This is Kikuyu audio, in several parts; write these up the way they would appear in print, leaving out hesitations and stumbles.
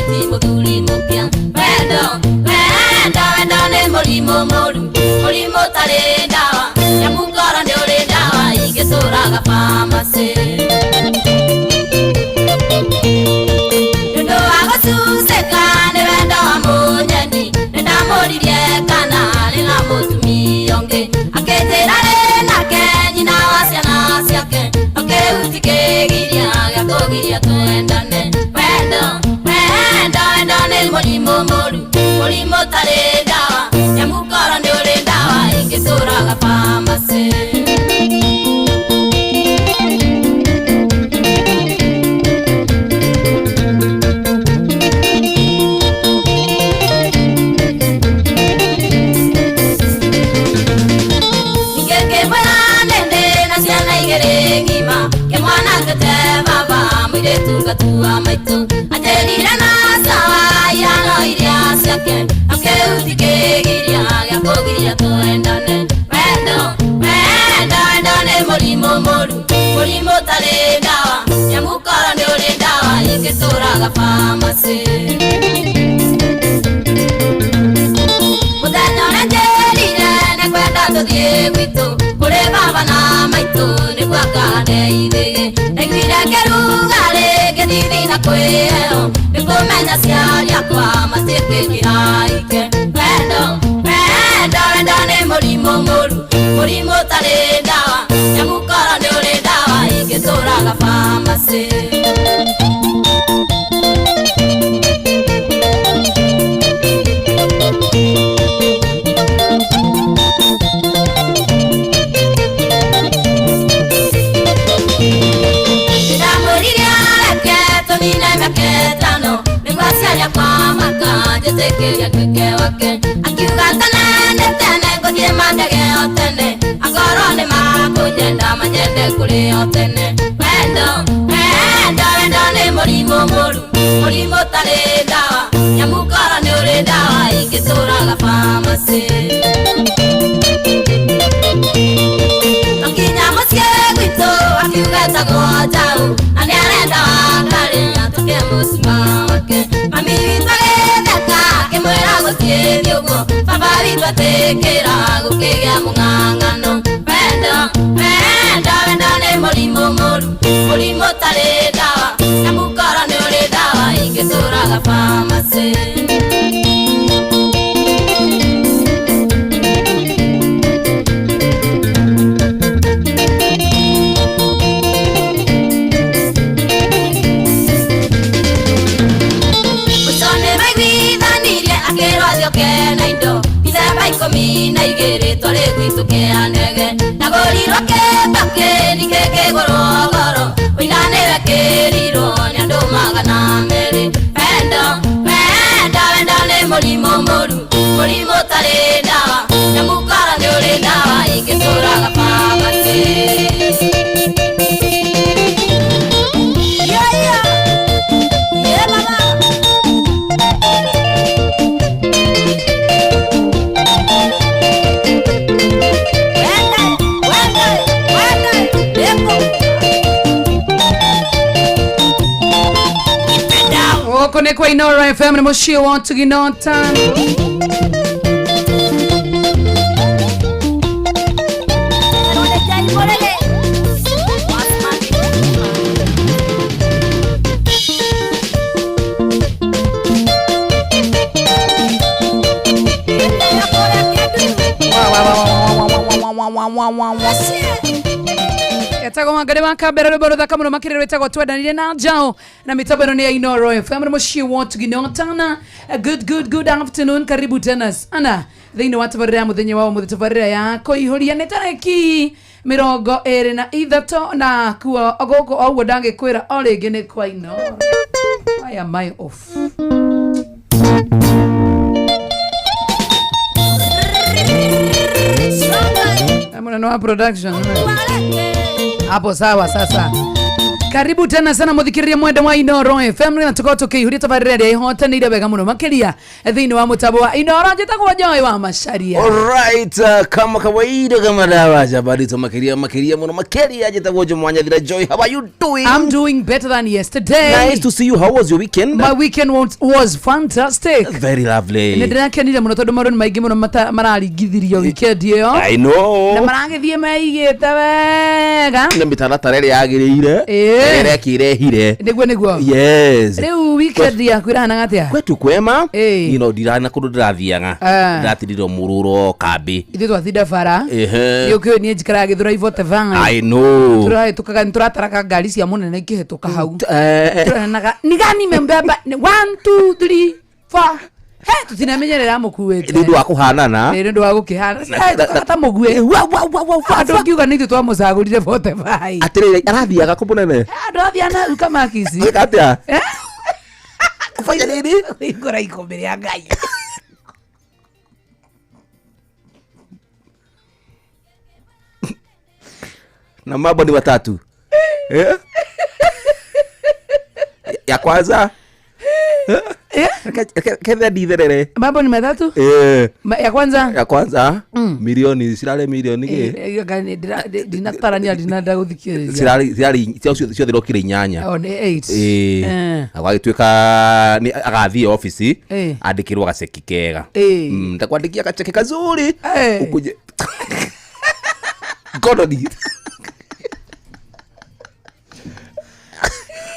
Ti mũthuri mũkĩa. Wendo, wendo, wendo nĩ mũrimũ mũru, mũrimũ ũtarĩ ndawa, nyamu ngoro nĩ ũrĩ ndawa ingĩtũraga pharmacy. Nĩũndũ wa gũcucĩka nĩ wendo wa mũnyeni, nĩndamũririe kana arĩ na mũtumia ũngĩ, akĩnjĩra rĩ nake nyina wa ciana ciake, no kĩu ti kĩgiria gĩa kũgiria twendane. Wendo, wendo, wendo nĩ mũrimũ mũru, mũrimũ ũtarĩ ndawa, nyamu ngoro nĩ ũrĩ ndawa ingĩtũraga pharmacy. Ningĩ ngĩmwĩra nĩ ndĩ na ciana igĩrĩ ng'ima, kĩmwana ngĩte baba, mũirĩtu ngatua maitũ. Anjĩrire na sawa ihano iria ciake, no kĩu ti kĩgiria gĩa kũgiria twendane. Wendo, wendo, wendo nĩ mũrimũ mũru, mũrimũ ũtarĩ ndawa, nyamu ngoro nĩ ũrĩ ndawa ingĩtũraga pharmacy. Mũthenya ũrĩa njĩrire nĩ kwenda tũthiĩ gwitũ kũrĩ baba na maitũ nĩguo akahande ithĩgĩ, ndaiguire ngĩrugarĩ ngĩthithina kwĩheo nĩ kũmenya aciari akwa matiĩtĩkĩra ike. Wendo, wendo, wendo nĩ mũrimũ mũru, mũrimũ ũtarĩ ndawa, nyamu ngoro nĩ ũrĩ ndawa ingĩtũraga pharmacy. Ndamwĩrire areke tũnine mĩaka ĩtano nĩguo aciari akwa makanjĩtĩkĩria nduĩke wake, akiuga tene nĩ tene ngũthiĩ mandege o tene, akorwo nĩ makũnyenda manyende kũrĩ o tene. Wendo, wendo, wendo nĩ mũrimũ mũru, mũrimũ ũtarĩ ndawa, nyamu ngoro nĩ ũrĩ ndawa ingĩtũraga pharmacy. Tũkinya mũciĩ gwitũ akiuga etagwo Njaũ na nĩarenda Wangarĩ atuĩke mũcuma wake. Mami witũ agĩtheka akĩmwĩra gũtiĩthi ũguo, baba witũ etĩkĩra gũkĩgĩa mũng'ang'ano. Wendo, wendo, wendo nĩ mũrimũ mũru, mũrimũ ũtarĩ ndawa, nyamu ngoro nĩ ũrĩ ndawa ingĩtũraga pharmacy. Mũico nĩ maiguithanirie akĩrwo acioke na indo Dicemba 12 twarĩ gwitũ kĩanege, ndagũrirwo kĩbakĩ ningĩ kĩgũrwo goro, ũina nĩwe kĩrirwo nĩ andũ 200. Wendo, wendo, wendo nĩ mũrimũ mũru, mũrimũ ũtarĩ ndawa, nyamu ngoro nĩ ũrĩ ndawa ingĩtũraga pharmacy. Yeah, yeah. Yeah, baba. Wende, wende, wende, eko. Gũkũ nĩ kwa Inoro FM nĩ mũciĩ wa ũtugi na ũtano. Wa, wa, wa, wa, wa, wa, wa, wa, wa, wa, wa. Etagwo Wangari wa Kambere, rwĩmbo rũthaka mũno makĩria rwĩtagwo twendanire na Njaũ, na mĩtambo ĩno nĩ ya Inoro FM nĩ mũciĩ wa ũtugi na ũtana. A good good good afternoon, karibu tena sana thĩinĩ wa tabarĩra ya mũthenya wa ũmũthĩ, tabarĩra ya kũihũria nĩ tarĩki 23 na kuo gũkũ o ũguo ndangĩkwĩra o rĩngĩ nĩ kwa Inoro. Why am I off? Munene wa production hapo sawa. Sasa Karibu tena sana muthikiriria mwenda wa Inoro FM na tukorwo tukiihuria tabarĩra ĩrĩa ihotanĩire wega mũno makĩria thĩinĩ wa mũtambo wa Inoro. Njĩtagwo Joy wa Macharia. Alright, kama kawaida, kama dawa habari za makiria makiria muno makiria, njĩtagwo Jumwanya Joy. How are you doing? I'm doing better than yesterday. Nice to see you. How was your weekend? My weekend was fantastic. Very lovely. Nĩ ndĩrakenire mũno tondũ maũndũ nĩ maingĩ mũno mararingithirio weekend ĩyo. I know. Na maragĩthiĩ meigĩte wega. Na mĩtaratara ĩrĩa yagĩrĩire. Ĩĩ. Ĩrĩa ĩkĩrehire. Nĩguo nĩguo. Yes. Rĩu weekend yaku ĩrahanaga atĩa? Kwetu kwema. Ĩĩ. You know, ndirana kũndũ ndĩrathiaga. Ah. Ndĩratinire mũrũro kambĩ. Ithuĩ twathinda bara. Ehe. Nĩ ũkĩũĩ niĩ njikaraga Gĩthũrai 45. I know. Tũrahĩtũkaga nĩ tũrataraga ngari cia mũnene ikĩhĩtũka hau. Eh, Tũranaga ni gani membeba 1 2 3 4. He tũtinamenyerera mũkuĩte. Nĩ ũndũ wa kũhanana. Nĩ ũndũ wa gũkĩhana ta mũguĩ. Andũ ngiuga nĩ ithuĩ twamũcagũrire 45. Atĩrĩrĩ, arathiaga kũ mũnene? Andũ athiana na kamakici. Gwĩka atĩa? Kũbaiya nini? Kũhingũra ikũmbĩ rĩa Ngai. Na mambo ni watatu. Eh? Ya kwanza. Eh? Ketha nditherere. Mambo ni matatu. Eh. Ya kwanza. Ya kwanza milioni cirarĩ milioni gĩ? Ndinatarania ndinenda gũthikĩrĩria. Cirarĩ cirarĩ ciothe rokire inyanya. Oh, nĩ 8. Ĩĩ. Eh. Na gwagĩtuĩka nĩ agathiĩ obici Eh. andĩkĩrwo gaceki kega. Eh. Nitakuandikia kacheki kazuri. Eh. Ukuje. Ngono ni.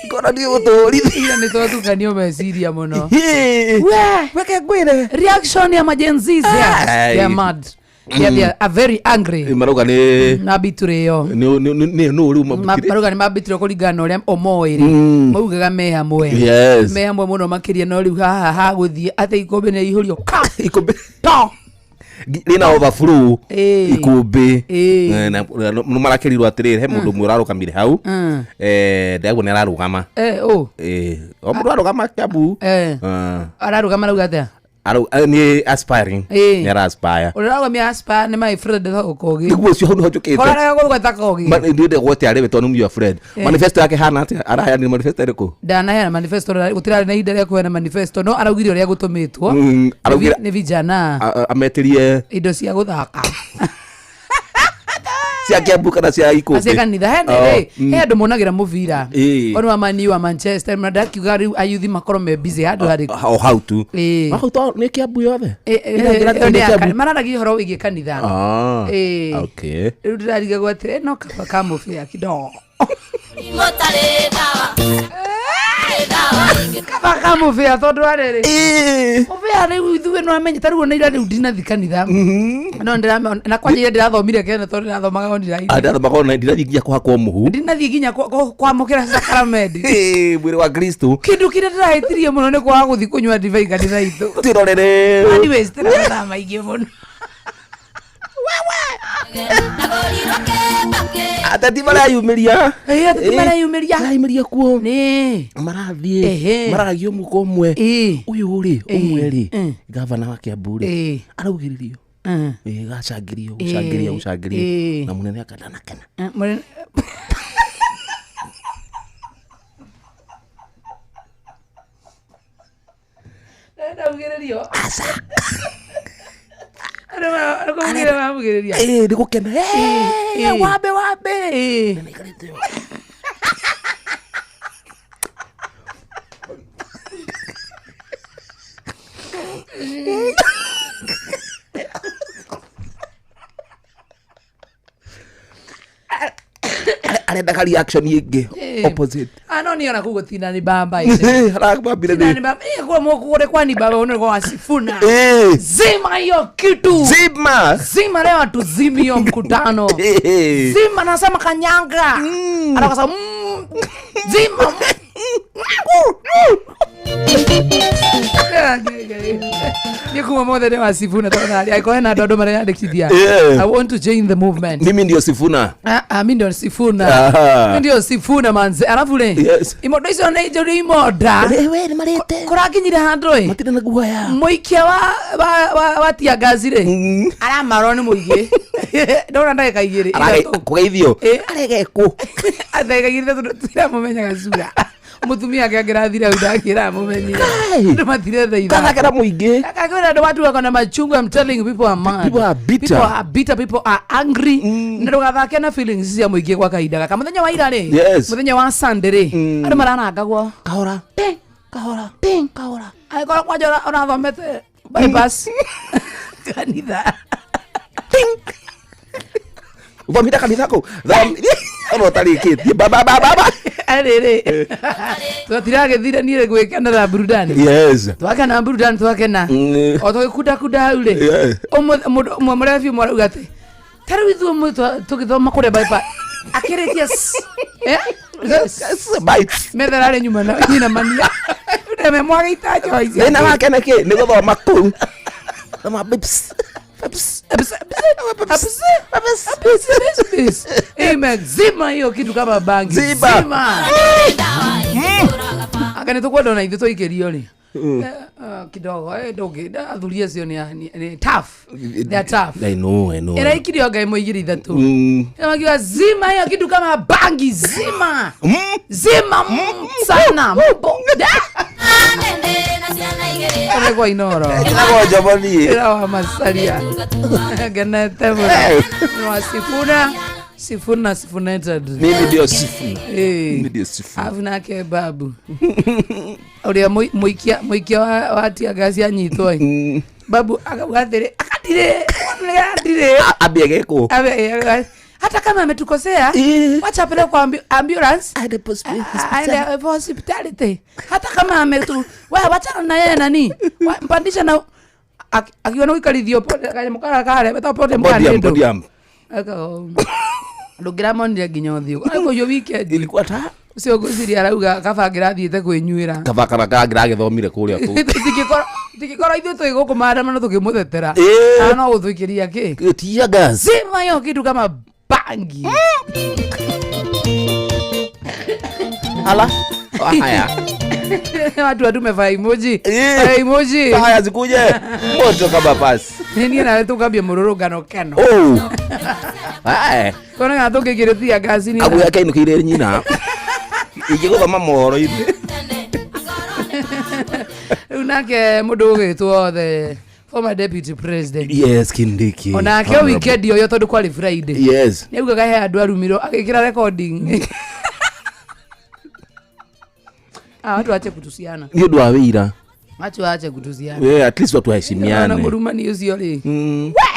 Ngono ni ũtũrithia. Ira nĩ twatukanio meciria mũno. Weke ngwĩre. Reaction ya majenzi Ai. they are mad. They are very angry. Marauga nĩ Mabitũrĩo. nĩ nũ rĩu mabutire. Marauga nĩ mabitũrĩo kũringana na ũrĩa omoĩrĩ. Maugaga me hamwe. Yes. Me hamwe mũno makĩria no rĩu haha hagũthiĩ atĩ ikũmbĩ nĩ ihũrio. Ka. Ikũmbĩ To. rĩna overflow. Ĩĩ. Ikũmbĩ. Ĩĩ. Eh, na nĩ marakĩrirwo atĩrĩrĩ, he mũndũ ũmwe ũrarũgamire hau. Ndagwo nĩ ararũgama. Eh, oh. Eh, o mũndũ arũgama Kiambu. Eh. Ah. Ararũgama arauga atĩa? Nĩ aspiring. Ĩĩ. Nĩ ara aspire. Ũrĩa ũrarũgamia aspire nĩ my friend etagwo Kogi. Nĩguo ũcio hau nĩho njũkĩte. Koraraga gũgweta Kogi. Ndiĩ gwete arĩ we tondũ nĩ your friend. Manifesto yake hana atĩa? Araheanire manifesto ĩrĩkũ? Ndanaheana manifesto, gũtirarĩ na ihinda rĩa kũheana manifesto, no araugire ũrĩa gũtũmĩtwo. Araugire nĩ vijana ametĩrie indo cia gũthaka cia Kiambu kana cia ikũmbĩ. Cia kanitha. He Oh, he andũ monagĩra mũbira. Ĩĩ. Ono wa Man U wa Manchester na ndakiuga rĩu ayuthi makorwo me busy handũ harĩkũ. O hau tu. Ĩĩ. Hau to nĩ Kiambu yothe. Ĩ- ĩ- Ĩraingĩra ĩyo nĩ ya Kiambu. mararagia ũhoro wĩgiĩ kanitha. Ah. Ĩĩ. Okay. Rĩu ndĩrarigagwo atĩrĩ no kaba kamũbĩa kidogo. Mũtarĩ ndawa. Ndawa ingĩ. Kaba kamũbĩa tondũ arĩrĩ Ĩĩ. mũbĩa rĩu ithuĩ no amenye ta rĩu ona ira rĩu ndinathi kanitha no ndĩra na kwanja ira ndĩrathomire kene tondũ ndĩrathomaga online. Ndathomaga online, ndirathiĩ nginya kũhakwo mũhu. Ndinathiĩ nginya kwamũkĩra sakaramenti. Ĩĩ, mwĩrĩ wa Kristo. Kĩndũ kĩrĩa ndĩrahĩtirie mũno nĩ kwaga gũthiĩ kũnyua ndibei kanitha itũ. Twĩrorere. Anyways, tĩna mathaa maingĩ mũno. Ndagũrirwo kĩbakĩ. Ateti marayumĩria. Ĩĩ, ateti mareyumĩria. Marayumĩria kuo. Nĩ. Marathiĩ. Ehe. Mararagia ũmwe kwa ũmwe. Ĩĩ. Ũyũ rĩ, ũmwe rĩ, Mm. gavana wa Kiambu rĩ, Ĩĩ. araugĩrĩrio. Mm. Ĩĩ, gacangĩrio, gũcangĩrio, Ĩĩ. gũcangĩrio. Ĩĩ. Na mũnene akandanakena. Eh, mũnene- Ndaugĩrĩrio. Andũ kũmugĩrĩria mamugĩrĩria. Ĩĩ, nĩ gũkena. Ĩĩ. Wambe, wambe. Ĩĩ. Naikarĩte ũũ. Arendaga reaction ĩngĩ Ĩĩ. opposite. Ah, no niona kuu gũtina ni bamba ici. Arambambire Tina nĩ ni bamba. Eh, kwa moko kwa ni baba unaona kwa wasifuna. Ĩĩ. Zima hiyo kitu. Zima. Zima leo atuzimi hiyo mkutano. Ĩĩ. Zima nasema kanyanga. Anakasa zima. Niĩ kuma mothe nĩ wa Sifuna tafadhali. Angĩkorwo hena andũ andũ mareyandĩkithia. Yeah. I want to join the movement. Mimi ndio Sifuna. Ah, ah, mi ndio Sifuna. Aha. Mi ndio Sifuna manze. Alafu rĩ, Yes. imondo icio nĩ njũru imonda. Wewe nĩ marĩte. Kũrakinyire handũ ĩ. Matirĩ na guoya. Mũikia wa tiangaci rĩ, aramarwo nĩ mũingĩ. Ndona ndagĩka igĩrĩ. Ithatũ. Kũgeithio. Eh. Aregekwo. Ndagĩka igĩrĩ ithatũ tũtiramũmenyaga cura. Mũtumia ake angĩrathire hau ndangĩramũmenyire. Kai. Andũ matiretha ithaa. Kathakĩra mũingĩ. Akakwĩra andũ watu wako na machungu. I'm telling you, people are mad. People are bitter. People are bitter, people are angry. Na ndũgathake na feelings cia mũingĩ gwa kahinda gaka. Mũthenya wa ira rĩ, Yes. mũthenya wa Sunday rĩ, andũ mararangagwo. Kahora. Ting, Kahora. ting. Kahora. Angĩkorwo kwanja ũrathomete bypass kanitha. Thomithia kanitha kũ? Ona ũtarĩkĩtie. Ba ba ba ba ba. Arĩrĩ. Tũtiragĩthire niĩ gwĩkenera burudani. Yes. Twakena burudani twakena. O tũgĩkundakunda hau rĩ. Yeah. Ũmwe mũndũ ũmwe mũrebi ũmwe arauga atĩ ta rĩu ithuĩ ũmwe tũgĩthoma kũrĩa bypass akĩrĩtie eh? Bites. Metha ĩrarĩ nyuma na nyina mania ndeme mwagĩita njohi ici. Thĩna wake nĩ kĩ? Nĩ gũthoma kũu. Thoma bips. Bips. Imezima hiyo kitu kama bangi. Ziba. Zima. Anga nĩ tũkwenda ona ithuĩ tũikĩrio rĩ. Kidogo ndũngĩ athuri acio nĩ tough. They are tough. I know, I know. Ĩraikirio ngai ĩmwe igĩrĩ ithatũ. Wakiwa zima hiyo kitu kama bangi zima. Zima sana. Mbo. Ũregwa Inoro. Njĩtagwo Njomo niĩ. Ĩra wa Masaria. Ngenete mũno. Wa Sifuna. Sifuna Sifunated. Mimi ndio Sifuna. Eh. Mimi ndio Sifuna. Alafu nake babu. Ũrĩa mũikia wa tiagasi anyitwo ĩ. Babu akauga atĩrĩ, akatirĩ, akatirĩ. Ambie gĩkũ. Hata kama ametukosea, Eh. wacha apelekwe kwa ambulance. Aende Aende kwa hospitality. Hata kama ametu, wewe wachana na yeye nani? Mpandisha na akiona uikarithio pole kanyamũ karĩa karĩa betagwo pole Podium, mkanĩndũ. podium. Ndũngĩramonire nginya ũthiũ. Arĩ weekend. Ilikuwa ta Ũcio ngwĩciria arauga kaba angĩrathiĩte kwĩnyuĩra. kaba kana kangĩragĩthomire kũrĩa kũu. Tũtingĩkorwo ithuĩ twĩ gũkũ maandamano tũkĩmũtetera. Eh. Kana no gũtũikĩria kĩ? Tear gas. Zima hiyo kitu kama bangi. Ala. Haya. Watu watume fire emoji. Eh. Fire emoji. Haya zikuje. Moto kama pasi. Niĩ nawe tũkambia mũrũrũngano keno. Oh. Haya. Tuone kana tũngĩikĩrio tear gas nĩ- Agu yake inũkĩire nyina. Ingĩgũthoma mohoro-inĩ. Rĩu nake mũndũ ũgĩtwo the former deputy president. Yes, Kindiki. Onake o weekend ũyũ tondũ kwarĩ Friday. Yes. Nĩ augaga he andũ arumirwo agĩkĩra recording. Ah, watu waache kutusiana. Nĩ ũndũ wa wĩira. Watu waache kutusiana. Yeah, at least watu Ona waheshimiane. mũrumani ũcio rĩ.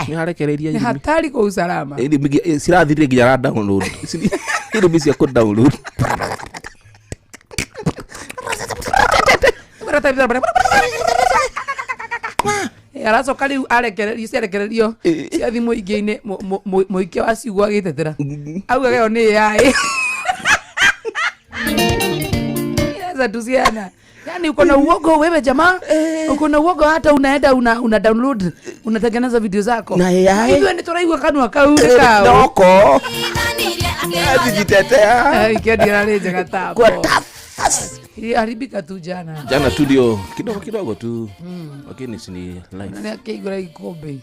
Nĩ arekereiria Nĩ irumi. hatari kwa usalama. Cirathirire nginya ra download. Irumi cia kũ download. Aracoka rĩu arekererio ciarekererio ciathi mũingĩ-inĩ mũikia wa ciugo agĩtetera augaga ĩyo nĩ AI. Sasa tusiana. Yaani uko na uogo wewe jamaa, uko na uogo hata unaenda una download, unatengeneza video zako. Na AI. Ithuĩ nĩ tũraigua kanua kau nĩ kau. Noko. Ajitetea. Weekend yarĩ njega tapo. Kwa tough. Iliharibika tu jana. Jana tu ndio kidogo kidogo tu. Lakini si ni life. Nani akĩigũra ikombe.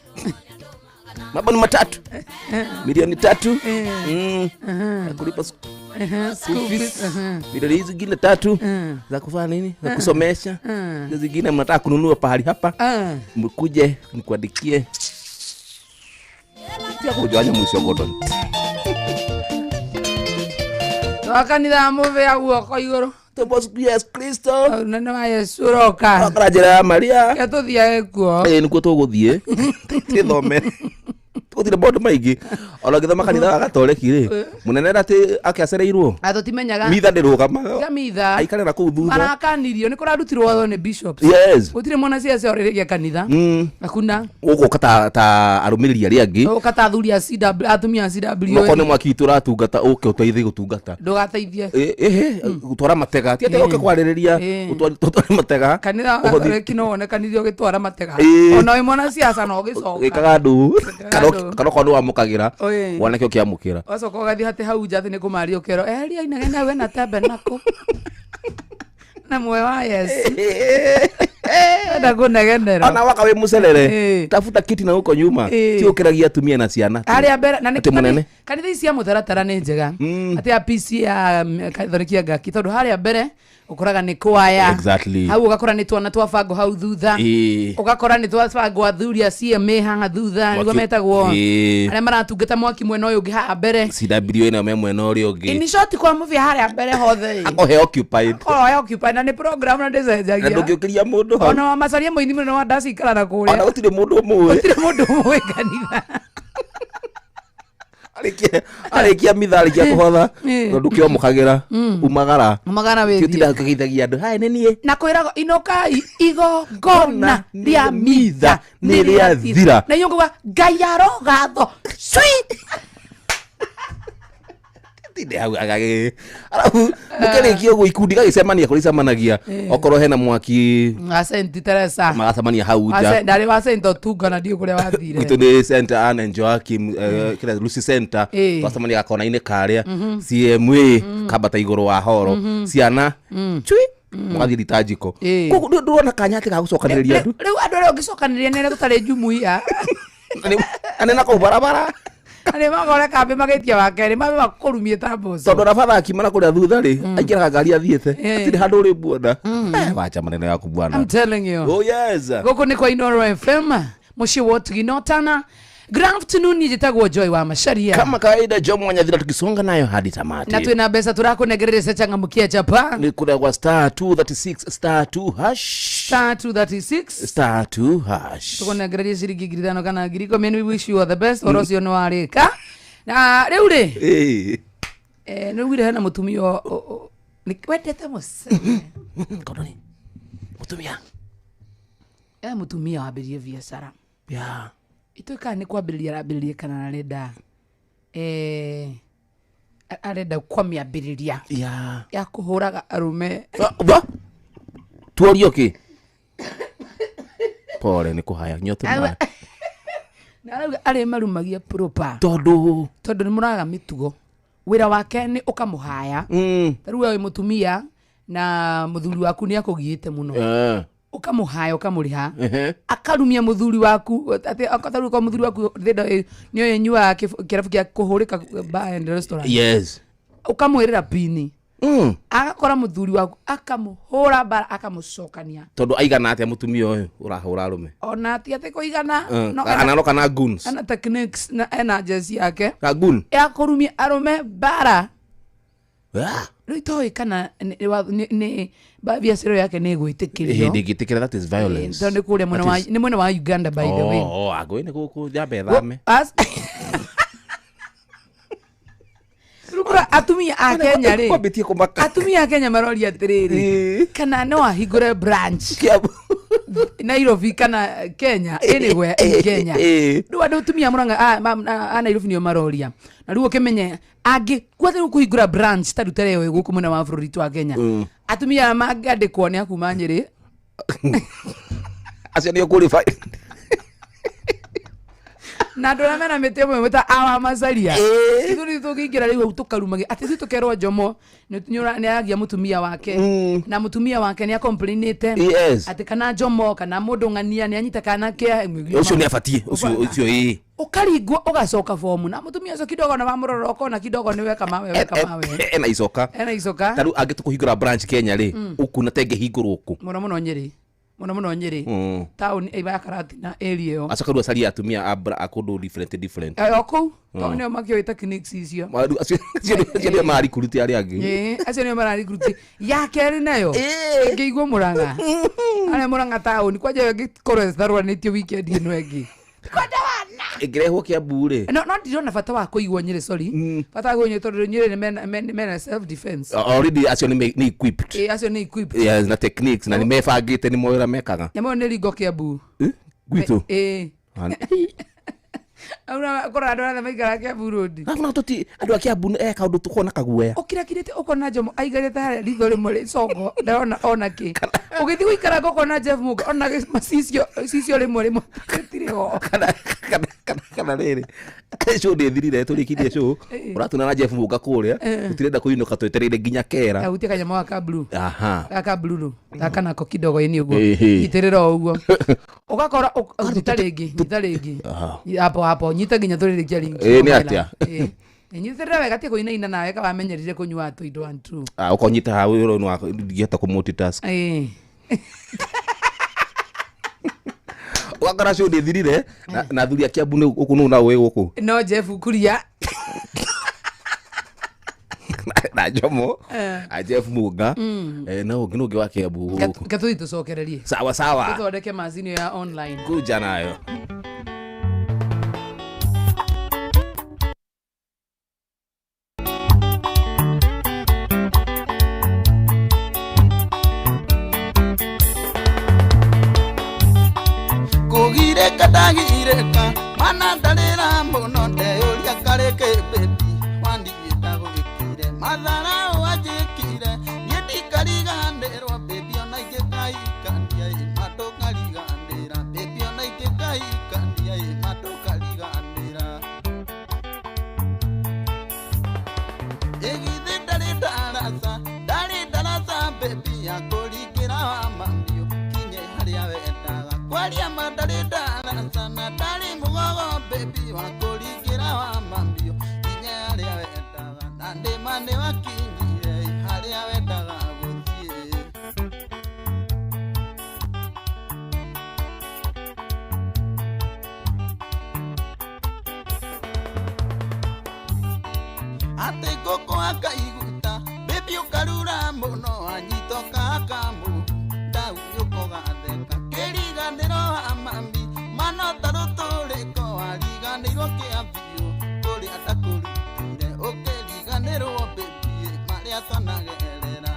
Mambo ni matatu. Milioni 3. Ya kulipa school fees. Milioni hizi zingine 3 za kufanya nini? Za kusomesha. Hizo zingine mnataka kununua pahali hapa. Mkuje nikuandikie. Tia kujanya mwisho Gordon. Twakanitha mũbĩa guoko igũrũ. Tobos Yesu Kristo. Nene wa Yesu ũroka. Okora njĩra ya Maria. Reke tũthiage kuo. Ĩĩ nĩkuo tũgũthiĩ. Twĩthomere. Gũtirĩ maũndũ maingĩ. Ona ũngĩthoma kanitha wa Gatoreki rĩ, mũnene atĩ akĩacereirwo. Atũtimenyaga. Mitha ndĩrũgamaga. Tiga mitha. Aikare na kũu thutha. Marakanirio nĩ kũrarutirwo watho nĩ bishops. Yes. Gũtirĩ mwanasiasa ũrĩrĩgia kanitha. Hakuna. Ũgũka ta arũmĩrĩri arĩa angĩ. Ũka ta athuri a CW, atumia a CW. Okorwo nĩ mwaki witũ ũratungata ũke ũteithie gũtungata. Ndũgateithie. Ĩhĩ, gũtwara matega. Ti atĩ ũke kwarĩrĩria, ũtware matega. Kanitha wa Ũhũthi- Gatoreki no wone kanitha ũgĩtwara matega. Ona wĩ mwanasiasa no ũgĩcoka. Wĩkaga ndũ. Wĩkaga ndũ. Kana okorwo nĩ wamũkagĩra, Ĩĩ. woneke ũkĩamũkĩra. Wacoka ũgathiĩ hatĩ hau nja atĩ nĩ kũmaria ũkerwo eheria inegene we na tembe nako na mwe wa Yesu enda kũnegenera. Ona waka wĩ mũcerere, tafuta kiti na huko nyuma. Ti ũkĩragia atumia na ciana. Harĩa mbere na nĩ Atĩ mũnene. Kanitha ici cia mũtaratara nĩ njega atĩ ya PC ya Gathoreki ya Ngaki, tondũ harĩa mbere ũkoraga nĩ kwaya. Hau ũgakora nĩ twana twa bango hau thutha. Ũgakora nĩ twa bango athuri a CMA haha thutha nĩguo metagwo, arĩa maratungata mwaki mwena ũyũ ũngĩ haha mbere. CWA nao me mwena ũrĩa ũngĩ. In short, kwa mũbia harĩa mbere hothe ĩ. Akohe occupied. Korwo he occupied na nĩ program na Na ndĩcenjagia. ndũngĩũkĩria mũndũ hau. Ona wamacaria mũini mũnene wa ndacikara na Ona kũrĩa. gũtirĩ mũndũ ũmũĩ. Gũtirĩ mũndũ ũmũĩ kanitha. Arĩkia mitha, arĩkia kũhotha, tondũ kĩomũkagĩra umagara. Umagara Ti wĩthiĩ. ũtindaga ũkĩgeithagia andũ hai nĩ niĩ. Na kwĩragwo inũkai igongona rĩa mitha nĩ rĩathira. Na inyuĩ ngauga Ngai arogatho cui. Tinde hau arabu mũkĩrĩkia ũguo ikundi gagĩcemania kũrĩa icemanagia, okorwo hena mwaki Wa Saint Teresa. magacemania hau nja. Ndarĩ wa Saint Otunga na ndiũ kũrĩa wathire. Gwitũ nĩ Center Anne and Joachim, kĩrĩa Lucy Center. Twacemania gakona-inĩ karĩa CMA kambata igũrũ wa horo ciana cui mũgathiĩ liturgical. Koguo ndũrona kanya atĩ gagũcokanĩrĩria andũ. Rĩu andũ arĩa ũngĩcokanĩrĩria nĩ arĩa tũtarĩ jumuiya. Anene na kũu barabara. Arĩa magore kambĩ magĩtia wa kerĩ mabe makũrumie ta mboco. Tondũ ona batha akiuma na kũrĩa thutha rĩ, aingĩraga ngari athiĩte, hatirĩ handũ ũrĩ muona. Wacha maneno yaku bwana. I'm telling you. Oh yes. Gũkũ nĩ kwa Inoro FM, mũciĩ wa ũtugi na ũtana. Good afternoon, niĩ njĩtagwo Joy wa Macharia. Kama kawaida, Jomo Wanyathira, tukisonga nayo hadi tamati. Na twĩna mbeca tũrakũnengereria cia changamkia chapa. Ni kura kwa star 236 star 2 hash. Star 236 star 2 hash. Tũkũnengereria ciringi 5,000 kana 10,000. We wish you all the best. Ũhoro ũcio nĩ warĩka na rĩu rĩ, nĩ ugire hena mũtumia wendete mũcere. Kono ni mutumia. He mũtumia wambĩrĩrie biacara. Ya. Ituĩkaga nĩ kwambĩrĩria arambĩrĩria kana arenda, arenda kwamĩambĩrĩria Ya. ya kũhũraga arũme. Ba tuorio ki pole ni kuhaya nyote ma. Na arauga arĩa marumagia proper. Tondu tondũ nĩ mũraga mĩtugo, wĩra wake nĩ ũkamũhaya. Ta rĩu we wĩ mũtumia na mũthuri waku nĩ akũgiĩte mũno, ũkamũhaya ũkamũrĩha, akarumia mũthuri waku atĩ ta rĩu korwo mũthuri waku nĩ oĩ nyuaga kĩrabu kĩa kũhũrĩka bar and restaurant, ũkamwĩrĩra pini, agakora mũthuri waku akamũhũra mbara akamũcokania. Tondu aigana atia mutumia uyu urahura arume? Ona ti atĩ kũigana no Anaroka na goons. Ena techniques na ena jezi yake ka goon ya kũrumia arũme mbara. Rĩu itoĩ kana nĩ biacara ĩyo yake nĩ ĩgwĩtĩkĩrio. Ndingĩtĩkĩra, that is violence. Tondũ nĩ kũrĩa mwena wa nĩ mwena wa Uganda, by the way. Oh, agwe nĩ gũkũ njambe thame. Rĩu kũra atumia a Kenya rĩ, Kwambĩtie kũmaka. Atumia a Kenya maroria atĩrĩrĩ, kana no ahingũre branch Kiambu. Nairobi kana Kenya, anywhere in Kenya. Rĩu andũ atumia mũranga a Nairobi nĩo maroria, na rĩu ũkĩmenye angĩ kwathe rĩu kũhingũra branch ta rĩu ta ĩyo gũkũ mwena wa bũrũri witũ wa Kenya, atumia aya mangĩandĩkwo nĩ akuma Nyĩrĩ. Acio nĩo qualify. Na andũ arĩa mena mĩtĩ ĩmwe ta awa Macaria, ithuĩ nĩ tũngĩingĩra rĩu hau tũkarumage atĩ ithuĩ tũkerwo Njomo nĩ aragia mũtumia wake, na mũtumia wake nĩ acomplainĩte atĩ kana Njomo kana mũndũ ng'ania nĩ anyita kana kĩa. Ũcio nĩ abatie ũcio ĩĩ. Ũkaringwo ũgacoka bomu na mũtumia ũcio kidogo na wamũrora ũkona kidogo nĩ weka mawe weka mawe. Ena icoka. Ena icoka. Ta rĩu angĩtũkũhingũra branch Kenya rĩ, ũkuona ta ĩngĩhingũrwo kũ? Mũno mũno Nyĩrĩ, mũno mũno Nyĩrĩ, taũni ĩba ya Karatina area ĩyo. Acoka rĩu acarie atumia a kũndũ different different. O kũu tondũ nĩo makĩũĩ techniques icio. Rĩu acio nĩo marikuruti arĩa angĩ. Ĩĩ, acio nĩo mararikruti ya kerĩ nayo ĩngĩigwo Mũrang'a, arĩa Mũrang'a taũni kwanja ĩyo ĩngĩkorwo ĩtarũanĩtio weekend ĩno ĩngĩ kwenda wana. Ĩngĩrehwo Kiambu rĩ. No ndirona bata wa kũigwo Nyĩrĩ, sorry, bata wa kũigwo Nyĩrĩ tondũ Nyĩrĩ nĩ mena self defense. Already acio nĩ equipped. Ĩ, acio nĩ equipped. Yes, na techniques na nĩ mebangĩte, nĩ moĩ ũrĩa mekaga. Nyamũ ĩyo nĩ ringo Kiambu. Eh, gwitũ. Ĩ, kũrora andũ arĩa maikaraga Kiambu Road. Arabu na tũti andũ a Kiambu kaũndũ tũkona kaguoya. Ũkirakirĩte ũkona Jomo aigarĩte harĩa ritho rĩmwe rĩcongo ndarona ona kĩ. Ũgĩthiĩ gũikaranga ũkona Jeff Mũga ona macicio cicio rĩmwe rĩmwe rĩtirĩ ho. Kana rĩrĩ, show nĩ ĩthirire, tũrĩkirie show, ũratuna na Jeff Mũga kũrĩa, tũtirenda kũinũka, twetereire nginya kera. Ahutie kanyamũ gaka blue. Aha. Gaka blue gaka nako kidogo ĩni ũguo. Ĩhĩ. Nyitĩrĩra o ũguo ũgakora nyita rĩngĩ, nyita rĩngĩ hapo hapo, nyita nginya tũrĩrĩkia rĩngĩ. Ĩ, nĩ atĩa? Ĩ. Nyitĩrĩra wega, tie kũinaina nawe kawamenyerire kũnyua tũindo one two. Ah, ũkonyita hau ũrĩa nĩ ndingĩhota kũ multitask. Ĩ. Ũgakora show nĩ ĩthirire na athuri a Kiambu nĩ gũkũ nũ na ũĩ gũkũ. No Jeff Kuria. Na Jomo a Jeff Muga, na ũngĩ nũ ũngĩ wa Kiambu gũkũ. Katũthi tũcokererie. Sawa sawa. Tũthondeke macini ya online. Kuja nayo. Kũgirĩka ndagirĩka mana ndarĩra mũno ndeyũria karĩkĩ baby wandigĩta gwĩkire matharau anjĩkire niĩ ndikariganĩrwo baby ona ingĩkahikania ĩ mandũkariganĩra baby ona ingĩkahikania ĩ mandũkariganĩra ĩgithĩ ndarĩ ndaraca ndarĩ ndaraca baby ya kũringĩra wa mamiũ kinye harĩa wendaga kwaria ma ndarĩ ndaraca na ndarĩ mũgogo baby wa kũringĩra wa mamiũ kinye harĩa wendaga na ndĩma nĩ wakinyire harĩa wendaga gũthiĩ. Atĩ ngũkũ akaiguta baby ũkarura mũno anyitoka akamu ndaunyũka ũgatheka kĩriganĩro wa mami mano ta rũtũrĩko wariganĩirwo kĩa biũ kũrĩa ndakũrutire ũkĩriganĩrwo baby marĩa twanagerera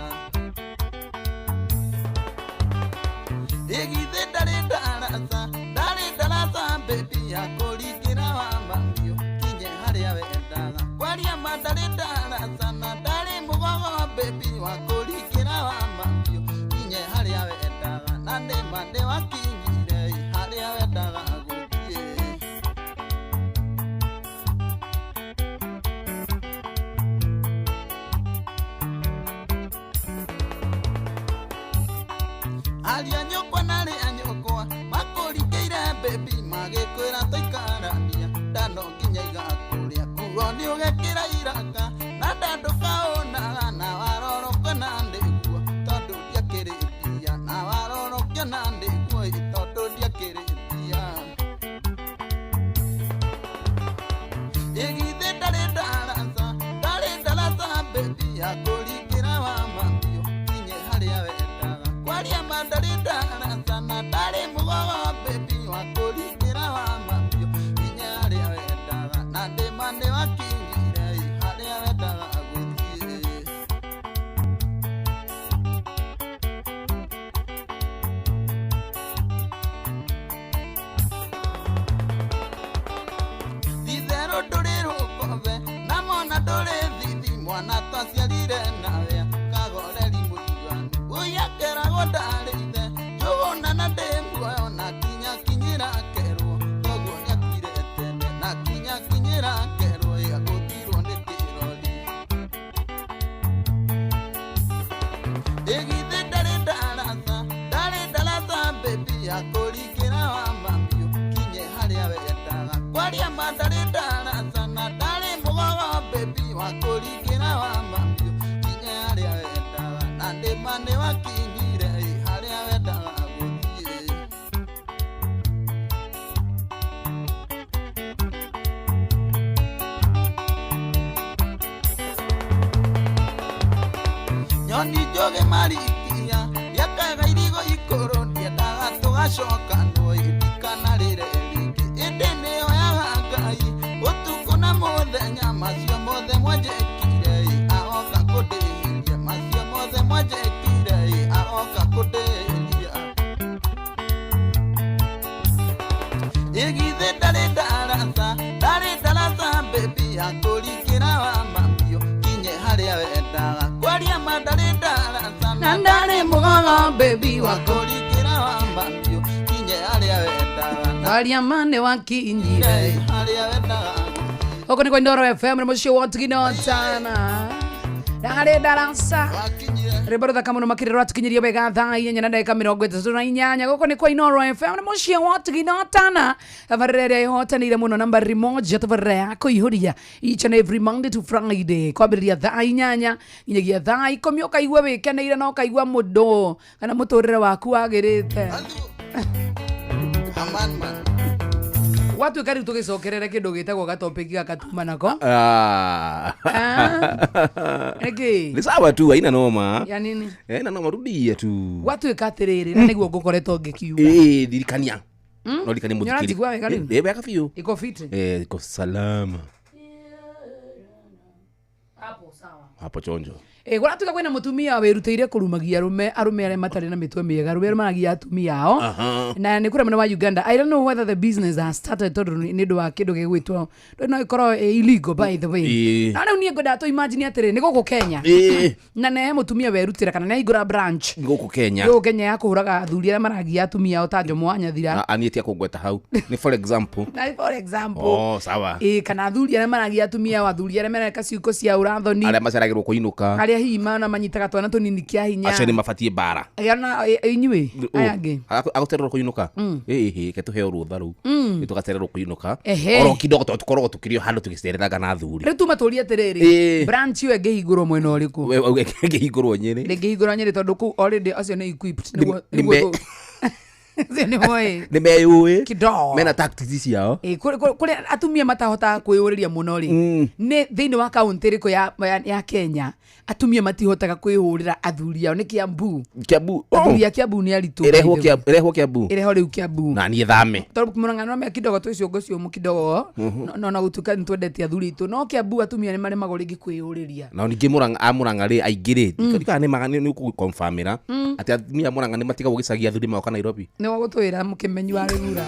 ĩgithĩ ndarĩ ndaraca ndarĩ ndaraca baby ya kũringĩra wa mamiũ kinye harĩa wendaga kwaria ma ndarĩ ndaraca na ndarĩ mũgogo baby wa kũringĩra wa mamiũ kinye harĩa wendaga na nĩma nĩ wakinyire harĩa wendaga gũthiĩ. Aria nyũkwa na arĩa nyũkwa makũringĩire baby magĩkwĩra tũikarania ndano nginya igakũrĩa kuo nĩ ũgekĩra iraka na ndandũkaũnaga na warorokio na nĩguo tondũ ndiakĩrĩ mbia na warorokio na nĩguo ĩ tondũ ndiakĩrĩ mbia ĩgithĩ ndarĩ ndaraca ndarĩ ndaraca baby ya kũringĩra wa mamiũ kinye harĩa wendaga kwaria ma ndarĩ ndaraca na ndarĩ mũgogo baby wa kũringĩra wa mamiũ kinye harĩa wendaga na ndĩma nĩ wakinyire harĩa wendaga gũthiĩ. Titherũ ndũrĩ rũkobe na mona ndũrĩ thithi mwana twaciarire nawe kagoreri mũtiganu ũyakeragwo ndarĩ ithe njũgũna na ndĩ muoyo na kinya kinyĩra kerwo koguo nĩakuire tene na kinya kinyĩra kerwo ĩgũtirwo nĩ kĩrori ĩgithĩ ndarĩ ndaraca ndarĩ ndaraca baby ya kũringĩra wa mamiũ kinye harĩa wendaga kwaria ma ndarĩ ndaraca na ndarĩ mũgogo baby wa kũringĩra wa mamiũ kinye harĩa wendaga na ndĩma nĩ wakinyire harĩa wendaga gũthiĩ. Nyoni njũgĩ marikia rĩakaga irigo ikũrũ ndiendaga tũgacokanwo ndikanarĩre rĩngĩ ĩndĩ nĩyoyaga. Baby wako. Wakũringĩra wa mamio kinye harĩa wendaga na Arĩa mane wakinyire. Harĩa wendaga. Huko ni kwa Ndoro FM na mũciĩ wa Tugina-Tana. Ndarĩ darasa. Wakinyire. Rwĩmbo rũthaka mũno makĩria rwatukinyirie wega thaa inya na ndagĩka 38. Gũkũ nĩ kwa Inoro FM na mũciĩ wa Tugina-Tana, tabarĩra ĩrĩa ĩhotanĩire mũno nambari moja, tabarĩra ya kũihũria each and every Monday to Friday kwambĩrĩria thaa 8 nginyagia thaa 10, ũkaigua wĩkeneire na ũkaigua mũndũ kana mũtũrĩre waku wagĩrĩte. Aman man. Gwatuĩka rĩu tũgĩcokerere kĩndũ gĩtagwo gatopic gaka tuma nako. Ah. Nĩkĩ? Ni sawa tu, haina noma. Ya nini? Eh, haina noma, rudia tu. Gwatuĩka atĩrĩrĩ, na nĩguo ngũkoretwo ngĩkiuga. Eh, ndirikania. No ndirikania mũthikĩri. Nĩũranjigua wega rĩu? Eh, wega biũ. Iko fiti. Eh, iko salama. Hapo sawa. Hapo chonjo. Eh, gwatuĩka kwĩna mũtumia wĩrutĩire kũrumagia arũme, arũme arĩa matarĩ na mĩtwe mĩega, arũme arĩa maragia atumia ao. Na nĩ kũrĩa mwena wa Uganda. I don't know whether the business has started tondũ nĩ ũndũ wa kĩndũ gĩgwĩtwo no ĩkorwo ĩ illegal, by the way. Ĩĩ. Na rĩu niĩ ngwendaga tũ imagine atĩrĩ, nĩ gũkũ Kenya na nehe mũtumia werutĩra kana nĩ ahingũra branch Gũkũ Kenya. Gũkũ Kenya ya kũhũraga athuri arĩa maragia atumia ao ta Njomo wa Nyathira. Ah, niĩ tia kũngweta hau. Ni for example. Na for example. Oh, sawa. Ĩ, kana athuri arĩa maragia atumia ao, athuri arĩa mareka ciĩko cia ũrathoni. Arĩa maceragĩrwo kũinũka. Arĩa hihi mana manyitaga twana tũnini kĩa hinya. Acio nĩ mabatiĩ mbara. Ona inyuĩ aya angĩ. Agũcererwo kũinũka. Ĩĩ, ke tũheo rũtha rũu. Nĩ tũgacererwo kũinũka. Ehe. Oro kidogo tondũ tũkoragwo tũkĩrĩ o handũ tũgĩcereraga na athuri. Rĩu tuma tũrie atĩrĩrĩ, branch ĩyo ĩngĩhingũrwo mwena ũrĩkũ? We auge ĩngĩhingũrwo Nyĩrĩ. Ndĩngĩhingũrwo Nyĩrĩ tondũ kũu already acio nĩ equipped. Nĩ Nĩguo acio nĩ moĩ. Nĩ meyũĩ. Kidogo. Mena tactics ciao. Ĩ, kũrĩa atumia matahotaga kwĩyũrĩria mũno rĩ, nĩ thĩinĩ wa kaũntĩ ĩrĩkũ ya Kenya atumia matihotaga kwĩhũrĩra athuri ao? Nĩ Kiambu. Kiambu. Oh. Athuri a Kiambu nĩ aritũ. Ĩrehwo By the way. Kiambu, ĩrehwo Kiambu. Ĩrehwo rĩu Kiambu. Na niĩ thame. Tondũ Murang'a no kidogo twĩ ciongo ciũmũ kidogo, no na gũtuĩka nĩ twendete athuri aitũ, no Kiambu atumia nĩ maremagwo rĩngĩ kwĩyũrĩria. Na ningĩ Murang'a, a Murang'a rĩ, aingĩ rĩ, ndikana nĩ ũkũconfirmĩra atĩ atumia a Murang'a nĩ matigagwo gĩcagi, athuri magoka Nairobi. Nĩ wagũtwĩra mũkĩmenyi wa rĩgura.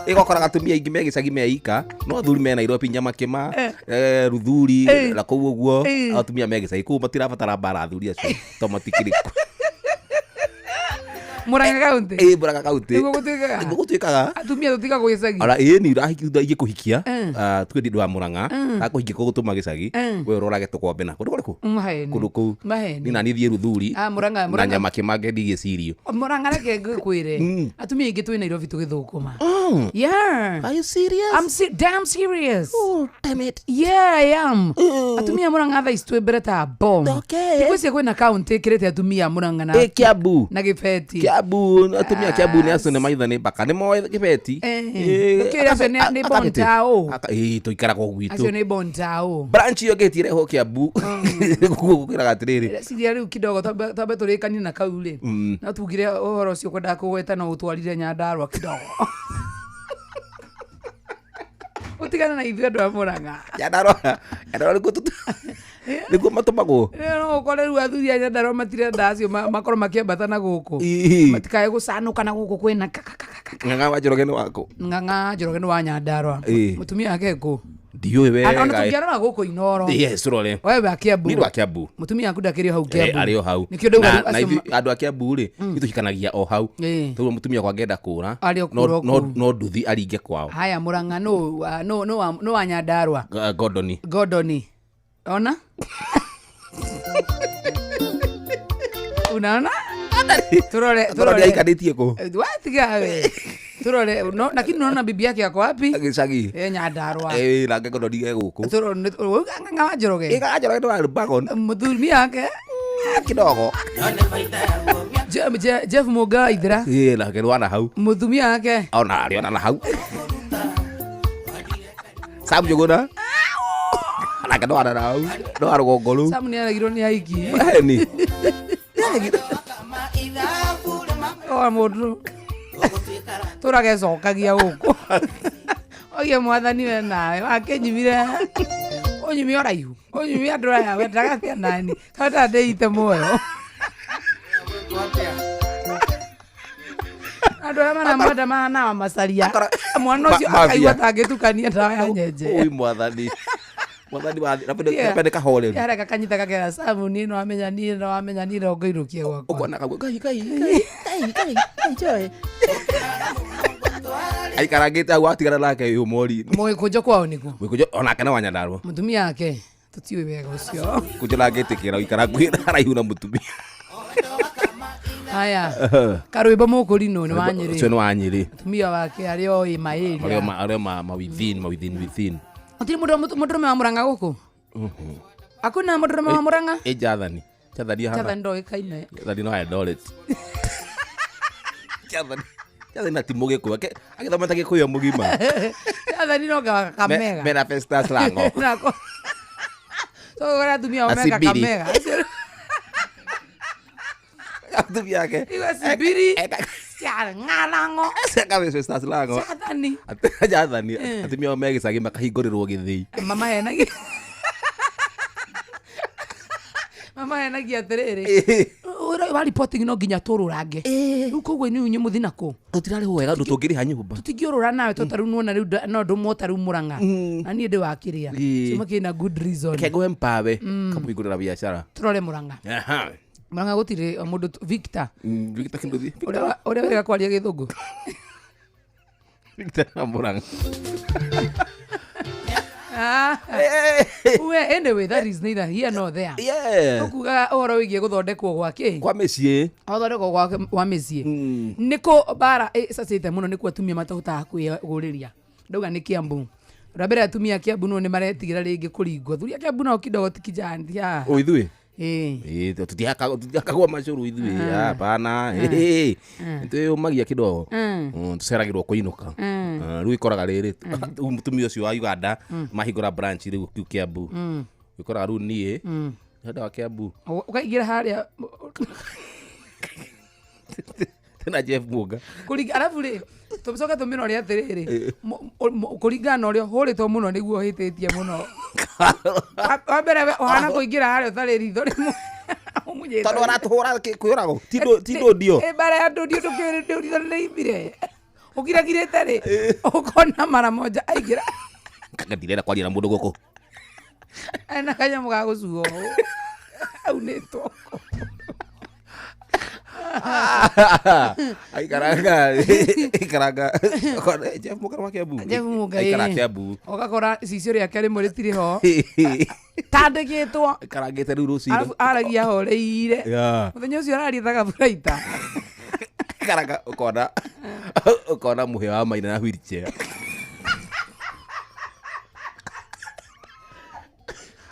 Ĩgakora atumia aingĩ me gĩcagi me ika, no athuri me Nairobi, Nyamakĩma, Ruthuri na kũu ũguo. Atumia me gĩcagi kũu matirabatara mbara athuri acio to matikĩrĩ kuo. Murang'a kaunti. Ĩ, Murang'a kaunti. Nĩguo gũtuĩkaga. Nĩguo gũtuĩkaga. Atumia tũtigagwo gĩcagi. Ona ĩ ni thutha ingĩkũhikia, tuge ndi wa Murang'a akũhikia kũgũtũma gĩcagi, we ũrorage tũkombe na kũndũ kũrĩkũ? Maheni. Kũndũ kũu. Maheni. Ni nani thiĩ Ruthuri Ah, Murang'a, na Murang'a. Nyamakĩma ngendigie cirio. Murang'a, reke ngwĩre, atumia aingĩ twĩ Nairobi tũgĩthũkũma. Yeah. Are you serious? I'm damn serious. Oh, damn it. Yeah, I am. Atumia a Murang'a thaa ici twĩ mbere ta bomb. Okay. Thikũ ici kwĩna kaunti ĩkĩrĩte atumia a Murang'a na Ĩ, Kiambu. na gĩbeti. Kiambu, atumia a Kiambu nĩ acio nĩ maitha nĩ mbaka nĩ moĩ gĩbeti. Eh. Ĩ, Ũkĩũria acio nĩ bontao. Ĩ, tũikaraga o gwitũ. Acio nĩ bontao. Branch ĩyo ngĩti ĩrehwo Kiambu gũkwĩraga atĩrĩrĩ. Ciria rĩu kidogo twambe tũrĩkanie na kau rĩ, no tugire ũhoro ũcio kwendaga kũgweta no ũtwarire Nyandarua kidogo, ũtigane na ithuĩ andũ a Murang'a. Nyandarua, Nyandarua nĩkuo matũmagwo. Rĩu no ũkore rĩu athuri a Nyandarua matirenda acio makorwo makĩambata na gũkũ. Ĩ. Matikae gũcanũka na gũkũ kwĩna kakakakaka. Ng'ang'a wa Njoroge nĩ wakũ? Ng'ang'a Njoroge nĩ wa Nyandarua. Ĩ. Mũtumia wake kũ? Ndiũĩ Ona wega. tũngĩarora gũkũ Inoro. Yes, tũrore. Wewe wa Kiambu. Niĩ wa Kiambu. Mũtumia waku ndakĩrĩ o hau Kiambu? Arĩ o hau. Nĩkĩo ndauga Na rĩu na acio ithuĩ andũ a Kiambu rĩ, ithuĩ tũhikanagia o hau. Ĩ. Tondũ mũtumia wakwa angĩenda kũra, Arĩ o kũra o kũu. no nduthi aringe kwao. Haya, Murang'a nũ wa Nyandarua? Gordoni. Gordoni. Ona? Unaona? Turore, Gordoni turore. aikarĩtie kũ? Watiga we. Turore, no, lakini unaona bibi yake yako wapi? Gĩcagi. Eh, Nyandarua. Ĩ, nake Gordoni e gũkũ. Turore, ng'ang'a wa Njoroge. Ĩ, Ng'ang'a Njoroge nĩ wa Rubagon. Mũtumia wake. Kidogo. Jeff Muga Ithira. Ĩ, nake nĩ wa na hau. Mũtumia wake. Ona arĩ ona na hau. Sam Njũgũna. Nake nĩ wa na hau. Nĩ wa rũgongo rũu. Sam nĩ aragirwo nĩ aiki. Eni. Wa mũndũ. Tũragecokagia gũkũ. Oige mwathani we nawe wakĩnyimire ũnyumie ũraihu ũnyumie andũ aya wendaga atĩa nani kawenda ndĩite muoyo andũ arĩa maramwenda mahana macaria mwana ũcio Mafia. akaigua tangĩtukania ndawa ya nyenje. Ui mwathani. Mwathani wa Yeah. napende kahoreru. Yareka kanyita kakera samu niĩ nĩwamenya niĩ nĩwamenya niĩ no ngũinũkie gwakwa. Ũkona kagwe ngai ngai ngai ngai ngai ngai joy. Aikarangĩte hau atigana nake yũ mori. Mũgĩkũnjo kwao nĩkũ? Mũgĩkũnjo onake nĩ wa Nyandarũa. Mũtumia wake tũtiũĩ wega ũcio. Mũgĩkũnjo ndangĩtĩkĩra gũikara hakuhĩ haraihu na mũtumia. Haya. Karwĩmbo mũkũrinũ nĩ wa Ũcio Nyĩrĩ. nĩ wa Nyĩrĩ. Mũtumia wake arĩ o ĩ Arĩa maĩria. ma arĩa ma within ma within within. Gũtirĩ mũndũ mũndũrũme wa Mũrang'a gũkũ? Hakuna mũndũrũme wa Mũrang'a? Ĩ Jathani. Jathani hana. Jathani ndoĩkaine. Jathani no Eldoret. Jathani. Jathani na ti mũgĩkũyũ. Agĩthomete gĩkũyũ mũgima. Jathani no kamega. Mena Festus Lango. Nako. So kora atumia ao Na meka Sibiri. kamega. Atumia ake. Iwe Sibiri. Cia ng'arango. Eka Festus Lango. Jathani. Jathani. Atumia ao me gĩcagi makahingũrĩrwo gĩthĩi. Mama henagia. Mama henagia atĩrĩrĩ. Ũrĩa wa reporting no nginya tũrũrange. Rĩu koguo inyuĩ inyuĩ mũthi nakũ? Tũtirarĩhwo wega ũndũ tũngĩrĩha nyũmba. Tũtingĩũrũra nawe to tarĩu nĩwona rĩu no ndũmwo tarĩu Mũrang'a. Na niĩ ndĩ wa kĩrĩa. Ĩĩ. Cuma kĩna good reason. Reke ngũhe mpawe kamũhingũrĩra biacara. Tũrore Mũrang'a. Aha. Mũrang'a gũtirĩ mũndũ Victor. Victor Kinduthi. Ũrĩa wĩrĩga kwaria gĩthũngũ. Victor na Mũrang'a. Ah. We, anyway, that is neither here nor there. Yeah. Tũkugaga ũhoro wĩgiĩ gũthondekwo gwa kĩ? Kwa mĩciĩ. Gũthondekwo gwa mĩciĩ. Nĩkũ mbara ĩcacĩte mũno nĩkuo atumia matahotaga kwĩgũrĩria. Ndauga nĩ Kiambu. Ũndũ wa mbere atumia a Kiambu no nĩ maretigĩra rĩngĩ kũringwo. Athuri a Kiambu nao kidogo ti kijani. O ithuĩ. Ĩĩ. Ĩĩ, tũtihakagwo macũrũ ithuĩ. Hapana. Ĩĩ. Nĩtwĩyũmagia kidogo. Tũceragĩrwo kũinũka. Rĩu ikoraga rĩrĩ rĩu mũtumia ũcio wa Uganda mahingũra branch rĩu kĩu Kiambu. Ikoraga rĩu niĩ ndĩrenda wa Kiambu. Ũkaingĩra harĩa Tena Jeff Muga. kũringa arabu rĩ tũcoke tũmĩrore atĩrĩrĩ kũringana na ũrĩa ũhũrĩtwo mũno nĩguo ũhĩtĩtie mũno. Wa mbere we ũhana kũingĩra harĩa ũtarĩ ritho rĩmwe. Ũmunyĩte. Tondũ aratũhũra kwĩũrago. Ti ndũndio. Ĩ mbara ya ndũndio ndũkĩũĩ ritho nĩrĩimbire. Ũkiragirĩte rĩ ũkona mara moja aingĩra Kanga ndirenda kwaria na mũndũ gũkũ. ena kanyamũ ga gũcuo ũũ. Aunĩtwo. Aikaranga aikaranga Jeff Muga wa Kiambu. Jeff Muga, Aikara ĩĩ. Kiambu. Ũgakora cicio rĩake rĩmwe rĩtirĩ ho. Tandĩkĩtwo. Aikarangĩte rĩu rũcinĩ. Arabu aragia horeire. Yeah. Mũthenya ũcio araria ta gaburaita. Aikaranga ũkona ũkona mũhĩa wa maina na wheelchair.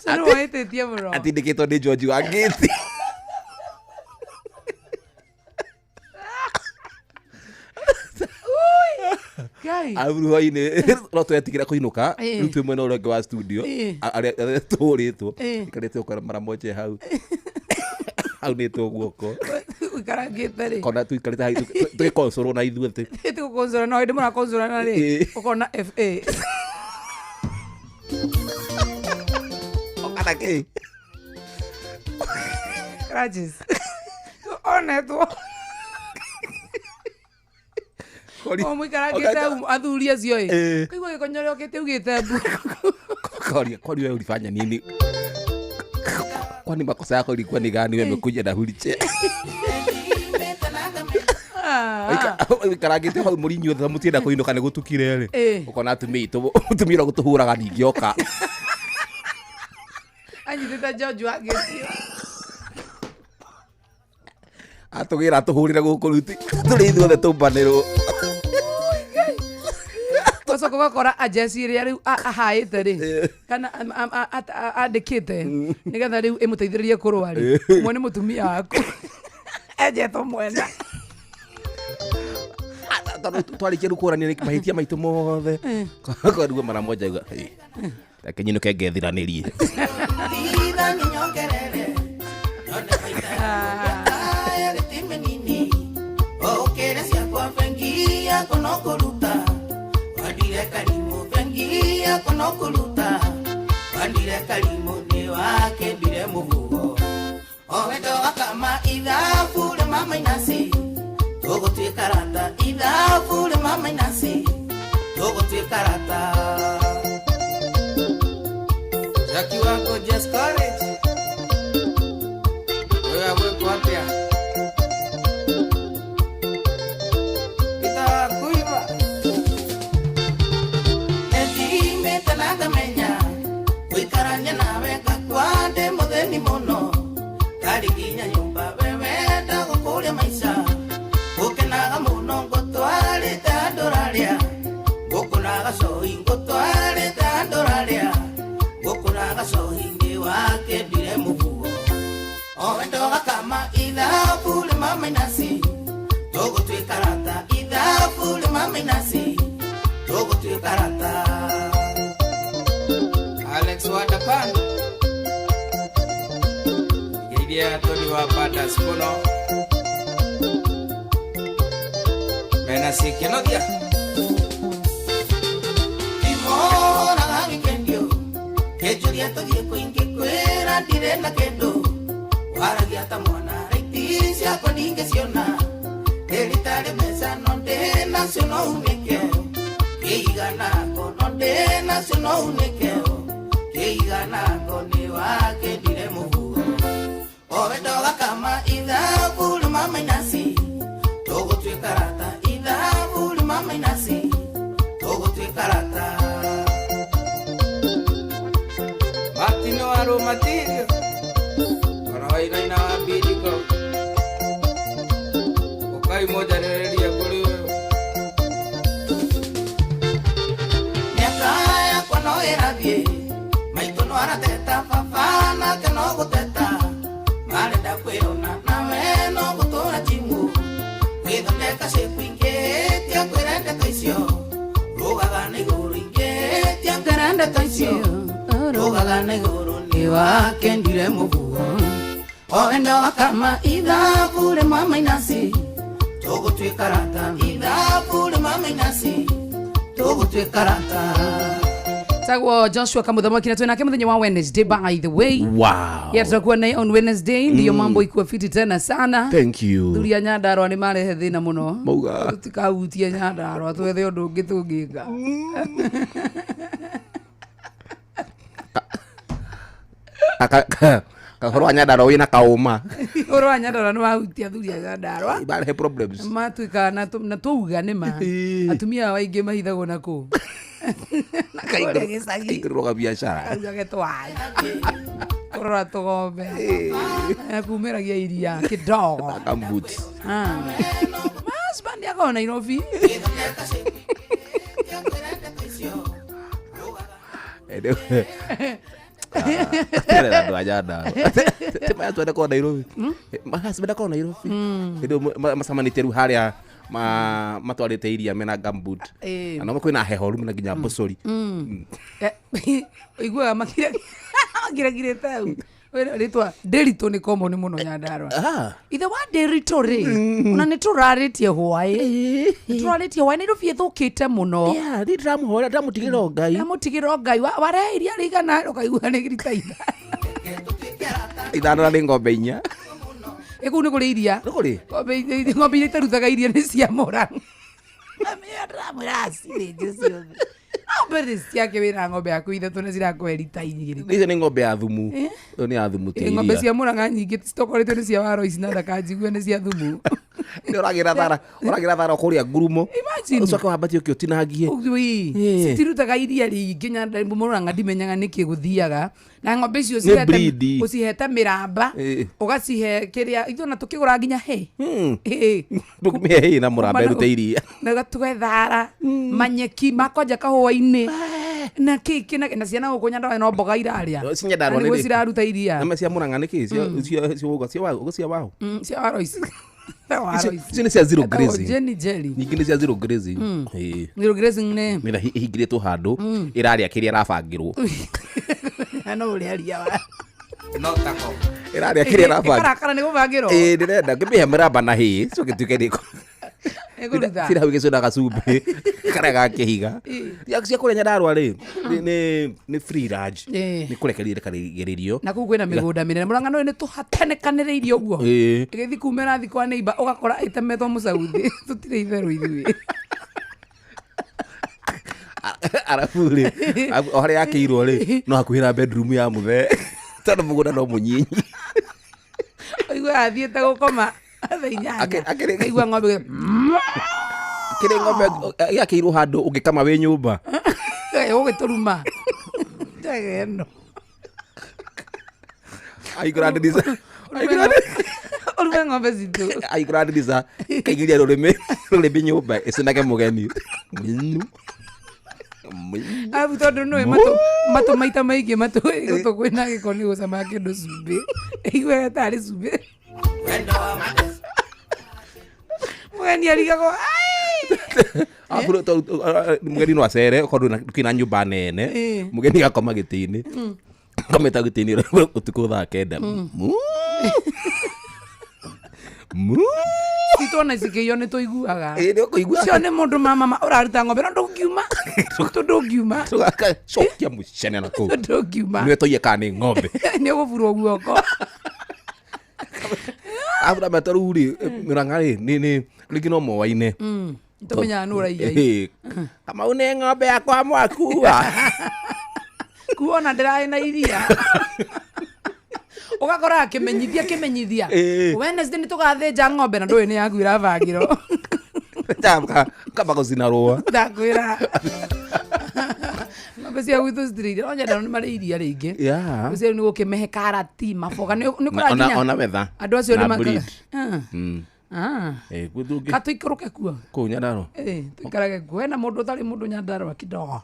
Ũcio nĩ wahĩtĩtie mũno. Atindĩkĩtwo nĩ George wa Ngĩti. Ngai. Arabu rĩu hwainĩ no twetigĩra kũinũka Ĩĩ. rĩu twĩ mwena ũrĩa ũngĩ wa studio Ĩĩ. arĩa tũhũrĩtwo Ĩĩ. ikarĩte ũkora mara moja hau aunĩtwo guoko Ũikarangĩte rĩ. kona tuikarĩte hau tũgĩkoncorwo na ithuĩ atĩ Tũgũkoncorana no hĩndĩ mũrakoncorana rĩ Ĩĩ. ũkona FA. ũkana kĩ Crutches. Onetwo. O mũikarangĩte hau athuri acio ĩ. Ĩĩ. Kaigua gĩkonyore okĩte ugĩte mbu. Kwani kwani wewe ulifanya nini? Kwani makosa yako ilikuwa ni gani? Wewe umekuja na wheelchair. Ah. Ikarangĩte hau mũrĩ inyuothe mũtienda kũinũka nĩ gũtukire rĩ. Ĩĩ. Ũkona atumia aitũ mũtumia ũrĩa gũtũhũraga ningĩ oka. Anyitĩte George wa Gĩtio. Atũgĩra atũhũrĩre gũkũ rĩu tũrĩ ithuothe tũmbanĩrwo. Ũgacoka ũgakora ajeci ĩrĩa rĩu ahaĩte rĩ kana andĩkĩte nĩgetha rĩu ĩmũteithĩrĩrie kũrũa rĩ ũmwe nĩ mũtumia waku enjetwo mwena. Tondũ twarĩkia rĩu kũrania mahĩtia maitũ mothe. Kwaruo mara moja uga. Reke nyinũke ngethiranĩrie. maica Gũkenaga mũno ngũtwarĩte andũ rarĩa Gũkũ na gacohi ngũtwarĩte andũ rarĩa Gũkũ na gacohi nĩ wakendire mũguo O wendo gakama ithabu rĩma mainasi Tũgũtuĩka rata ithabu rĩma mainasi Tũgũtuĩka rata Alex Wadapan Geithia Tony wa Badas mũno mena cikenogia Ndimoraga gĩkendio Kĩnjũria tũthiĩ kũingĩ kwĩra ndirĩ na kĩndũ Waragia ta mwana raiti ciakwa ndingĩciona Ndĩritarĩ mbeca no ndĩ nacio no unĩke Kĩiganako no ndĩ nacio no unĩke Kĩiganako nĩ wakĩndire mũhuo O wendo gakama ithabu rĩma mainasi Tũgũtuĩka rata ithabu rĩma mainasi Tũgũtuĩka rata Martino Aromatirio Ona wainaina wa Bidiko Ukai moja rereria kũrĩ ũyũ Miaka yakwa no ĩrathiĩ maitũ no arateta baba nake no gũteta marenda kwĩona nawe no gũtũra timu gwĩthondeka cĩku ingĩ tia kwĩra ndeto icio rũgaga na igũrũ ingĩ tia kwĩra ndeto icio rũgaga na igũrũ nĩ wakendire mũguo o wendo wakama ithabu rĩma mainasi tũgũtuĩka rata ithabu rĩma mainasi tũgũtuĩka rata Tagwo Joshua Kamuthamaki na twinake muthenya wa Wednesday, by the way. Wow. Yeah, tutakuwa naye on Wednesday, ndiyo mambo ikuwa fiti tena sana. Thank you. Thuri a Nyandarua nĩ marehe thĩna mũno. Mauga. Tũtikahutie Nyandarua twethe ũndũ ũngĩ tũngĩka. Kahoro wa Nyandarua wĩna kaũma. Ũhoro wa Nyandarua nĩ wahutia athuri a Nyandarua. Ibarehe problems. Matuĩkaga na tũuga nĩ ma. Atumia ao aingĩ mahithagwo na kũ? Na kũrĩa gĩcagi. Kaingĩrĩrwo gabiacara. Kaugage twai. Kũrora tũgombe. Kumĩragia iria kidogo. Kambuti. Ah. My husband akoragwo Nairobi. Anyway. Tena andũ a Nyandarua. Ti maya twende korwo Nairobi. My husband akorwo Nairobi. Hĩndĩ ĩyo macemanĩtie rĩu harĩa matwarĩte iria mena gumboot. Na no kwĩna heho rĩu na nginya mbũcũri. Ũiguaga makiragirĩte hau. Rĩtwa Ndĩritũ nĩ common mũno Nyandarua. Ithe wa Ndĩritũ rĩ, ona nĩ tũrarĩtie hwaĩ. Nĩ tũrarĩtie hwaĩ Nairobi ĩthũkĩte mũno. Yeah, niĩ ndĩramũhoera ndĩramũtigĩra o Ngai. Ndĩramũtigĩra o Ngai. Warehe iria rĩigana ũkaigua nĩ rita ithano. Ithano na nĩ ng'ombe inya. Ĩ kũu nĩ kũrĩ iria. Nĩ kũrĩ? Ng'ombe iria itarutaga iria nĩ cia Mũrang'a. Ndĩramwĩra acithĩnje ciothe. Ng'ombe nĩ ciake wĩna ng'ombe yaku ithatũ na cirakũhe rita igĩrĩ. Icio nĩ ng'ombe ya thumu. Ĩyo nĩ ya thumu ti Ng'ombe iria. cia Mũrang'a nyingĩ citokoretio nĩ cia Waroici na ndakanjigue nĩ cia thumu. Nĩ ũragĩra thara, ũragĩra thara kũrĩa ngurumo. Imagine. Ũcoke wambatie ũke ũtinangie. Ui, citirutaga iria rĩingĩ Mũrang'a ndimenyaga nĩkĩ gũthiaga. Na ng'ombe icio Nĩ breed. ũcihete mĩramba, ũgacihe kĩrĩa, ithuĩ ona tũkĩgũra nginya hay. Ndũkĩmĩhe hay na mũramba ĩrute iria. Na ũgatũhe thara, manyeki makwanja kahũa-inĩ. Na kĩ, kĩ, na ciana gũkũ Nyandarua no mboga irarĩa. Cia Nyandarua Na nĩguo nĩ rĩ? ciraruta iria. Na cia Mũrang'a nĩ kĩ? Cia waũ? Cia Waroici. Waroici. Icio nĩ cia zero Etagwo grazing. Jenny Jelly. Nyingĩ nĩ cia zero grazing. Zero grazing nĩ? Nĩ ĩhingĩrĩtwo handũ, ĩrarĩa kĩrĩa ĩrabangĩrwo. No ũrĩa ria wa. No tako. Ĩrarĩa kĩrĩa ĩrabangĩrwo. Ĩkarakara nĩ gũbangĩrwo? Ĩĩ, ndĩrenda ngĩmĩhe mĩramba na hay, coke ĩtuĩke nĩ Ĩkũruta. Cira hau igĩcũna gacumbĩ, karĩa ga kĩhiga. Cia kũrĩa Nyandarua rĩ, nĩ free range. Nĩ kũrekererio ĩrekererio. Na kũu kwĩna mĩgũnda mĩnene. Mũrang'a nĩ tũhatanĩkanĩrĩirie ũguo. Ĩgĩthiĩ kumĩra thĩ kwa neighbor, ũgakora ĩtemetwo mũcauthi. Tũtirĩ itherũ ithuĩ. Arabu rĩ, o harĩa yakĩirwo rĩ, no hakuhĩ na bedroom ya mũthee. Tondũ mũgũnda no mũnyinyi. Ũiguaga athiĩte gũkoma thaa inyanya. Kaigua ng'ombe Kĩrĩ ng'ombe yakĩirwo handũ ũngĩkama wĩ nyũmba. Ũgĩtũruma. Njega ĩno. Ahingũra ndirica. Ahingũra Tume ng'ombe citũ. Ahingũra ndirica kaingĩria rũrĩmĩ rũrĩmĩ nyũmba ĩcinage mũgeni. Minu. Minu. Arabu tondũ nĩũĩ matũ matũ maita maingĩ matũ gũtũ kwĩna gĩko nĩ gũcama kĩndũ cumbĩ. Iguaga tarĩ cumbĩ. Mũgeni arigagwo "Ai!" Arabu mũgeni no acere okorwo kwĩna nyũmba nene. Ĩĩ. Mũgeni agakoma gĩtĩ-inĩ. Akomete gĩtĩ-inĩ ũtukũ thaa 9. Mu. Mu. Citũ ona cikĩiywo nĩ tũiguaga. Ĩĩ, nĩ ũkũigua. Cio nĩ mũndũ mama ũraruta ng'ombe no ndũngiuma. Tũ ndũngiuma. Cokia mũcene na kũu. Ndũngiuma. Nĩwe tũiye kana nĩ ng'ombe. Nĩ ũgũburwo guoko. Arabu nameta rĩu rĩ mĩrang'a rĩ nĩ rĩngĩ no moaine. Tũmenyaga nũ ũraiya. Ĩĩ. Kamau nĩ ng'ombe yakwa mwakua. Kuona ndĩrarĩ na iria. Ũgakora akĩmenyithia kĩmenyithia. Ĩĩ. Wednesday nĩ tũgathĩnja ng'ombe na ndũĩ nĩ yaku ĩrabangirwo. Kamba gũcina rũa. Ndakwĩra. Ng'ombe cia gwitũ citirĩ iria. No nyenda nĩ marĩ iria rĩingĩ. Yeah. Ũcio nĩ gũkĩmehe karati maboga nĩ Ona kũranginya. ona wetha. Andũ acio Na nĩ breed. Ah. Eh, gwitũ Ka tũikũrũke kuo. kũu Nyandarua. Eh, tũikarage kuo. Hena mũndũ ũtarĩ mũndũ Nyandarua kidogo.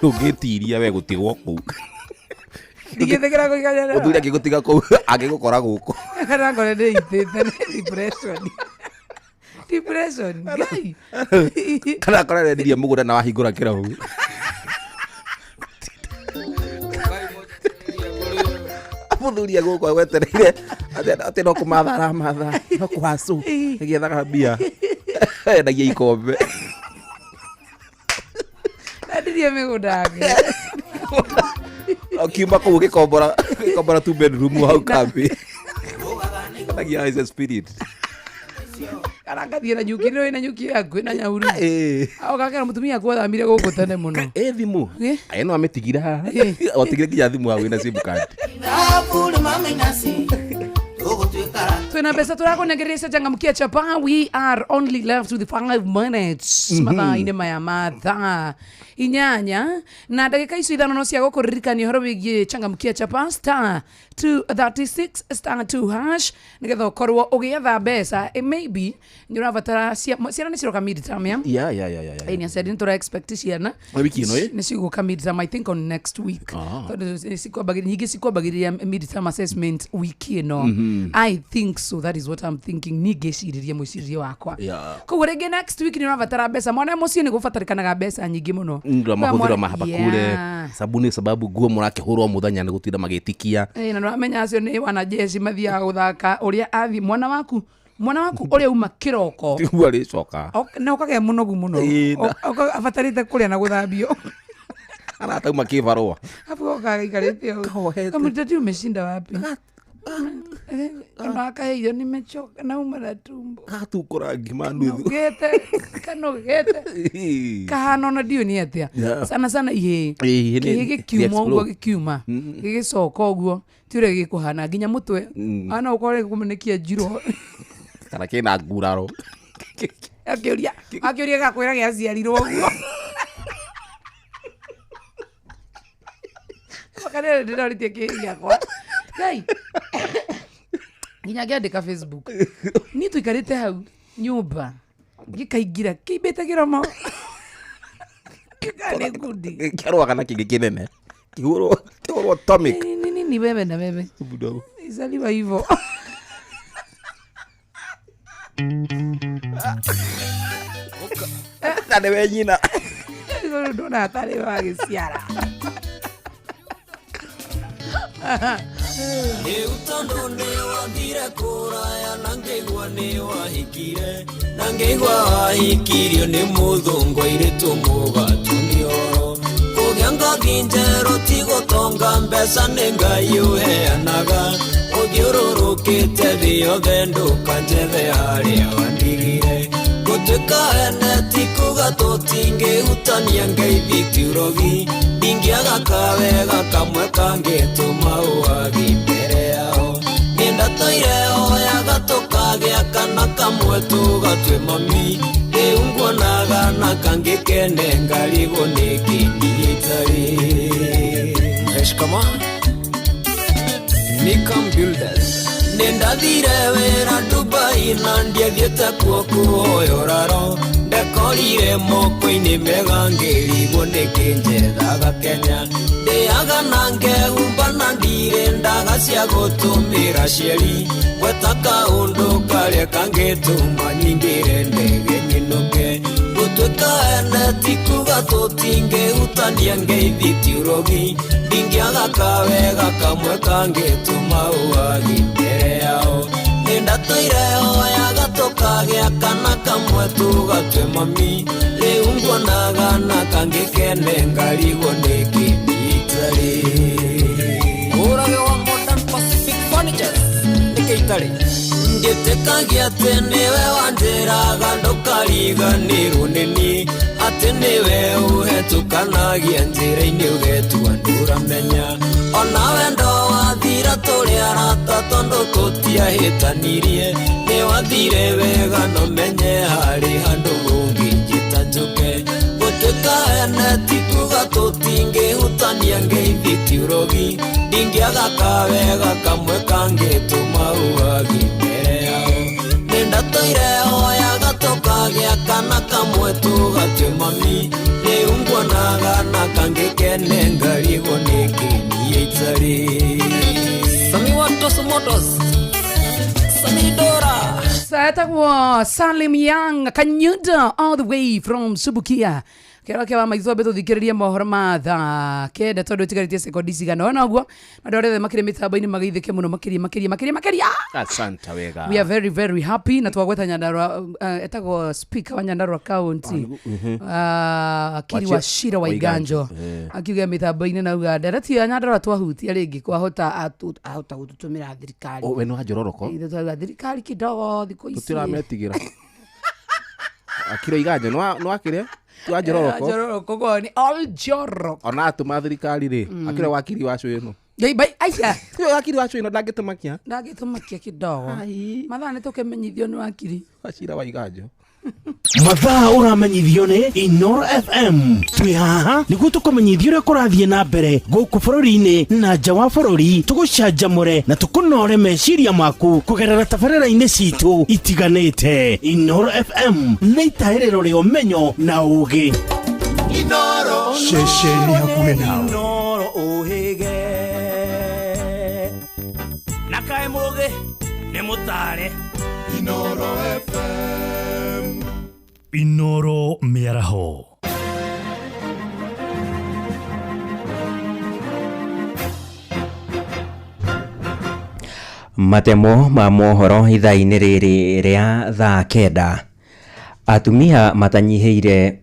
Ndũngĩtiria we gũtigwo kũu. Ndigĩtĩkĩra gũikara Nyandarua. Mũthuri angĩgũtiga kũu angĩgũkora gũkũ. Kana ngore ndĩitĩte nĩ depression. Depression. Ngai. Kana akora arendirie mũgũnda na wahingũra kĩrabu. Mũthuri egũkũ agwetereire atĩ no kũmatha aramatha no kũhacũ agĩethaga mbia endagia ikombe. Ndendirie mĩgũnda yake. Akiuma kũu gĩkombora gĩkombora two bedroom hau kambi. Endagia ice spirit. Kana ngathiĩ na nyuki nĩ na nyuki yaku na nyauru. Ĩĩ. Ũgakera mũtumia aku athamire gũkũ tene mũno. Ĩ thimũ. Ĩ. Ĩ no amĩtigire haha. Ĩ. Otigire nginya thimũ hau ĩna sim card. Twina mbeca tũrakũnengereria cia changamkia chapa. We are only left with 5 minutes. Mathaa-inĩ maya ma thaa 8 na ndagĩka icio 5 no cia gũkũririkania ũhoro wĩgiĩ changamkia chapa star 236 star 2 hash nĩgetha ũkorwo ũgĩetha mbeca. Maybe nĩ ũrabatara ciana nĩ ciroka midterm ya? Yeah, yeah, yeah, yeah, yeah. Ĩĩ, nĩ aciari nĩ tũra expect ciana Wiki ĩno, ĩ? nĩ cigũka midterm I think on next week. Ah. Tondũ nyingĩ cikwambagĩrĩria midterm assessment wiki ĩno. I think so, that is what I'm thinking. Niĩ ngĩcirĩria mwĩcirĩrie wakwa. Yeah. Koguo rĩngĩ next week nĩ ũrabatara mbeca. Mwana mũciĩ nĩ gũbatarĩkanaga mbeca nyingĩ mũno. Ndio mahũthĩro ma hapa kule. Yeah. Sabuni sababu nguo mũrakĩhũrwo mũthenya nĩ gũtinda magĩtikia. Ĩĩ, na nĩũramenya acio nĩ wanajeshi mathiaga gũthaka ũrĩa athiĩ mwana waku ũrĩa uma kĩroko. Tiguo arĩcoka. Na ũkagĩa mũnogu mũno. Ĩĩ, Abatarĩte kũrĩa na gũthambio. Aratauma kĩbarũa. Hapo ukaikarĩte hau. Kahohete. Kamwita tu umeshinda wapi? Ona akaheio nimechoka nauma na tumbo. Gatukũra ngima nuthu. Kanogete, kanogete. Kahana ona ndiũĩ nĩ atĩa. Yeah. Sana sana ihĩĩ. Ihĩĩ Kĩhĩĩ gĩkiuma explode. ũguo gĩkiuma. Gĩgĩcoka ũguo ti ũrĩa gĩkũhana nginya mũtwe. Ana ũkore kũmũnĩkia njirwo. Kana kĩna nguraro. Akĩũria akĩũria gakwĩra gĩaciarirwo ũguo. Makanene ndĩrorĩtie kĩhĩĩ gĩakwa. Ngai. Nginya ngĩandĩka Facebook. Niĩ tũikarĩte hau nyũmba gĩkaingĩra kĩimbĩte kĩromo. Kĩkarĩ ngundi. Kĩarũaga na kĩngĩ kĩnene. Kĩhũrwo kĩhũrwo atomic. Nini nini wewe na wewe. Izaliwa hivyo. Na nĩwe nyina. Rĩu ndona atarĩ wagĩciara. Rĩu tondũ nĩwathire kũraya na ngĩigua nĩwahikire na ngĩigua wahikirio nĩ mũthũngũ airĩtu mũgatunio kũgĩa ngothi njerũ ti gũtonga mbeca nĩ Ngai ũheanaga ũthiũrũrũkĩte thĩ yothe ndũkanjethe harĩa wandigire gũtuĩka ene ti kuga tũtingĩhutania ngeithi ti ũrogi ndingĩaga kawega kamwe kangĩtũma ũwagi mbere yao niĩ ndatũire hoyaga tũkagĩa kana kamwe tũgatue mami rĩu nguonaga na kangĩ kene ngarigwo nĩkĩ niĩ itarĩ. Heshkama Nikam Builders. Nĩ ndathire wĩra Dubai na ndiathiĩte kuo kũhoya ũraro ndekorire moko-inĩ mega ngĩrigwo nĩkĩ njethaga Kenya ndĩaga na ngehumba na ndirĩ ndaga cia gũtũmĩra cieri gweta kaũndũ karĩa kangĩtũma nyingĩre ndege nyinũke gũtuĩka ene ti kuga tũtingĩhutania ngeithi ti ũrogi ndingĩaga kawega kamwe kangĩtũma ũwagi mbere yao nĩndatũire hoyaga tũkagĩa kana kamwe tugatue mami rĩu nguonaga na kangĩ kene ngarigwo nĩkĩ itarĩ ũrage wa Modern Pacific Furnitures nĩkĩ itarĩ njĩtĩkagia atĩ nĩwe wanjĩraga ndũkariganĩrwo nĩ niĩ atĩ nĩwe ũhetũkanagia njĩra-inĩ ũgetua ndũramenya ona wendo wathira tũrĩ arata tondũ tũtiahĩtanirie nĩ wathire wega no menye harĩ handũ ũngĩnjĩta njũke gũtuĩka ene ti kuga tũtingĩhutania ngeithi ti ũrogi ndingĩaga kawega kamwe kangĩtũma ũwagi mbere yao nĩndatũire hoyaga tũkagĩa kana kamwe tũgatue mami rĩu nguonaga na kangĩ kene ngarigwo nĩkĩ niĩ itarĩ Sami Watos Motos Sami Dora Etagwo Salim Young Kanyuda all the way from Subukia kĩoro kĩa wa maitho ambe tũthikĩrĩrie mohoro ma thaa kenda tondũ ĩtigarĩtie sekondi cigana ũna ũguo andũ arĩa othe makĩrĩ mĩtambo-inĩ mageithĩke mũno makĩria makĩria makĩria makĩria. Asante wega. We are very very happy na twagweta Nyandarua etagwo speaker wa Nyandarua County akiri wa Shira wa Iganjo akiuga mĩtambo-inĩ na uga ndereti ya Nyandarua twahutia rĩngĩ kwahota ahota gũtũtũmĩra thirikari. We nĩ wa njororoko. Ithuĩ twauga thirikari kidogo thikũ ici tũtirametigĩra. Akira Iganjo nĩ wakĩrĩa wa njororoko. Njororoko kwa ni all njoroko. Ona atũma thirikari rĩ akira wakiri wa cũ ĩno. Bai aisha. Tiyo wakiri wa cũ ĩno ndangĩtũmakia. Ndangĩtũmakia kidogo. Mathaa nĩ tũkĩmenyithio nĩ wakiri. Wa Shira wa Iganjo. Mathaa ũramenyithio nĩ Inoro FM. Twĩ haha nĩguo tũkũmenyithia ũrĩa kũrathiĩ na mbere gũkũ bũrũri-inĩ na nja wa bũrũri, tũgũcanjamũre na tũkũnore meciria maku kũgerera tabarĩra-inĩ citũ itiganĩte. Inoro FM nĩ itahĩrĩro rĩa ũmenyo na ũũgĩ. Inoro ceceni hakuhĩ nawe. Inoro ũhĩge na kaĩ mũgĩ nĩ mũtare. Inoro FM. Inoro mĩaraho. Matemo ma mohoro ithaa-inĩ rĩrĩ rĩa thaa kenda. Atumia matanyihĩire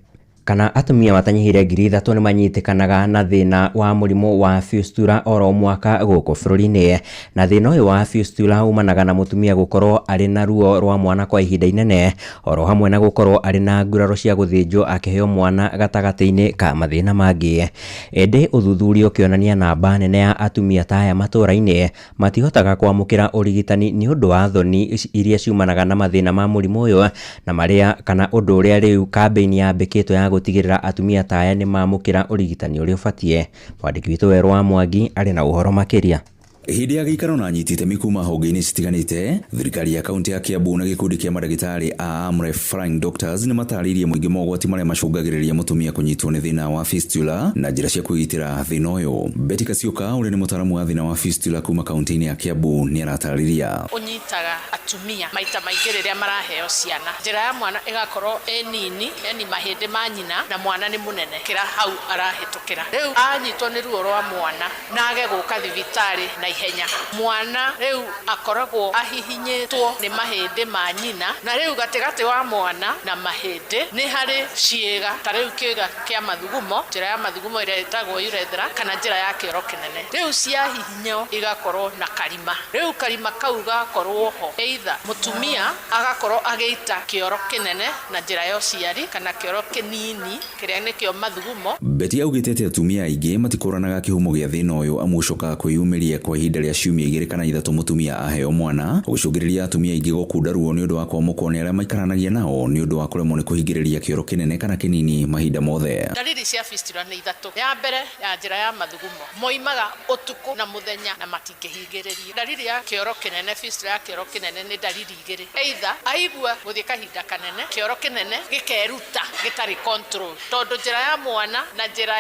kana atumia matanyihĩire 3,000 nĩ manyitĩkanaga na thĩna wa mũrimũ wa fistula oro mwaka gũkũ bũrũri-inĩ. Na thĩna ũyũ wa fistula umanaga na mũtumia gũkorwo arĩ na ruo rwa mwana kwa ihinda inene oro hamwe na gũkorwo arĩ na nguraro cia gũthĩnjwo akĩheo mwana gatagatĩ-inĩ ka mathĩna mangĩ. Ĩndĩ ũthuthuria ũkĩonania namba nene ya atumia ta aya matũũra-inĩ matihotaga kwamũkĩra ũrigitani nĩ ũndũ wa thoni iria ciumanaga na mathĩna ma mũrimũ ũyũ na marĩa kana ũndũ ũrĩa rĩu kambĩini yambĩkĩtwo ya gũtigĩrĩra atumia ta aya nĩ mamũkĩra ũrigitani ũrĩa ũbatiĩ. Mwandĩki witũ Werũ wa Mwangi arĩ na ũhoro makĩria. Hĩndĩ ya gĩikaro na anyiti itemi kuma honge-inĩ citiganĩte, thirikari ya kaunti ya Kiambu na gĩkundi kĩa mandagĩtarĩ a Amref Flying Doctors nĩ matarĩirie mũingĩ mogwati marĩa macũngagĩrĩria mũtumia kũnyitwo nĩ thĩna wa fistula na njĩra cia kwĩgitĩra thĩna ũyũ. Betty Kasioka ũrĩa nĩ mũtaaramu wa thĩna wa fistula kuma kaunti-inĩ ya Kiambu nĩ aratarĩria. Ũnyitaga atumia maita maingĩ rĩrĩa maraheo ciana, njĩra ya mwana ĩgakorwo ĩ nini, yani mahĩndĩ ma nyina na mwana nĩ mũnene kĩra hau arahĩtũkĩra. Rĩu anyitwo nĩ ruo rwa mwana na age gũka thibitarĩ na ihenya, mwana rĩu akoragwo ahihinyĩtwo nĩ mahĩndĩ ma nyina, na rĩu gatagatĩ wa mwana na mahĩndĩ nĩ harĩ ciĩga ta rĩu kĩga kĩa mathugumo, njĩra ya mathugumo ĩrĩa ĩtagwo urethra kana njĩra ya kĩoro kĩnene. Rĩu ciahihinywo igakorwo na karima, rĩu karima kau gakorwo ho either mũtumia agakorwo agĩita kĩoro kĩnene na njĩra ya ũciari kana kĩoro kĩnini kĩrĩa nĩkĩo mathugumo. Betty augĩte atĩ atumia aingĩ matikũranaga kĩhumo gĩa thĩna ũyũ amu ũcokaga kwĩyumĩria kwa ihinda rĩa ciumia 2 kana 3 mũtumia aheo mwana, gũcũngĩrĩria atumia aingĩ gũkunda ruo nĩ ũndũ wa kwamũkwo nĩ arĩa maikaranagia nao nĩ ũndũ wa kũremwo nĩ kũhingĩrĩria kĩoro kĩnene kana kĩnini mahinda mothe. Ndariri cia fistula nĩ ithatũ. Ya mbere ya njĩra ya mathugumo, moimaga ũtukũ na mũthenya na matingĩhingĩrĩria. Ndariri ya kĩoro kĩnene, fistula ya kĩoro kĩnene nĩ ndariri igĩrĩ. Either aigua gũthiĩ kahinda kanene, kĩoro kĩnene gĩkeruta gĩtarĩ control, tondũ njĩra ya mwana na njĩra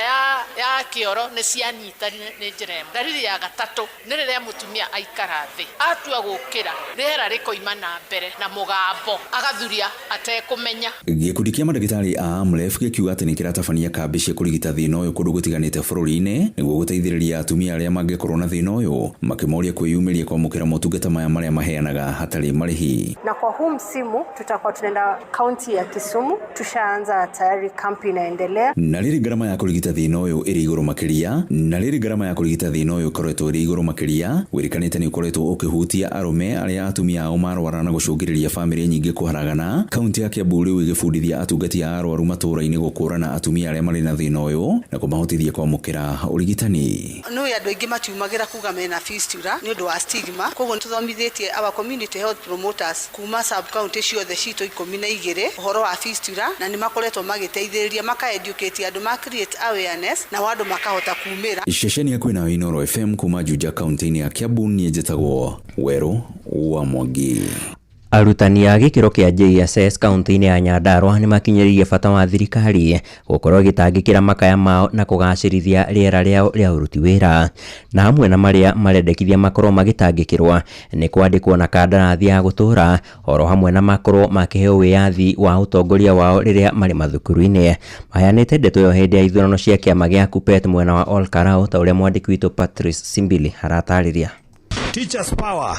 ya kĩoro nĩ cianyitanire nĩ njĩra ĩmwe. Ndariri ya gatatũ nĩ rĩrĩa mũtumia aikara thĩ atua gũkĩra, rĩera rĩkoima na mbere na mũgambo agathuria atekũmenya. Gĩkundi kĩa mandagĩtarĩ a AMREF gĩkiuga atĩ nĩ kĩratabania kambĩ cia kũrigita thĩna ũyũ kũndũ gũtiganĩte bũrũri-inĩ nĩguo gũteithĩrĩria atumia arĩa mangĩkorwo na thĩna ũyũ, makĩmoria kwĩyumĩria kwamũkĩra motungata maya marĩa maheanaga hatarĩ marĩhi. Na kwa huu msimu tutakuwa tunaenda kaunti ya Kisumu, tushaanza tayari, kampi inaendelea. Na rĩrĩ ngarama ya kũrigita thĩna ũyũ ĩrĩ igũrũ makĩria, na rĩrĩ ngarama ya kũrigita thĩna ũyũ ĩkoretwo ĩrĩ igũrũ makĩria, wĩrĩkanĩte nĩ ũkoretwo ũkĩhutia arũme arĩa atumia ao marwara na gũcũngĩrĩria bamĩrĩ nyingĩ kũharagana. Kaunti ya Kiambu rĩu ĩgĩbundithia atungati a arwaru matũũra-inĩ gũkũrana atumia arĩa marĩ na thĩna ũyũ na kũmahotithia kwamũkĩra ũrigitani. Nĩ andũ aingĩ matiumagĩra kuga mena fistula nĩ ũndũ wa stigma, koguo nĩtũthomithĩtie our community health promoters kuma sub county ciothe citũ 12 ũhoro wa fistula, na nĩ makoretwo magĩteithĩrĩria maka educate andũ, ma create awareness na andũ makahota kumĩra. Ceceni ya kwĩna Inooro FM kuma Juja kaunti-inĩ ya Kiambu, niĩ njĩtagwo Werũ wa Mwangi. Arutani a gĩkĩro kĩa JSS kaunti-inĩ ya Nyandarua nĩmakinyĩrĩirie bata wa thirikari gũkorwo ĩgĩtangĩkĩra makaya mao na kũgacĩrithia rĩera rĩao rĩa ũruti wĩra, na hamwe na marĩa marendekithia makorwo magĩtangĩkĩrwa nĩ kwandĩkwo na kandarathi ya gũtũũra, oro hamwe na makorwo makĩheo wĩyathi wa ũtongoria wao rĩrĩa marĩ mathukuru-inĩ. Maheanĩte ndeto ĩyo hĩndĩ ya ithurano cia kĩama gĩa KUPPET mwena wa Ol Kalou, ta ũrĩa mwandĩki witũ Patrice Simbili aratarĩria. Teachers power,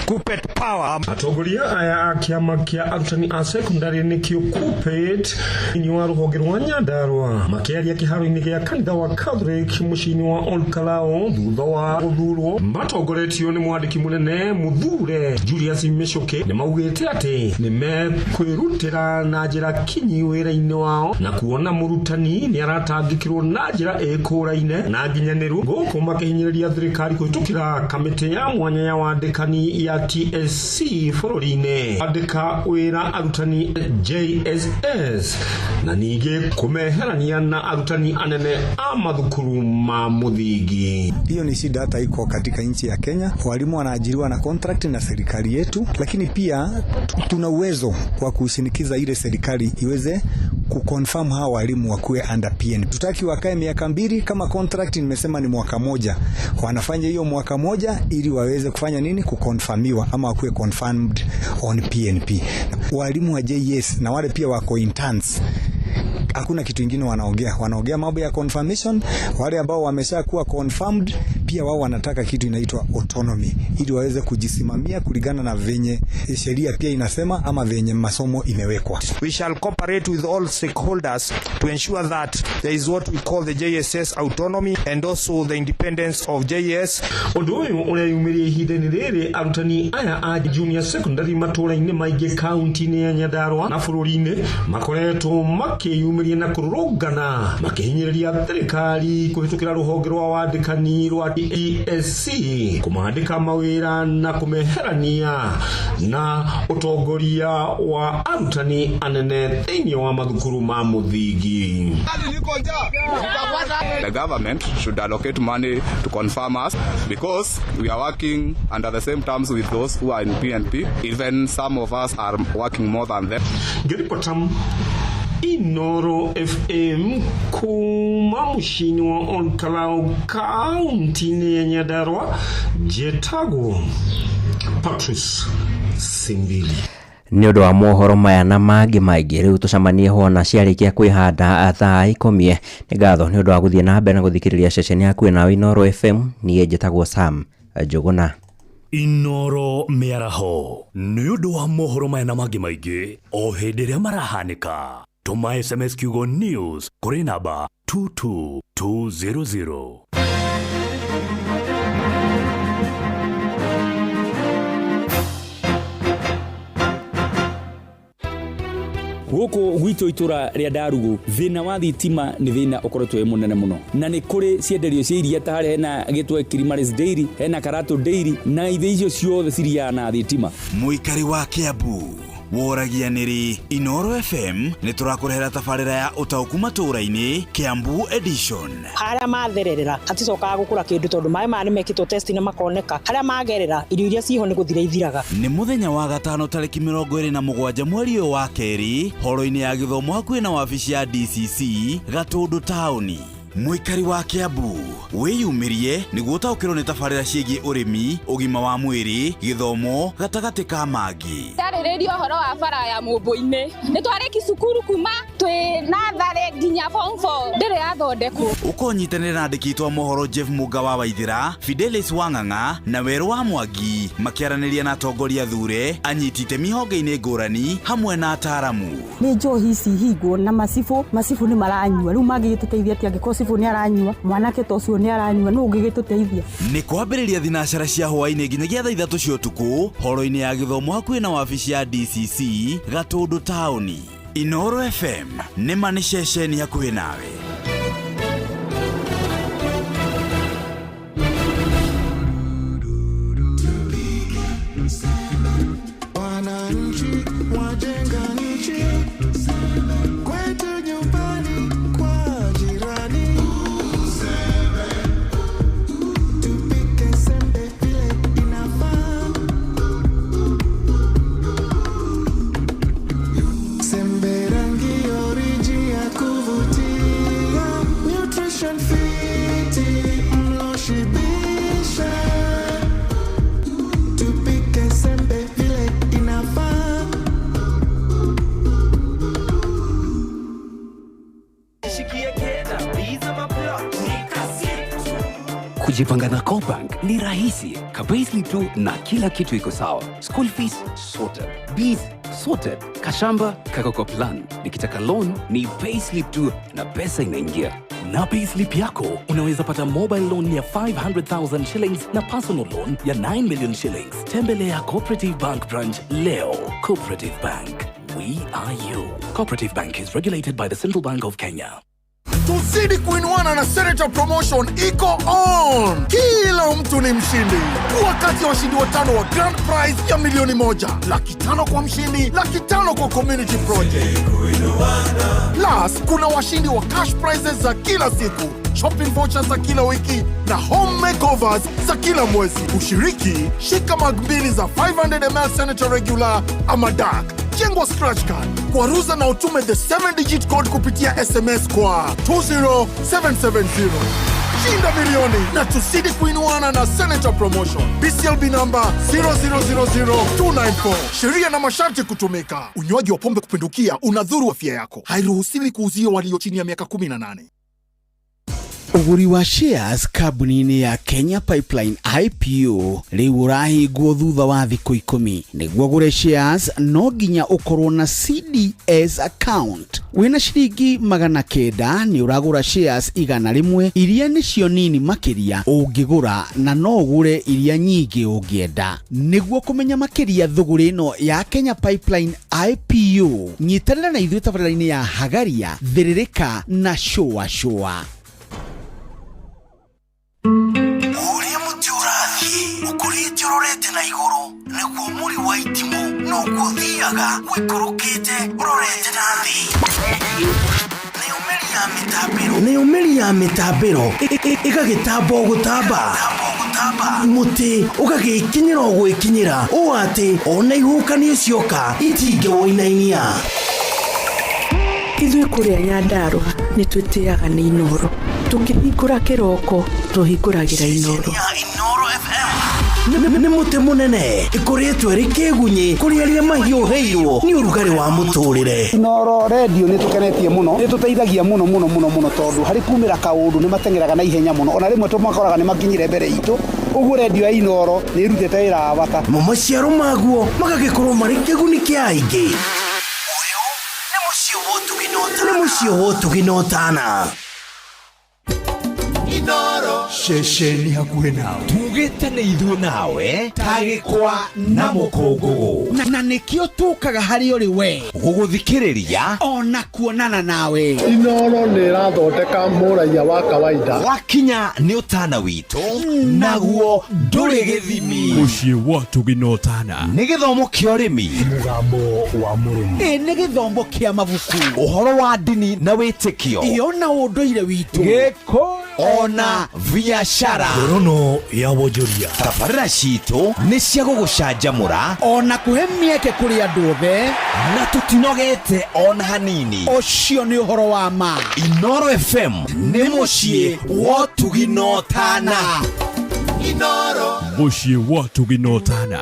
KUPPET power. Atongoria aya a kĩama kĩa arutani a secondary nĩkĩo KUPPET thĩinĩ wa rũhonge rwa Nyandarua makĩaria kĩharo-inĩ gĩa kanitha wa Catholic mũciĩ-inĩ wa Ol Kalou thutha wa gũthurwo matongoretio nĩ mwandĩki mũnene Muthure Julius Michuki, nĩ maugĩte atĩ nĩ mekwĩrutĩra na njĩra kinyi wĩra-inĩ wao na kuona mũrutani nĩ aratangĩkĩrwo na njĩra ĩkũraine na nginyanĩru, gũkũ makĩhinyĩrĩria thirikari kũhĩtũkĩra kamĩtĩ ya mwanya ya wandĩkani ya TSC bũrũri-inĩ andĩka wĩra arutani JSS na ningĩ kũmeherania na arutani anene a mathukuru ma mũthingi. Hiyo ni shida hata iko katika nchi ya Kenya. Walimu wanaajiriwa na contract na serikali yetu, lakini pia tuna uwezo wa kushinikiza ile serikali iweze kuconfirm hawa walimu wakuwe under PN. Tutaki wakae miaka 2 kama contract nimesema ni mwaka 1. Wanafanya hiyo mwaka 1 ili waweze kufanya nini? Kuconfirmiwa ama wakuwe confirmed on PNP. Walimu wa JS na wale pia wako interns, hakuna kitu ingine wanaongea. Wanaongea mambo ya confirmation. Wale ambao wameshakuwa confirmed pia wao wanataka kitu inaitwa autonomy ili waweze kujisimamia kulingana na venye sheria pia inasema ama venye masomo imewekwa. We shall cooperate with all stakeholders to ensure that there is what we call the JSS autonomy and also the independence of JS. Ũndũ ũyũ ũreyumĩria ihinda-inĩ rĩrĩ arutani aya a junior secondary matũũra-inĩ maingĩ kaunti-inĩ ya Nyandarua na bũrũri-inĩ makoretwo makĩyumĩria na kũrũrũngana makĩhinyĩrĩria thirikari kũhĩtũkĩra rũhonge rwa wandĩkani rwa TSC kũmandĩka mawĩra na kũmeherania na ũtongoria wa arutani anene thĩinĩ wa mathukuru ma mũthingi. The government should allocate money to confirm us because we are working under the same terms with those who are in PNP. Even some of us are working more than them. Ngĩribota Inooro FM kuma mũciĩ-inĩ wa Ol Kalou kaunti-inĩ ya Nyandarua, njĩtagwo Patrice Simbili. Nĩ ũndũ wa mohoro maya na mangĩ maingĩ, rĩu tũcemanie hona ciarĩkia kwĩhanda thaa 10. Nĩ ngatho nĩ ũndũ wa gũthiĩ na mbere na gũthikĩrĩria ceceni yaku ĩna Inooro FM. Niĩ njĩtagwo Sam Njũgũna. Inooro mĩaraho nĩ ũndũ wa mohoro maya na mangĩ maingĩ o hĩndĩ ĩrĩa marahanĩka. Tũma SMS kiugo news kũrĩ namba 22200. Gũkũ gwitũ itũra rĩa Ndarugu, thĩna wa thitima nĩ thĩna ũkoretwo wĩ mũnene mũno, na nĩ kũrĩ cienderio cia iria ta harĩa hena gĩtwe Kilimaris Dairy, hena Karatu Dairy, na ithe icio ciothe ciriaga na thitima. Mũikari wa Kiambu woragia nĩrĩ Inoro FM nĩ tũrakũrehera tabarĩra ya ũtaũku matũũra-inĩ Kiambu edition. Harĩa mathererera haticokaga gũkũra kĩndũ tondũ maĩ maya nĩ mekĩtwo test na makoneka harĩa magerera irio iria ciho nĩ gũthira ithiraga. Nĩ mũthenya wa gatano tarĩki 27 mweri ũyũ wa kerĩ horo-inĩ ya gĩthomo hakuhĩ na wabici ya DCC Gatũndũ taũni. Mũikari wa Kiambu wĩyumĩrie nĩguo ũtaũkĩrwo nĩ tabarĩra ciĩgiĩ ũrĩmi, ũgima wa mwĩrĩ, gĩthomo gatagatĩ ka mangĩ. Ndarĩrĩria ũhoro wa bara ya Mũmbũ-inĩ. Nĩ twarĩki cukuru kuma twĩ natharĩ nginya form 4 ndĩrĩ yathondekwo. Ũkonyitanĩra na andĩki aitũ a mohoro Jeff Mũnga wa Waithĩra, Fidelis Wang'ang'a na Werũ wa Mwangi makĩaranĩria na atongoria thure, anyiti itemi honge-inĩ ngũrani hamwe na ataaramu. Nĩ njohi ici hingwo na macibũ, macibũ nĩ maranyua. Rĩu mangĩgĩtũteithia atĩa angĩkorwo cibũ nĩ aranyua, mwanake ta ũcio nĩ aranyua, nũ ũngĩgĩtũteithia? Nĩ kwambĩrĩria thinacara cia hwaĩ-inĩ nginyagia thaa 3 cia ũtukũ horo-inĩ ya gĩthomo hakuhĩ na wabici ya DCC Gatũndũ taũni. Inoro FM nĩ ma nĩ ceceni hakuhĩ nawe. Wananchi wajenga nchi, kwetu nyumbani kwa jirani. Tupike sembe vile inafaa. Sembe rangi oriji ya kuvutia, nutrition fiti mlo shibisha. Tupike sembe vile inafaa. Kujipanga na CoBank ni rahisi. Ka-payslip tu na kila kitu iko sawa. School fees sorted, bills sorted, kashamba kako kwa plan. Nikitaka loan ni payslip tu na pesa inaingia. Na payslip yako unaweza pata mobile loan ya 500,000 shillings na personal loan ya 9 million shillings. Tembelea Cooperative Bank branch leo. Cooperative Bank, we are you. Cooperative Bank is regulated by the Central Bank of Kenya. Tuzidi kuinuana na Senator Promotion iko on. Kila mtu ni mshindi. Kuwa kati ya washindi 5 wa grand prize ya 1,000,000. 500,000 kwa mshindi, 500,000 kwa community project. Plus, kuna washindi wa cash prizes za kila siku, shopping vouchers za kila wiki na home makeovers za kila mwezi. Ushiriki, shika mug 2 za 500 ml Senator Regular ama Dark. Jengwa scratch card. Kwaruza na utume the 7-digit code kupitia SMS kwa 20770. Shinda milioni na tuzidi kuinuana na Senator Promotion. BCLB number 0000294. Sheria na masharti kutumika. Unywaji wa pombe kupindukia unadhuru afya yako. Hairuhusiwi kuuzia walio chini ya miaka 18. Ũgũri wa shares kambuni-inĩ ya Kenya Pipeline IPO rĩu ũrahingwo thutha wa thikũ 10. Nĩguo ũgũre shares no nginya ũkorwo na CDS account. Wĩna ciringi 900 nĩ ũragũra shares 100 iria nĩcio nini makĩria ũngĩgũra, na no ũgũre iria nyingĩ ũngĩenda. Nĩguo kũmenya makĩria thũgũrĩ ĩno ya Kenya Pipeline IPO, nyitanĩra na ithuĩ tabarĩra-inĩ ya Hagaria, Thĩrĩrĩka na Shũa Shũa. Ũrĩa mũtĩ ũrathiĩ ũkũrĩte ũrorete na igũrũ nĩguo mũri wa itimũ noguo ũthiaga ũikũrũkĩte ũrorete na thĩ. Nayo mĩri ya mĩtambĩro ĩgagĩtamba o gũtamba, mũtĩ ũgagĩkinyĩra o gwĩkinyĩra ũũ atĩ ona ihuhũkanio cioka itingĩwũinainia. Ithuĩ kũrĩa Nyandarũa nĩ twĩtĩaga nĩ Inoro. Tũkĩhingũra kĩroko tũhingũragĩra Inoro. Nĩ mũtĩ mũnene ĩkũrĩtwo ĩrĩ kĩgunyĩ kũrĩ arĩa mahiũhĩirwo nĩ ũrugarĩ wa mũtũrĩre. Inoro redio nĩ tũkenetie mũno, nĩ tũteithagia mũno mũno mũno mũno tondũ harĩ kumĩra kaũndũ nĩ mateng'eraga na ihenya mũno, ona rĩmwe tũmakoraga nĩ makinyire mbere itũ. Ũguo redio ya Inoro nĩ ĩrutĩte wĩra wa bata. Mo maciaro maguo magagĩkorwo marĩ kĩguni kĩa aingĩ. Nĩ mũciĩ wa ũtugi na ũtana. Inoro Ceceni hakuhĩ nawe. Tugĩte nĩ ithuĩ nawe ta gĩkwa na mũkũngũgũ. Na nĩkĩo tũkaga harĩ ũrĩ we gũgũthikĩrĩria ona kuonana nawe. Inoro nĩ ĩrathondeka mũraiya wa kawaida. Wakinya nĩ ũtana witũ naguo ndũrĩ gĩthimi. Mũciĩ wa Tũginotana. Nĩ gĩthomo kĩa ũrĩmi. Mũgambo wa mũrĩmi. Ĩ nĩ gĩthomo kĩa mabuku. Ũhoro wa ndini na wĩtĩkio. Ĩyo na ũndũire witũ. Gĩkũyũ ona biacara. Ngorono ya wonjoria. Tabarĩra citũ nĩ cia gũgũcanjamũra ona kũhe mĩeke kũrĩ andũ othe na tũtinogete ona hanini. Ũcio nĩ ũhoro wa ma. Inoro FM nĩ mũciĩ wa ũtugi na ũtana. Inoro Mũciĩ wa Tũginotana.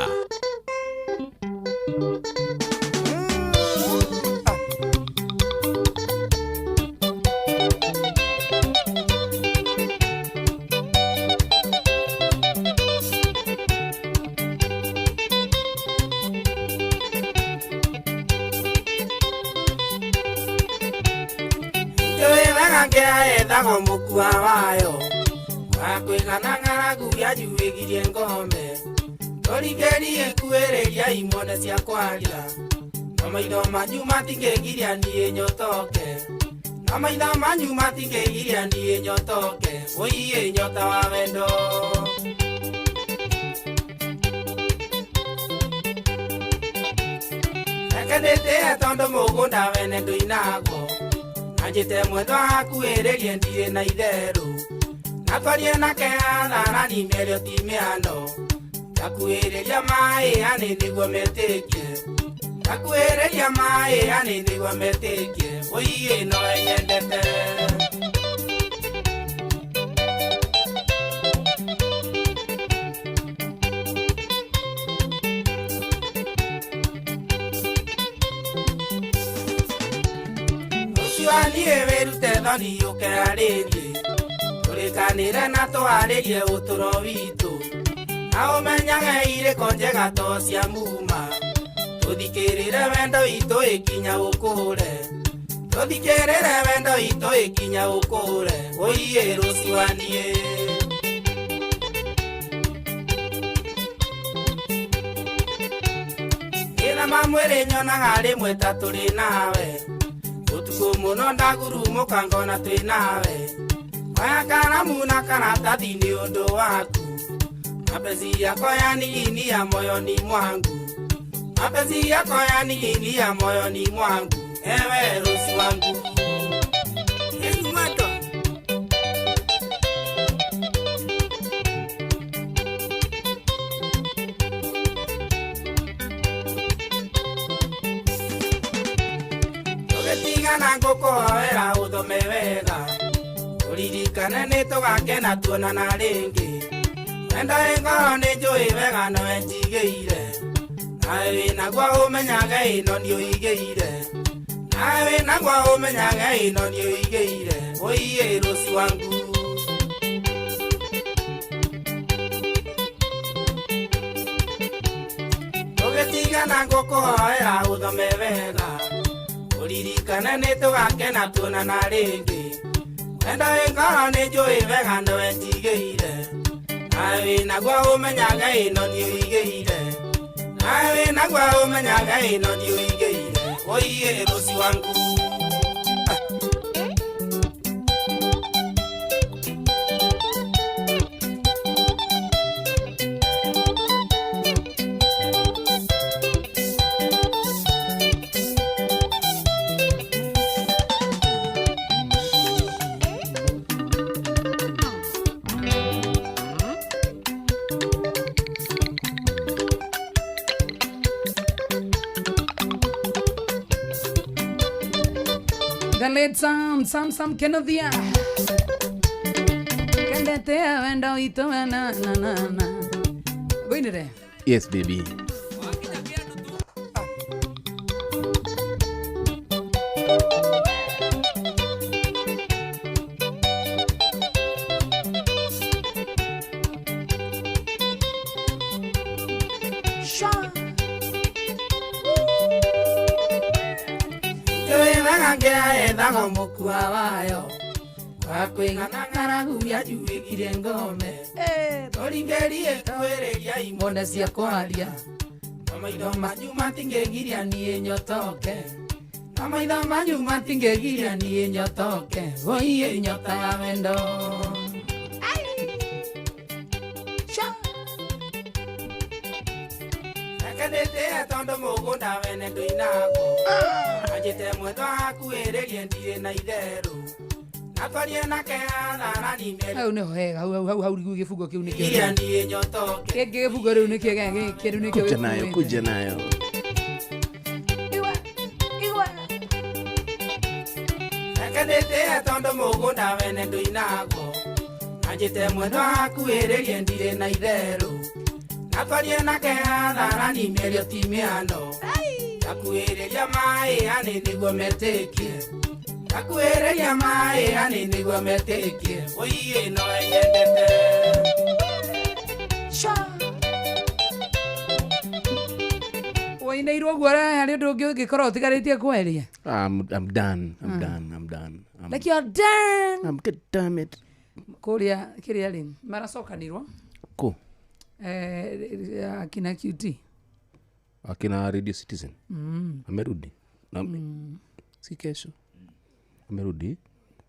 Njũĩ wega ngĩra ethagwo mũkua wayo wakwĩgana ng'aragu yanjuĩgirie ngome tũrigĩrie kuĩrĩria imone cia kwaria no maitho manyu matingĩgiria niĩ nyotoke no maitho manyu matingĩgiria niĩ nyotoke ũiĩ nyota wa wendo. Reke ndĩtĩe tondũ mũgũnda wene ndũinagwo anjĩte mwendwa akuhĩrĩrie ndirĩ na itherũ na twarie nake atharani mĩario ti mĩano ndakuhĩrĩria maĩ anĩ nĩguo metĩkie ndakuhĩrĩria maĩ anĩ nĩguo metĩkie ũiĩ nowe nyendete. Niĩ wĩrute thoni ũke arĩrie tũrĩkanĩre na twarĩrie ũtũro witũ na ũmenyage irĩko njega to cia muma tũthikĩrĩre wendo witũ ĩkinya ũkũre tũthikĩrĩre wendo witũ ĩkinya ũkũre ũiĩ rũciũ niĩ. Ĩthama mwĩrĩ nyonaga rĩmwe ta tũrĩ nawe ũtukũ mũno ndagurumũka ngona twĩ nawe oya karamu na karatathi nĩ ũndũ waku mapenzi yako yaniginia moyoni mwangu mapenzi yako yaniginia moyoni mwangu ewe rũciũ wangu. Yesu mwendwa. Tũgĩtigana ngũkũhoera ũthome wega ũririkane nĩ tũgakena tuonana rĩngĩ wendo ĩ ngoro nĩ njũĩ wega nowe njigĩire nawe wĩnaguo ũmenyage ĩno nĩ ũigĩire nawe wĩnaguo ũmenyage ĩno nĩ ũigĩire ũiĩ rũciũ wangu. Tũgĩtigana ngũkũhoera ũthome wega ũririkane nĩ tũgakena tuonana rĩngĩ wendo ĩ ngoro nĩ njũĩ wega nowe njigĩire nawe wĩnaguo ũmenyage ĩno nĩ ũigĩire nawe wĩnaguo ũmenyage ĩno nĩ ũigĩire ũiĩ rũciũ wangu. The late Sam, Sam, Sam Kenothia. Kendete wendo witũ na na na na. Gwinire. Yes baby. Ethagwo mũkua wayo Wakwĩng'ana ng'aragu yanjuĩkire ngome. Tũringĩrie kwĩrĩria imone cia kwaria. Na maitho manyu matingĩgiria niĩ nyotoke. Na maitho manyu matingĩgiria niĩ nyotoke. Oiye nyota ya wendo. Rekenĩte tondũ mũgũnda wene ndũinagwo. Anjĩte mwendwa akuhĩrĩrie ndirĩ na itherũ. Natwarie nake atharani mĩeri. Hau nĩho hega, hau hau hau gĩbungo kĩu nĩkĩo. Iria niĩ nyotoke. Gĩkĩ gĩbungo rĩu nĩkĩo gĩkĩ rĩu nĩkĩo Kuja nayo, gĩkuĩte. kuja nayo. Igua, igua. Rekenĩte tondũ mũgũnda wene ndũinagwo. Anjĩte mwendwa akuhĩrĩrie ndirĩ na itherũ. Natwarie nake atharani mĩario ti mĩano. Ndakuhĩrĩria maĩ anĩ nĩguo metĩkie. Ndakuhĩrĩria maĩ anĩ nĩguo metĩkie. Ũiĩ no enyendete. Wainĩirwo ũguo harĩ ũndũ ũngĩ ũngĩkorwo ũtigarĩtie kwaria. I'm done. I'm done. I'm done. I'm, Like you're done. I'm good. Damn it. Kũrĩa kĩrĩa rĩ maracokanirwo Ko. Akina QT. Akina Radio Citizen. Amerudi. Na si kesho. Amerudi.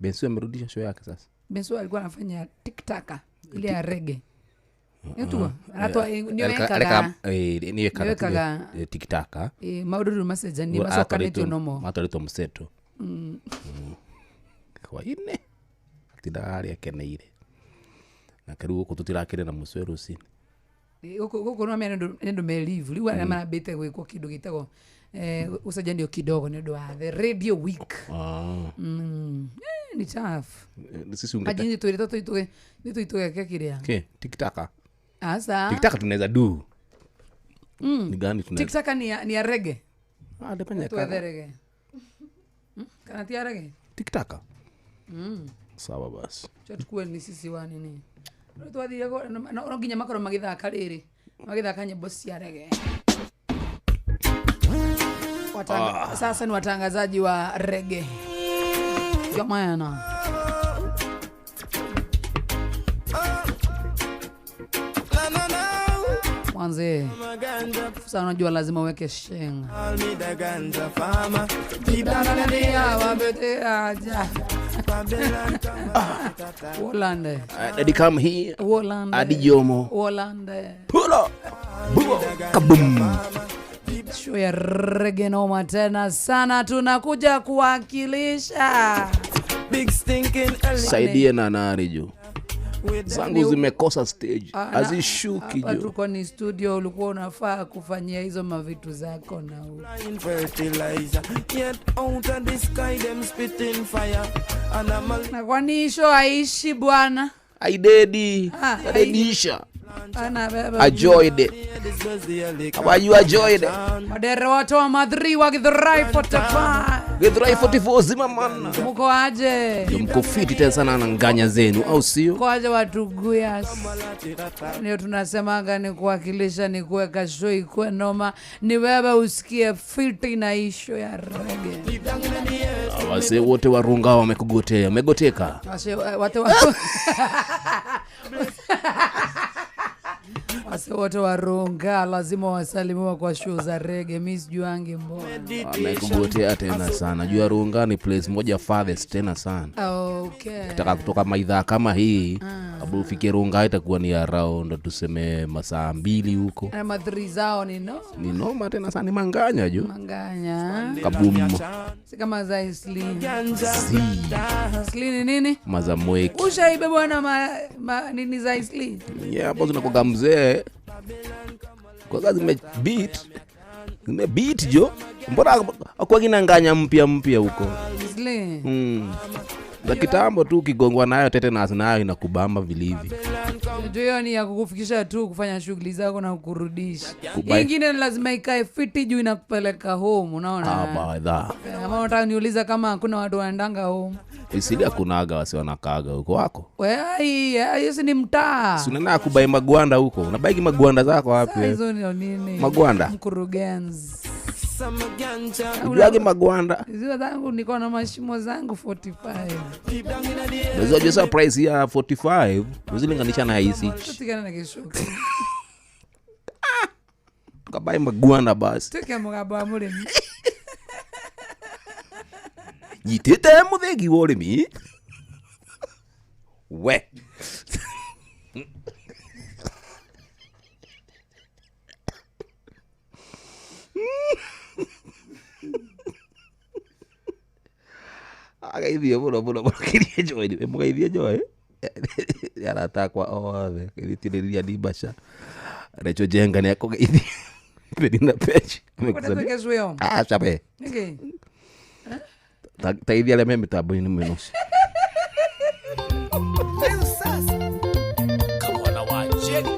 Bensu amerudisha show yake sasa. Bensu alikuwa anafanya tiktaka ile ya reggae. Nĩtua aratwa nĩwekaga nĩwekaga tiktaka. Maũndũ rĩu macenjanie macokanĩtio nomo. Matwarĩtwo mseto. Hwainĩ atindaga harĩa akeneire. Na rĩu gũkũ tũtirakĩrĩ na mũcwe rũcinĩ. Gũkũ no mena nĩ andũ me leave rĩu arĩa marambĩte gwĩkwo kĩndũ gĩtagwo ũcenjanio kidogo nĩ ũndũ wa the radio week. Ni tough. Sisi ungeta Ajini twĩrĩtwo nĩtũitũgeke kĩrĩa. Ke tiktaka. Asa. Tiktaka tunaweza do. Ni gani tunaweza? Tiktaka ni ya reggae. Ah, depende Tuethe reggae. Kana ti ya reggae? Tiktaka. Sawa basi. Tukue ni sisi wa nini. Twathire no nginya makorwo magithaka rĩrĩ. Magithaka nyĩmbo cia reggae. Sasa ni watangazaji wa reggae. Jamani. Mwanze. Sasa unajua lazima uweke shenga. Wolande. Daddy come here. Wolande. Adi Jomo. Wolande. Pulo. Bubo. Kabum. Show ya reggae noma tena sana, tunakuja kuwakilisha. Big stinking Saidie na nari jo. Zangu zimekosa stage. Hazishuki jo. Tuko ni studio, ulikuwa unafaa kufanyia hizo mavitu zako na fertilizer. Yet out of the sky them spitting fire. And I'm na kwani show haishi bwana. Aidedi. Adedisha. Ajoyed it. How you enjoyed it? Madere watu wa Madrid wa Githurai 45. Githurai 44 zima man. Mko aje? Mko fiti tena sana na nganya zenu au sio? Mko aje watu guyas? Ndio tunasemanga ni kuwakilisha, ni kuweka show ikuwe noma, ni wewe usikie fiti na isho ya reggae. Wase wote warunga wamekugotea, wamegoteka. Wase wote wa Wase wote warunga lazima wasalimiwa kwa show za reggae. Mimi sijuangi mbona. Amekugotea tena sana. Jua Runga ni place moja farthest tena sana. Okay. Ukitaka kutoka maidhaa kama hii, kabla ufike Runga itakuwa ni around tuseme masaa 2 huko. Na madri zao ni no. Ni noma tena sana, ni manganya jo. Manganya. Kabum. Si kama za Isli. Isli ni nini? Mazamweki. Ushaibe bwana ma nini za Isli? Yeah, hapo zinakuwa mzee. Kwa kazi zimebeat. Zimebeat jo. Mbona hakuwa kinanganya mpya mpya huko? Isli. Za kitambo tu ukigongwa nayo tetanus nayo inakubamba vilivi. Ndio ni ya kukufikisha tu kufanya shughuli zako na kukurudisha. Nyingine lazima ikae fiti juu inakupeleka home, unaona? Ah, baadha. Kama unataka niuliza kama hakuna watu waendanga home. Isili hakunaga wasi wanakaaga huko wako. Wewe hiyo ni mtaa. Si unaenda kubai magwanda huko. Unabaiki magwanda zako wapi? Hizo ni nini? Magwanda. Mkurugenzi. Juage magwanda. Ziwa zangu niko na mashimo zangu 45. Unaweza jua price ya 45 uzilinganisha na hizi. Tutigana na gishuka. Tukabai magwanda basi. Tuke mugabo wa murimi. Nyitite muthegi wa urimi. We. Agaithie muno muno muno kirie Joy mugeithie Joy arata akwa othe geithie Nibasha Recho Jenga ni akugeithie Penina Pech amekusalimia. Ah chape niki taithia arĩa me mĩtambo-inĩ mwena ũcio. Kamwana wa Jenny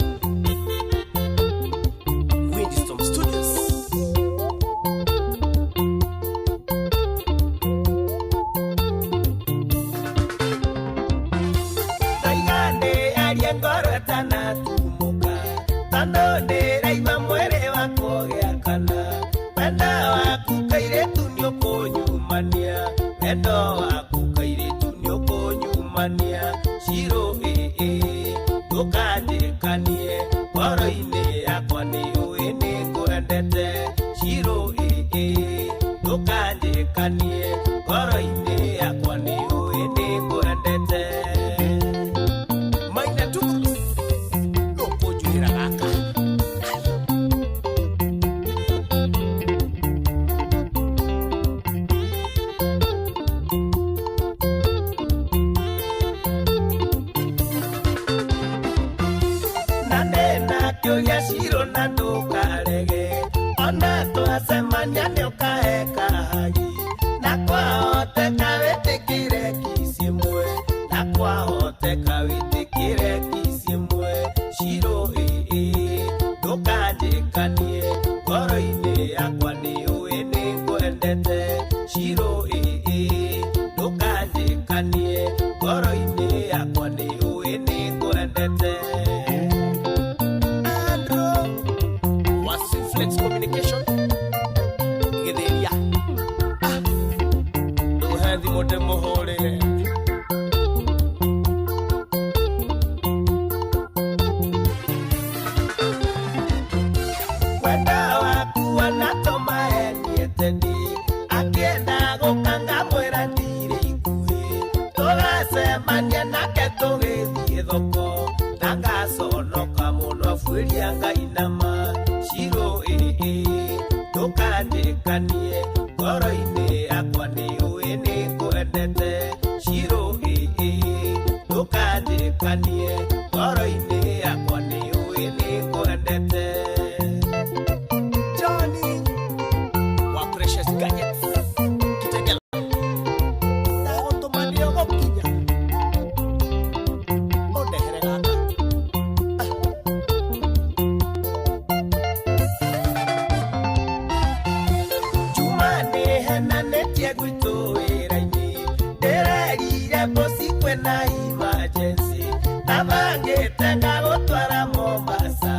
Windstorm Studios. Taigane aria ngoro ĩtanatumũka tondũ ndĩraigua mwĩrĩ wakwa ũgĩakana wendo waku kairĩtu nĩũkũnyumania wendo waku kairĩtu nĩũkũnyumania Shiro ĩĩ ndũkanjĩkanie ngoro-inĩ yakwa nĩũĩ nĩngwendete Shiro ĩĩ ndũkanjĩkanie ngoro-inĩ yakwa nĩũĩ nĩngwendete. Maina tu ndũkũnjuhĩra gaka. Na ndĩna kĩũria Shiro na ndũkarege ona twacemania nĩũkahe kahagi na kwahoteka wĩtĩkĩre kiss ĩmwe na kwahoteka wĩtĩkĩre kiss ĩmwe Shiro ĩĩ ndũkanjĩkanie ngoro-inĩ yakwa nĩũĩ nĩngwendete Shiro ĩĩ ndũkanjĩkanie ngoro-inĩ yakwa nĩũĩ nĩngwendete. Andrew wa Simplex Communication Gĩthĩria ndũhe thimũ ndĩmũhũrĩre. Wenda waku anatũma endie tendi akĩenda gũka ngamwĩra ndirĩ ikuhĩ tũgacemania nake tũgĩthiĩ thoko na ngaconoka mũno abuĩria ngainama Shiro ĩĩ ndũkanjĩkanie ngoro-inĩ yakwa nĩũĩ nĩngwendete Shiro ĩĩ ndũkanjĩkanie ngoro-inĩ yakwa nĩũĩ nĩngwendete. Johnny wa Precious Gadgets Kitegela ndagũtũma nĩũgũkinya ũndehere gaka. Juma nĩhenanĩtie gwitũ wĩra-inĩ ndĩrerire bosi kwĩna emergency ndabangĩte ngagũtwara Mombasa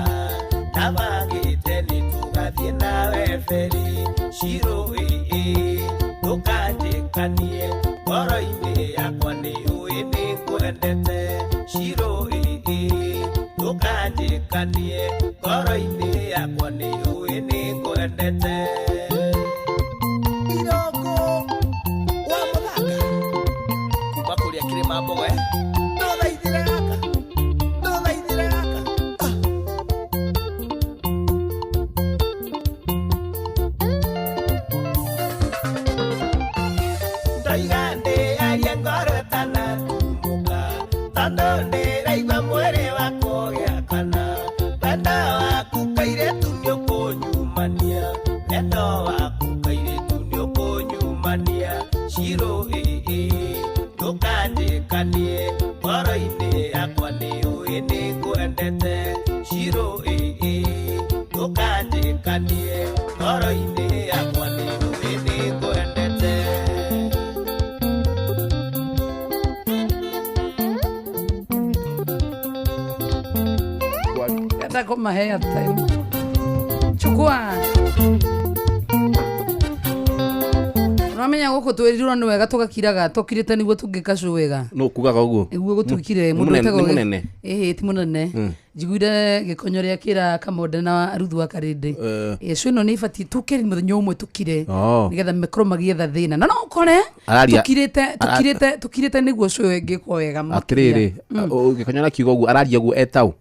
ndabangĩte nĩtũgathiĩ nawe ferry Shiro ĩĩ ndũkanjĩkanie ngoro-inĩ yakwa nĩũĩ nĩngwendete Shiro ĩĩ ndũkanjĩkanie ngoro-inĩ yakwa nĩũĩ nĩngwendete. Iroko wa mũthanga kuma kũrĩa kĩrĩma mbogo ndũthaithĩre gaka ndũthaithĩre gaka. Ndoiga ndĩarie ngoro ĩtanatumũka tondũ ndĩraigua mwĩrĩ wakwa ũgĩakana wendo waku kairĩtu nĩũkũnyumania wendo waku kairĩtu nĩũkũnyumania Shiro ĩĩ ndũkanjĩkanie ngoro-inĩ yakwa nĩũĩ nĩngwendete Shiro ĩĩ ndũkanjĩkanie ngoro-inĩ yakwa nĩũĩ nĩngwendete. Kata koma hair time. Chukua. Ũramenya gũkũ twĩrirwo nĩ wega tũgakiraga tũkirĩte nĩguo tũngĩkacũ wega. No kugaga ũguo. Nĩguo gũtuĩkire Nĩ mũndũ mũnene- wĩtagwo nĩ mũnene. Ĩhĩ ti mũnene. Njiguire gĩkonyo rĩa kĩra Kamonde na Ruthu wa Karĩndĩ. Ĩcu ĩno nĩ ibatiĩ tũke mũthenya ũmwe tũkire. Oh. Nĩgetha makorwo magĩetha thĩna. Na no ũkore Araria- tũkirĩte tũkirĩte tũkirĩte nĩguo cũ ĩyo ĩngĩkwo wega makĩria. Atĩrĩrĩ, ũngĩkonyora kiugo ũguo araria ũguo etau.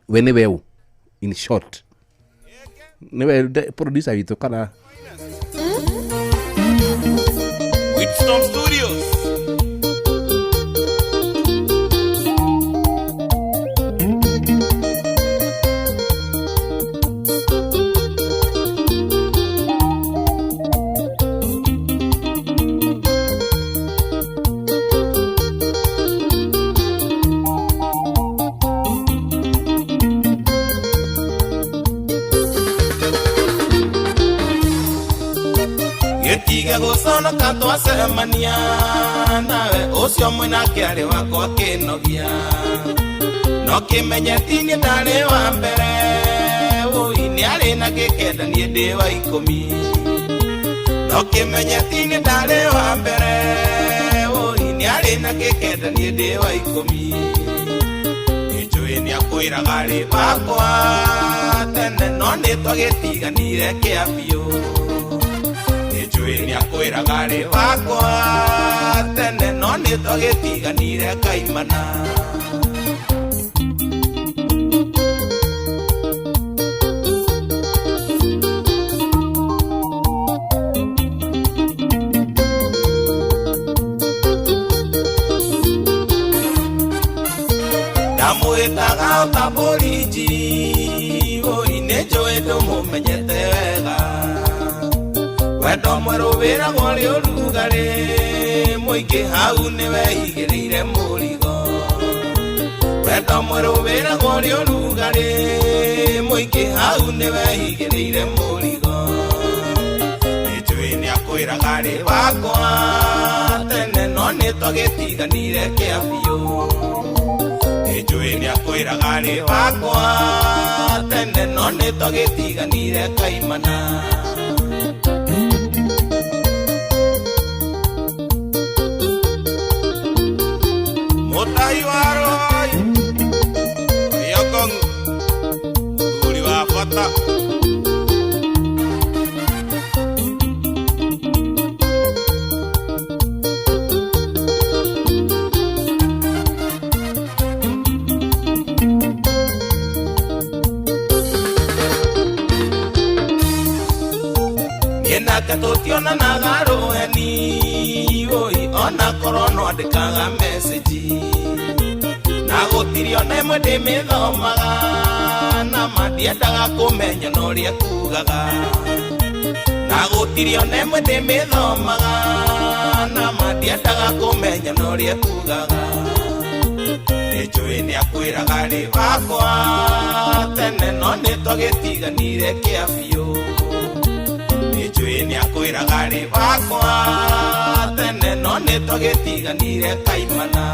We nĩ weũ. In short. Nĩwe producer witũ kana Whipstorm Studios. Gĩtige gũconoka twacemania nawe ũcio mwĩnake arĩ wakwa kĩnogia no kĩmenye ti niĩ ndarĩ wa mbere ũi nĩ arĩ na gĩkenda niĩ ndĩ wa ikũmi no kĩmenye ti niĩ ndarĩ wa mbere ũi nĩ arĩ na gĩkenda niĩ ndĩ wa ikũmi nĩnjũĩ nĩ akwĩraga rĩ wakwa tene no nĩ twagĩtiganire kĩa biũ njũĩ nĩ akwĩraga rĩ wakwa tene no nĩ twagĩtiganire kaimana. Ndamwĩtaga ota borithi ũi nĩ njũĩ ndũmũmenyete wega wendo mwerũ wĩragwo rĩ ũrugarĩ mũingĩ hau nĩwe igĩrĩire mũrigo wendo mwerũ wĩragwo rĩ ũrugarĩ mũingĩ hau nĩwe igĩrĩire mũrigo nĩnjũĩ nĩakwĩraga rĩ wakwa tene no nĩtwagĩtiganire kĩa biũ nĩnjũĩ nĩakwĩraga rĩ wakwa tene no nĩtwagĩtiganire kaimana. Mũtai wa Roy Rĩokong mũthuri wa bata. Niĩ nake tũtionanaga rũheni ũi ona korwo no andĩkaga message na gũtirĩ ona ĩmwe ndĩmĩthomaga na ma ndiendaga kũmenya na ũrĩa kugaga na gũtirĩ ona ĩmwe ndĩmĩthomaga na ma ndiendaga kũmenya na ũrĩa kugaga nĩnjũĩ nĩakwĩraga rĩ wakwa tene no nĩtwagĩtiganire kĩa biũ nĩnjũĩ nĩakwĩraga rĩ wakwa tene no nĩtwagĩtiganire kaimana.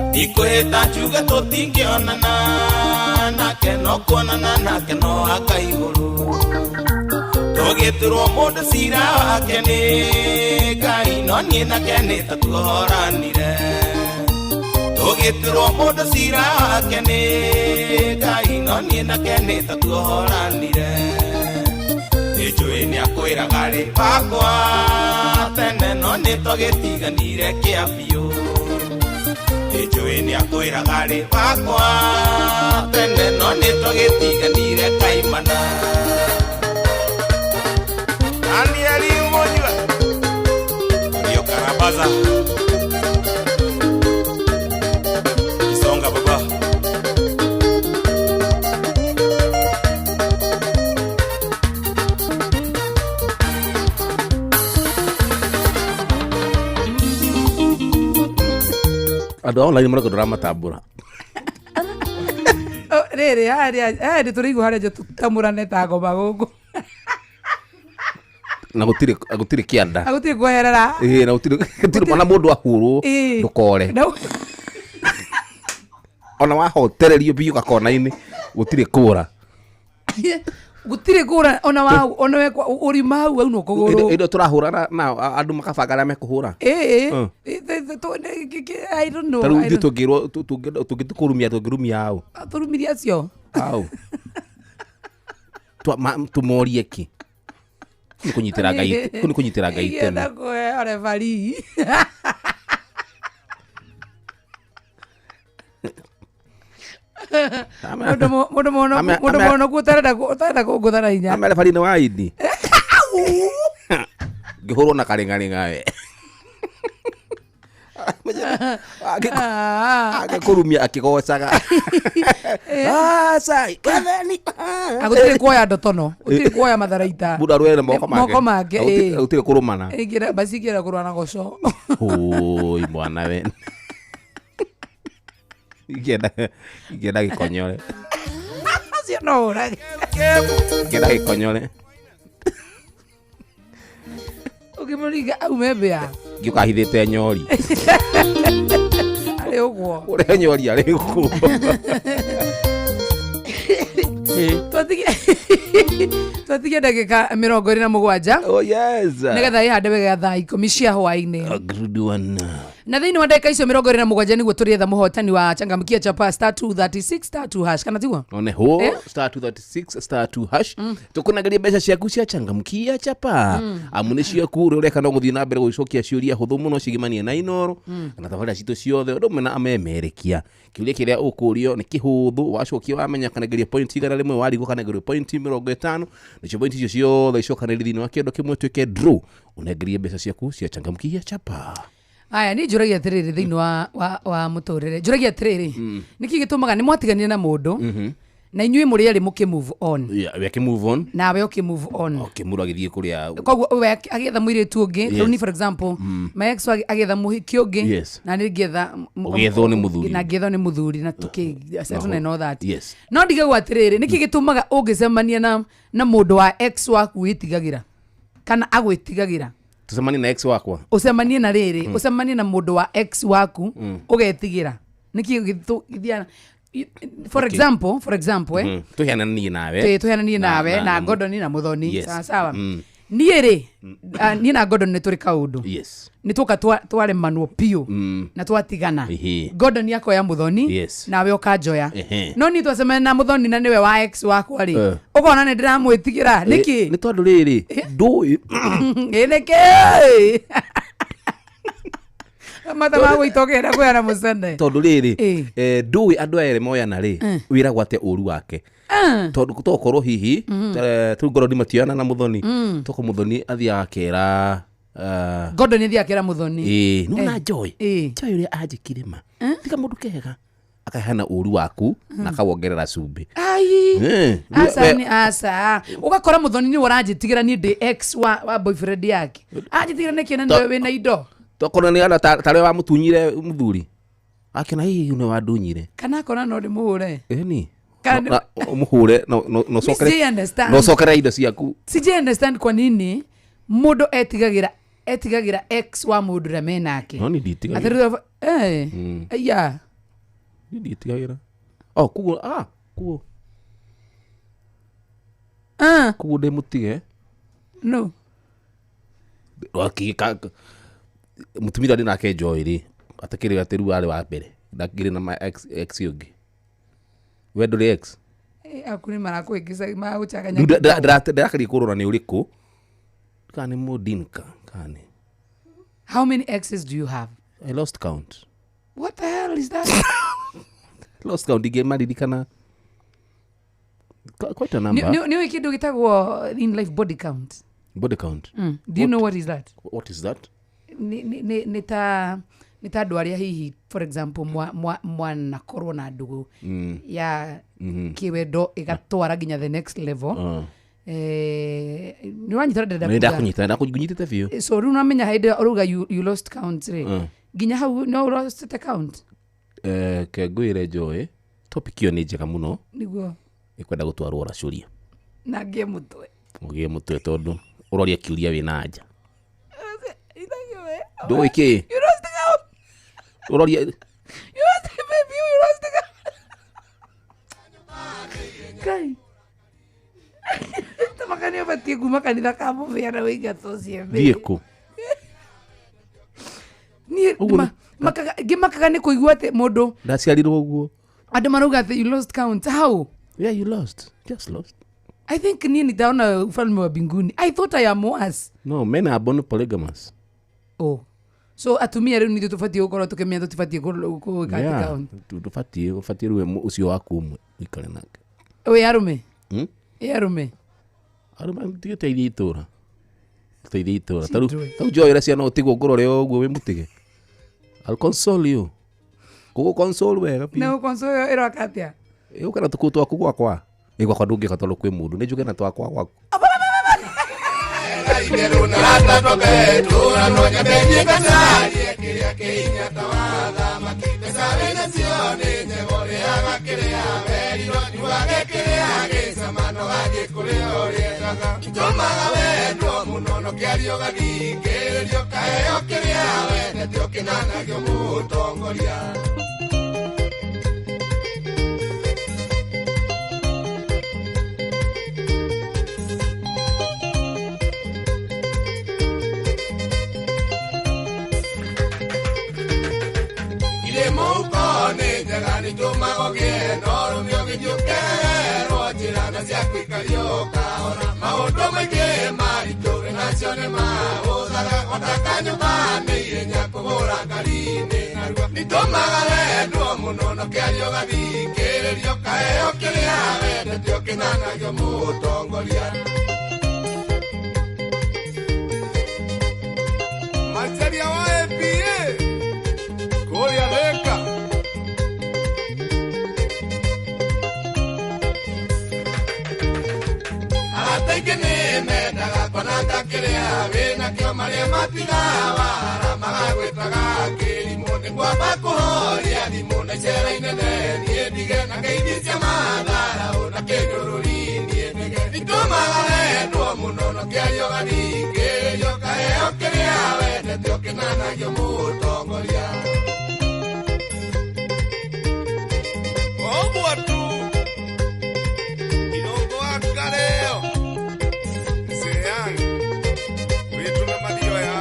Ndikwĩhĩta njuge tũtingĩonana nake no kuonana nake no aka igũrũ tũgĩturwo mũndũ cira wake nĩ Ngai no niĩ nake nĩ ta tuohoranire tũgĩturwo mũndũ cira wake nĩ Ngai no niĩ nake nĩ ta tuohoranire nĩnjũĩ nĩakwĩraga rĩ wakwa tene no nĩtwagĩtiganire kĩa biũ nĩnjũĩ nĩakwĩraga rĩ wakwa tene no nĩtwagĩtiganire kaimana. Danieli Munyua Rio Karabaza Kisonga baba. Andũ a online marauga ndũramatambũra. Rĩrĩ harĩa harĩa tũrĩigua harĩa njo tũtamũrane ta ngoma gũkũ. Na gũtirĩ gũtirĩ kĩanda. Gũtirĩ kweherera. Ĩĩ, na gũtirĩ gũtirĩ mwana mũndũ ahũrwo ndũkore. Ona wahotererio biũ gakona-inĩ gũtirĩ kũra. Gũtirĩ kũra ona wa ona we ũrima hau aunwo kũgũrũ. Ĩndo tũrahũra na andũ makabanga arĩa mekũhũra. Ĩĩ. I don't know. Ta rĩu ithuĩ tũngĩrwo tũngĩtũkũrumia tũngĩrumia aũ? Tũrumirie acio. Aũ. Tũmorie kĩ? Nĩ kũnyitĩra Ngai, kũ nĩ kũnyitĩra Ngai tene. Ingĩenda kũheo referee. Mũndũ mũhonoku ũtarenda kũngũtha na hinya. Ame referee nĩ wa indi. Ngĩhũrwo na karĩng'arĩng'a we. Agĩkũrumia akĩgocaga. Gũtirĩ kuoya ndotono, gũtirĩ kuoya matharaita. Mũndũ arũe na moko make. Moko make, ĩĩ. Gũtirĩ kũrũmana. Basi ingĩenda kũrũa na goco. Ũi mwana we. Ingĩenda gĩkonyore. Acio no ũrage. Ingĩenda gĩkonyore. Ũkĩmũringa aume mbĩa. Ngĩũka ahithĩte nyori. Arĩ ũguo. Ũrĩa nyori arĩ ũguo. Twatigie ndagĩka 27. Oh yes. Nĩgetha ĩhande wega thaa 10 cia hwaĩ-inĩ. A good one. Na thĩinĩ wa ndagĩka icio 27 nĩguo tũrĩetha mũhotani wa changamkia chapa *236 *2# kana tiguo? One ho *236 *2# tukunageria mbeca ciaku cia changamkia chapa. Amu nĩ ciaku ũrĩa ũreka no gũthiĩ na mbere gũcokia ciũria hũthũ mũno cigimanie na Inooro na tabarĩra citũ ciothe ũndũ ũmwe na amemerekia. Kĩũria kĩrĩa ũkũrio nĩ kĩhũthũ wacokia wamenya kanageria point 100 warigwo kanageria point 50 nĩcio point icio ciothe icokanĩrĩrio thĩinĩ wa kĩondo kĩmwe tuĩke draw ũnengerie mbeca ciaku cia changamkia chapa. Aya ni njũragia atĩrĩrĩ thĩinĩ wa mũtũrĩre. Njũragia atĩrĩrĩ, nĩkĩ gĩtũmaga nĩ mwatiganire na mũndũ na inyuĩ mũrĩ erĩ mũkĩ move on. Yeah, we move on. Nawe ũkĩ move on. Okay, mũndũ agĩthiĩ kũrĩa. Koguo we agĩetha mũirĩtu ũngĩ, rĩu ni for example, my ex agĩetha mũhiki ũngĩ na niĩ ngĩetha ũgĩethwo nĩ mũthuri. Na ngĩethwo nĩ mũthuri na tũkĩ settle and all that. Yes. No ndigagwo atĩrĩrĩ, nĩkĩ gĩtũmaga ũngĩcemania na mũndũ wa ex waku wĩtigagĩra kana agwĩtigagĩra? Tucemanie na ex wakwa. Ucemanie na rĩrĩ, ucemanie na mũndũ wa ex waku ũgetigĩra. Nĩkĩ gĩthiana for example, tuheananie nawe. Tuheananie nawe na Gordon na Muthoni. Sawa sawa. Niĩ rĩ, niĩ na Gordon nĩ tũrĩ kaũndũ. Yes. Nĩ tũka twaremanwo biũ na twatigana. Gordon akoya Muthoni nawe ũkanjoya. No niĩ twacemania na Muthoni na nĩwe wa ex wakwa rĩ, ũkona nĩ ndĩramwĩtigĩra. Nĩkĩ? Nĩ tondũ rĩrĩ, ndũĩ. Nĩkĩ? Mata ma gwĩtokera kwĩana mũcene. Tondũ rĩrĩ, ndũĩ andũ aya erĩ moyana rĩ, wĩragwo atĩa ũru wake. Tondũ tokorwo hihi rĩu Gordon matioyana na Muthoni, toko Muthoni athiaga akera Gordon athiaga akera Muthoni. Ĩĩ, nĩwona Joy? Joy ũrĩa anjĩkire ma. Tiga mũndũ kega. Akaheana ũru waku na akawongerera cumbĩ. Ai. Aca nĩ aca. Ũgakora Muthoni nĩwe ũranjĩtigĩra niĩ ndĩ ex wa boyfriend yake. Anjĩtigĩra nĩkĩ na nĩwe wĩna indo? Tokorwo nĩ ana tarĩa wamũtunyire mũthuri. Akĩona hihi nĩ wandunyire. Kana akona no ndĩmũhũre. Ĩni. Mũhũre no ũcokere indo ciaku. Sijai understand kwa nini mũndũ etigagĩra ex wa mũndũ ũrĩa menake. No niĩ nditigagĩra. Aya. Niĩ nditigagĩra. Oh, kuguo kuguo. Kuguo ndĩmũtige. No. Mũtumia ndĩ nake Joy rĩ, atakĩrĩ atĩ rĩu arĩ wa mbere. Ndakĩrĩ na my ex ũngĩ. We ndũrĩ ex? Aku nĩ marakũĩngĩca magũchanganya. Ndĩrageria kũrora nĩ ũrĩkũ. Kana nĩ Mũdinka, kana nĩ. How many exes do you have? I lost count. What the hell is that? Lost count ingĩmaririkana. Quite a number. Nĩ kĩndũ gĩtagwo in life body count. Body count. Do you know what is that? What is that? Nĩ ta andũ arĩa hihi for example mwanakorwo na ndũgũ ya kĩwendo ĩgatwara nginya the next level. Nĩ wanyita ndĩrenda kuga. Ndakunyita, ndakunyitĩte biũ. So rĩu nĩwamenya hĩndĩ ĩrĩa ũrauga you lost count rĩ, nginya hau no lost the count. Ke ngwĩre Joy, topic ĩyo nĩ njega mũno. Nĩguo. Ĩkwenda gũtwarwo racũria. Na ngĩe mũtwe. Ũgĩe mũtwe tondũ Ũroria kĩũria wĩna anja. Ndũĩ kĩ? You lost count. Ũroria You lost, baby, you lost count. Kai. Tamaka nĩ ũbatiĩ kuma kanitha ka mũbĩa na wĩingatwo ciembe. Thiĩ kũ? Niĩ Ũguo ngĩmakaga nĩ kũigua atĩ mũndũ Ndaciarirwo ũguo. Andũ marauga atĩ you lost count. How? Yeah, you lost. Just lost. I think niĩ nitaona ufalme wa mbinguni. I thought I am worse. No, men are born polygamous. Oh. So atumia rĩu nithuĩ tũbatiĩ gũkorwo tũkĩmenya tũtibatiĩ gwĩka atĩ Yeah. count. Ndũbatiĩ, ũbatiĩ rĩu ũcio waku ũmwe ũikare nake. Wĩ arũme? Hmm? Ĩ arũme? Arũme tige teithia itũra. Teithia itũra. Ta rĩu njoere ciana ũtigwo ngũrore o ũguo wĩ mũtige. I'll console you. Gũgũ console wega biũ. Na gũconsole ĩyo ĩroka atĩa? Ũke na tũkũũ twaku gwakwa. Ĩ gwakwa ndũngĩka tondũ kwĩ mũndũ. Nĩ njuge na twakwa gwaku. Itũmaga wendwo mũno no kĩario gathingĩrĩrio kaheo kĩrĩa wendete ũkĩnanagio mũtongoria. Irĩ mũhuko nĩ njega nĩitũmaga ũgĩe na ũrũme ũgĩthiĩ ũkerwo njĩra na cia kũikario kahora. Maũndũ maingĩ maritũ nacio nĩ mahũthaga gwataka nyũmba nĩ ihenya kũgũra ngari nĩ narua. Nĩtũmaga wendwo mũno no kĩario gathingĩrĩrio kaheo kĩrĩa wendete ũkĩnanagio mũtongoria. Macharia wa APA kũrĩa Thĩka. Arata aingĩ nĩ mendaga kwananga kĩrĩa wĩnakĩo marĩa matigawara magagwĩtaga kĩrimũ nĩguo makũhoria thimũ na icera inene niĩ ndige na ngeithi cia matharaũ na kĩnyũrũri niĩ ndige. Nĩtũmaga wendwo mũno no kĩario gathingĩrĩrio kaheo kĩrĩa wendete ũkĩnanagio mũtongoria. Ũguo tu Irũngũ wa Kareo Seang wĩtũme mathioya.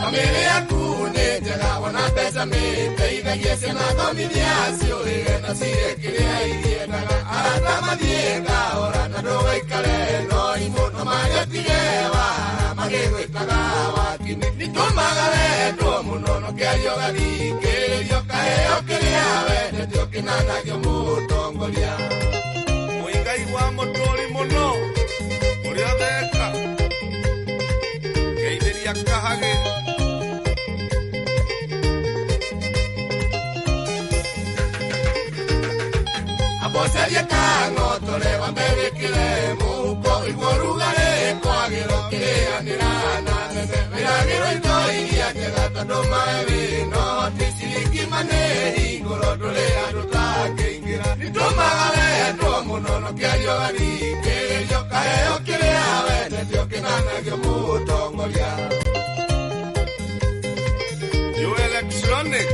Bamĩrĩ yaku nĩ njega wona mbeca mĩteithagie ciana thomithia ciũrĩre na cirĩe kĩrĩa iriendaga. Arata mathiĩ kahora na ndũgaikare no imũ no marĩa ũtige wara magĩgwĩtaga wakini. Nĩtũmaga wendwo mũno no kĩario gathingĩrĩrio kaheo kĩrĩa wendete ũkĩnanagio mũtongoria. Mũigai wa mũtũri mũno ũrĩa theka ngeithĩria kahagĩ. Abocaria kang'otore wambe wĩkĩre mũhuko igua ũrugarĩ kwagĩra ũkĩrĩanĩra na nene. Wĩragĩrwo indo iria njega tondũ maĩ wĩna ũhoti ciringi manĩ hingũro ndũrĩ andũ tangĩingĩra. Nĩtũmaga wendwo mũno no kĩario gathingĩrĩrio kaheo kĩrĩa wendete ũkĩnanagio mũtongoria. Joe Electronic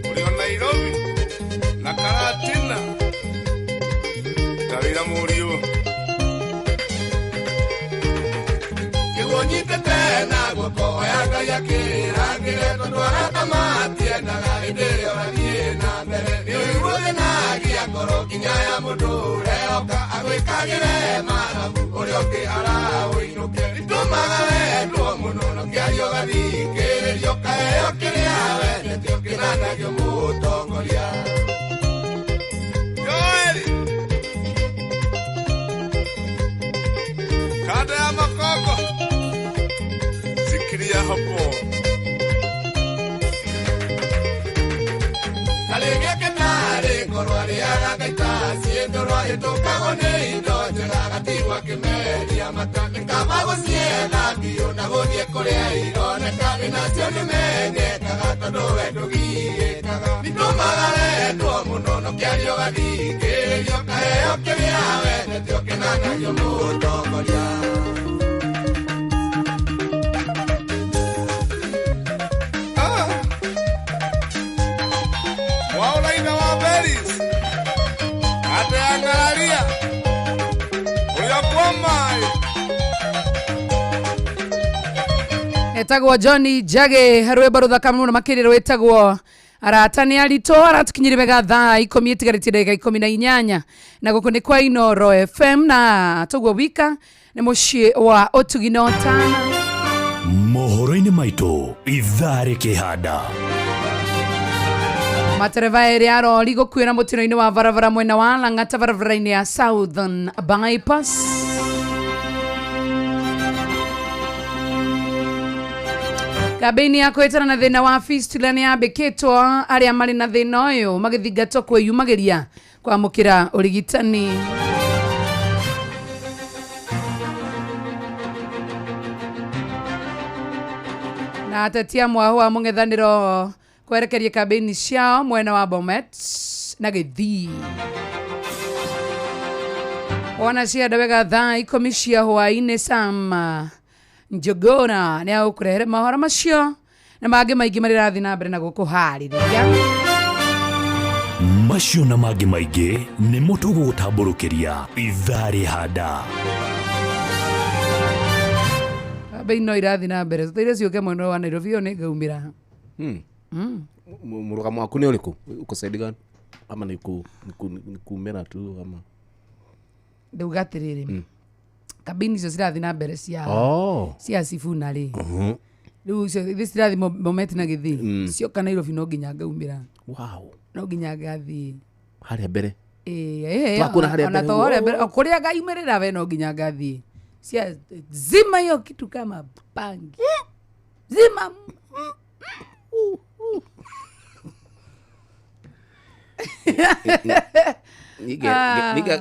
ũrĩ o Nairobi na Karatina tarĩra mũriũ. Kĩguo nyitĩte na guoko oya Ngai akĩrangĩre tondũ arata matiendaga hĩndĩ ĩrĩa ũrathiĩ na mbere. Nĩ ũiguo thĩnagia ngoro nginya ya mũndũ ũrehoka agwĩkagĩre mathabu ũrĩa ũngĩ araũinũke. Nĩtũmaga wendwo mũno no kĩario gathingĩrĩrio kaheo kĩrĩa wendete ũkĩnanagio mũtongoria. Joel kanda ya Makongo sikiria hapo. Karĩ gĩake tarĩ ngoro arĩaga ngaita ciĩndũrwo ahĩtũkagwo nĩ indo njega gatigwo akĩmeria mata. Nĩ kaba gũcietha biũ na gũthiĩ kũrĩa ironeka wĩnacio nĩmenyekaga tondũ we ndũgiĩkaga. Nĩtũmaga wendwo mũno no Ũkĩario ũgathikĩrĩrio ũkaheo kĩrĩa wendete ũkenanagio mũtongoria. Mwaũraitha wa Beris ateang'araria ũrĩa kwa maĩ. Etagwo Johnny Njagi, rwĩmbo rũthaka mũno makĩria rwĩtagwo arata nĩ aritũ. Aratukinyire wega thaa 10 ĩtigarĩtie ndagĩka 18, na gũkũ nĩ kwa Inooro FM, na tũguo wika nĩ mũciĩ wa ũtugi na ũtana. Mohoro-inĩ maitũ ithaa rĩkĩhanda. Matereba erĩ a rori gũkuĩra mũtino-inĩ wa barabara mwena wa Lang'ata barabara-inĩ ya Southern Bypass. Kambĩini ya kwĩtana na thĩna wa fistula nĩ yambĩkĩtwo, arĩa marĩ na thĩna ũyũ magĩthingatwo kwĩyumagĩria kwamũkĩra ũrigitani. Na ateti a mwahu wa mũng'ethanĩro kwerekeria kambĩini ciao mwena wa Bomet na Gĩthii. Wona cienda wega thaa 10 cia hwaĩ-inĩ, Sam Njogora nĩ agũkũrehere mohoro macio na mangĩ maingĩ marĩa rathiĩ na mbere na gũkũharĩria. Macio na mangĩ maingĩ nĩmo tũgũgũtambũrũkĩria ithaa rĩhanda. Kambĩini no irathiĩ na mbere, tũteire ciũke mwena wa Nairobi, ĩyo nĩ ngaumĩra. Mũrũgamo waku nĩ ũrĩkũ? Uko side gani? Ama ni kumera tu ama? Ndauga atĩrĩrĩ, kambĩini icio cirathiĩ na mbere cia Oh. cia Sifuna rĩ, rĩu icio ithe cirathiĩ Bomet na Gĩthii, cioka Nairobi no nginya ngaumĩra. Wow. No nginya ngathiĩ harĩa mbere. Ĩĩ, Twakuona harĩa ona mbere to ũguo. harĩa mbere, o kũrĩa ngaiumĩrĩra we no nginya ngathiĩ. Cia zima hiyo kitu kama bangi zima.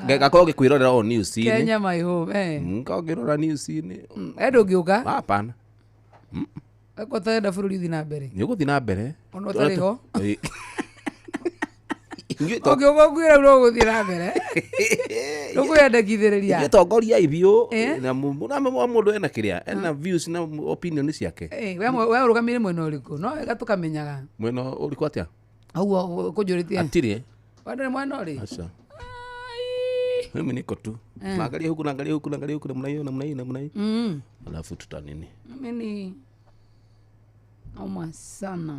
Ngakorwo ngĩkwĩrorera o news-inĩ. Kenya my home, eh. Ngakorwo ngĩrora news-inĩ. Ndũngĩũka? Hapana. Akorwo ũtarenda bũrũri ũthiĩ na mbere. Nĩ ũgũthiĩ na mbere. Ona ũtarĩ ho? Ĩ. Inyuĩ Ũngĩũka ũnguĩre no ũgũthiĩ na mbere. Ndũkwĩyandĩkithĩrĩria. Inyuĩ tongoriai biũ Eh? na mũndũ ena kĩrĩa ena views na opinion ciake. Eh, we ũrũgamĩire mwena ũrĩkũ? No wega tũkamenyaga. Mwena ũrĩkũ atĩa? Ũguo kũnjũrĩtie. Atirĩ. We ndũrĩ mwena ũrĩ? Aca. Mimi niko tu. Eh. Naangalia huku, naangalia huku, naangalia huku, namna hiyo, namna hiyo, namna hiyo. Alafu tuta nini? Mimi ni noma sana.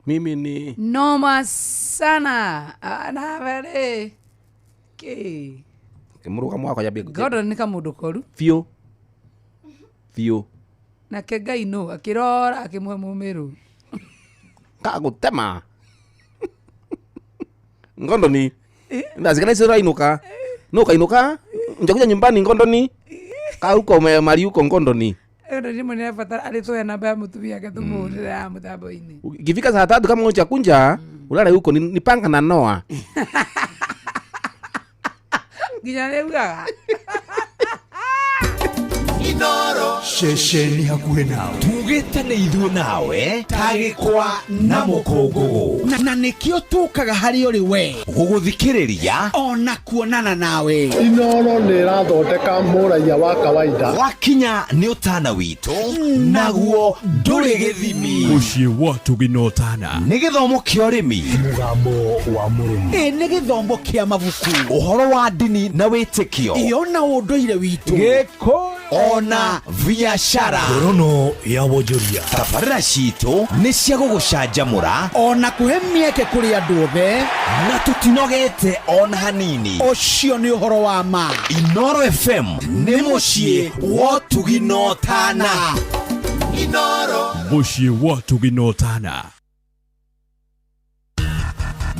Mimi ni Noma sana. Anavere. Ke. Mũrũgamo wakwa nyambie Gordon nĩ kamũndũ koru. Biũ. Biũ. Nake Ngai nũ akĩrora akĩmũhe mũmĩrũ. Kagũtema. Ngondoni. Ndazikana icio ũrainũka. No ũkainũka? Njakuja nyumbani Ngondoni. Kaa huko mali huko Ngondoni. Ĩyo rĩmwe nĩ abatara arĩ tũhe namba ya mũtumia ake tũmũhũrĩre ya mũtambo-inĩ. Ikifika saa 3 kama unja kunja, ulale huko ni panga na noa. Nginya nĩ ugaga. Inoro ceceni hakuhĩ nawe tugĩte nĩ ithuĩ nawe ta gĩkwa na mũkũngũgũ, na nĩkĩo tũkaga harĩ ũrĩ we gũgũthikĩrĩria ona kuonana nawe. Inooro nĩ ĩrathondeka mũraiya wa kawaida. Wakinya nĩ ũtana witũ, naguo ndũrĩ gĩthimi. Mũciĩ wa ũtugi na ũtana. Nĩ gĩthomo kĩa ũrĩmi, mũgambo wa mũrĩmi, ĩ nĩ gĩthomo kĩa mabuku, ũhoro wa ndini na wĩtĩkio, ĩyo na ũndũire witũ, gĩkũyũ ona biacara. Ngorono ya wonjoria. Tabarĩra citũ nĩ cia gũgũcanjamũra ona kũhe mĩeke kũrĩ andũ othe, na tũtinogete ona hanini. Ũcio nĩ ũhoro wa ma. Inooro FM nĩ mũciĩ wa ũtugi na ũtana. Inoro. Mũciĩ wa ũtugi na ũtana.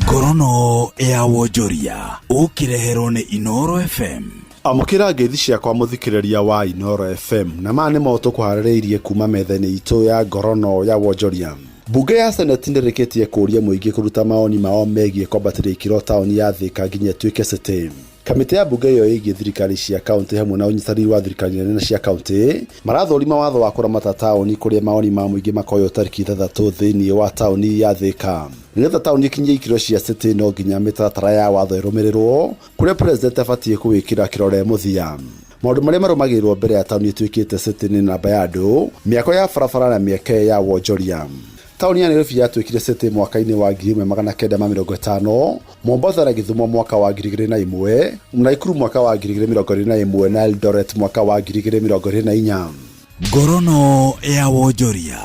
Ngorono ya wonjoria ũkĩreherwo nĩ Inooro FM. Amũkĩra ngeithi ciakwa mũthikĩrĩria wa Inooro FM, na maya nĩmo tũkũharĩrĩirie kuma metha-inĩ itũ ya ngorono ya wonjoria. Mbunge ya Seneti nĩrĩkĩtie kũũria mũingĩ kũruta mawoni mao megiĩ kwambatĩria ikĩro taũni ya Thika nginya ĩtuĩke city. Kamĩtĩ ya mbunge ĩyo ĩgiĩ thirikari cia kaunti hamwe na ũnyitanĩri wa thirikari nene na cia kaunti marathũrima watho wa kũramata taũni kũrĩa mawoni ma mũingĩ makoywo tarĩki 6 thĩinĩ wa taũni ya Thika. Nĩgetha taũni ĩkinyie ikĩro cia city no nginya mĩtaratara ya watho ĩrũmĩrĩrwo kũrĩa president abatiĩ kũwĩkĩra kĩrore mũthia. Maũndũ marĩa marũmagĩrĩrwo mbere ya taũni ĩtuĩkĩte city nĩ namba ya andũ, mĩako ya barabara na mĩeke ya wonjoria. Taũni ya Nairobi yatuĩkire city mwaka-inĩ wa 1950, Mombasa na Gĩthumo mwaka wa 2001, Naikuru mwaka wa 2021 na Eldoret mwaka wa 2024. Ngorono ya wonjoria.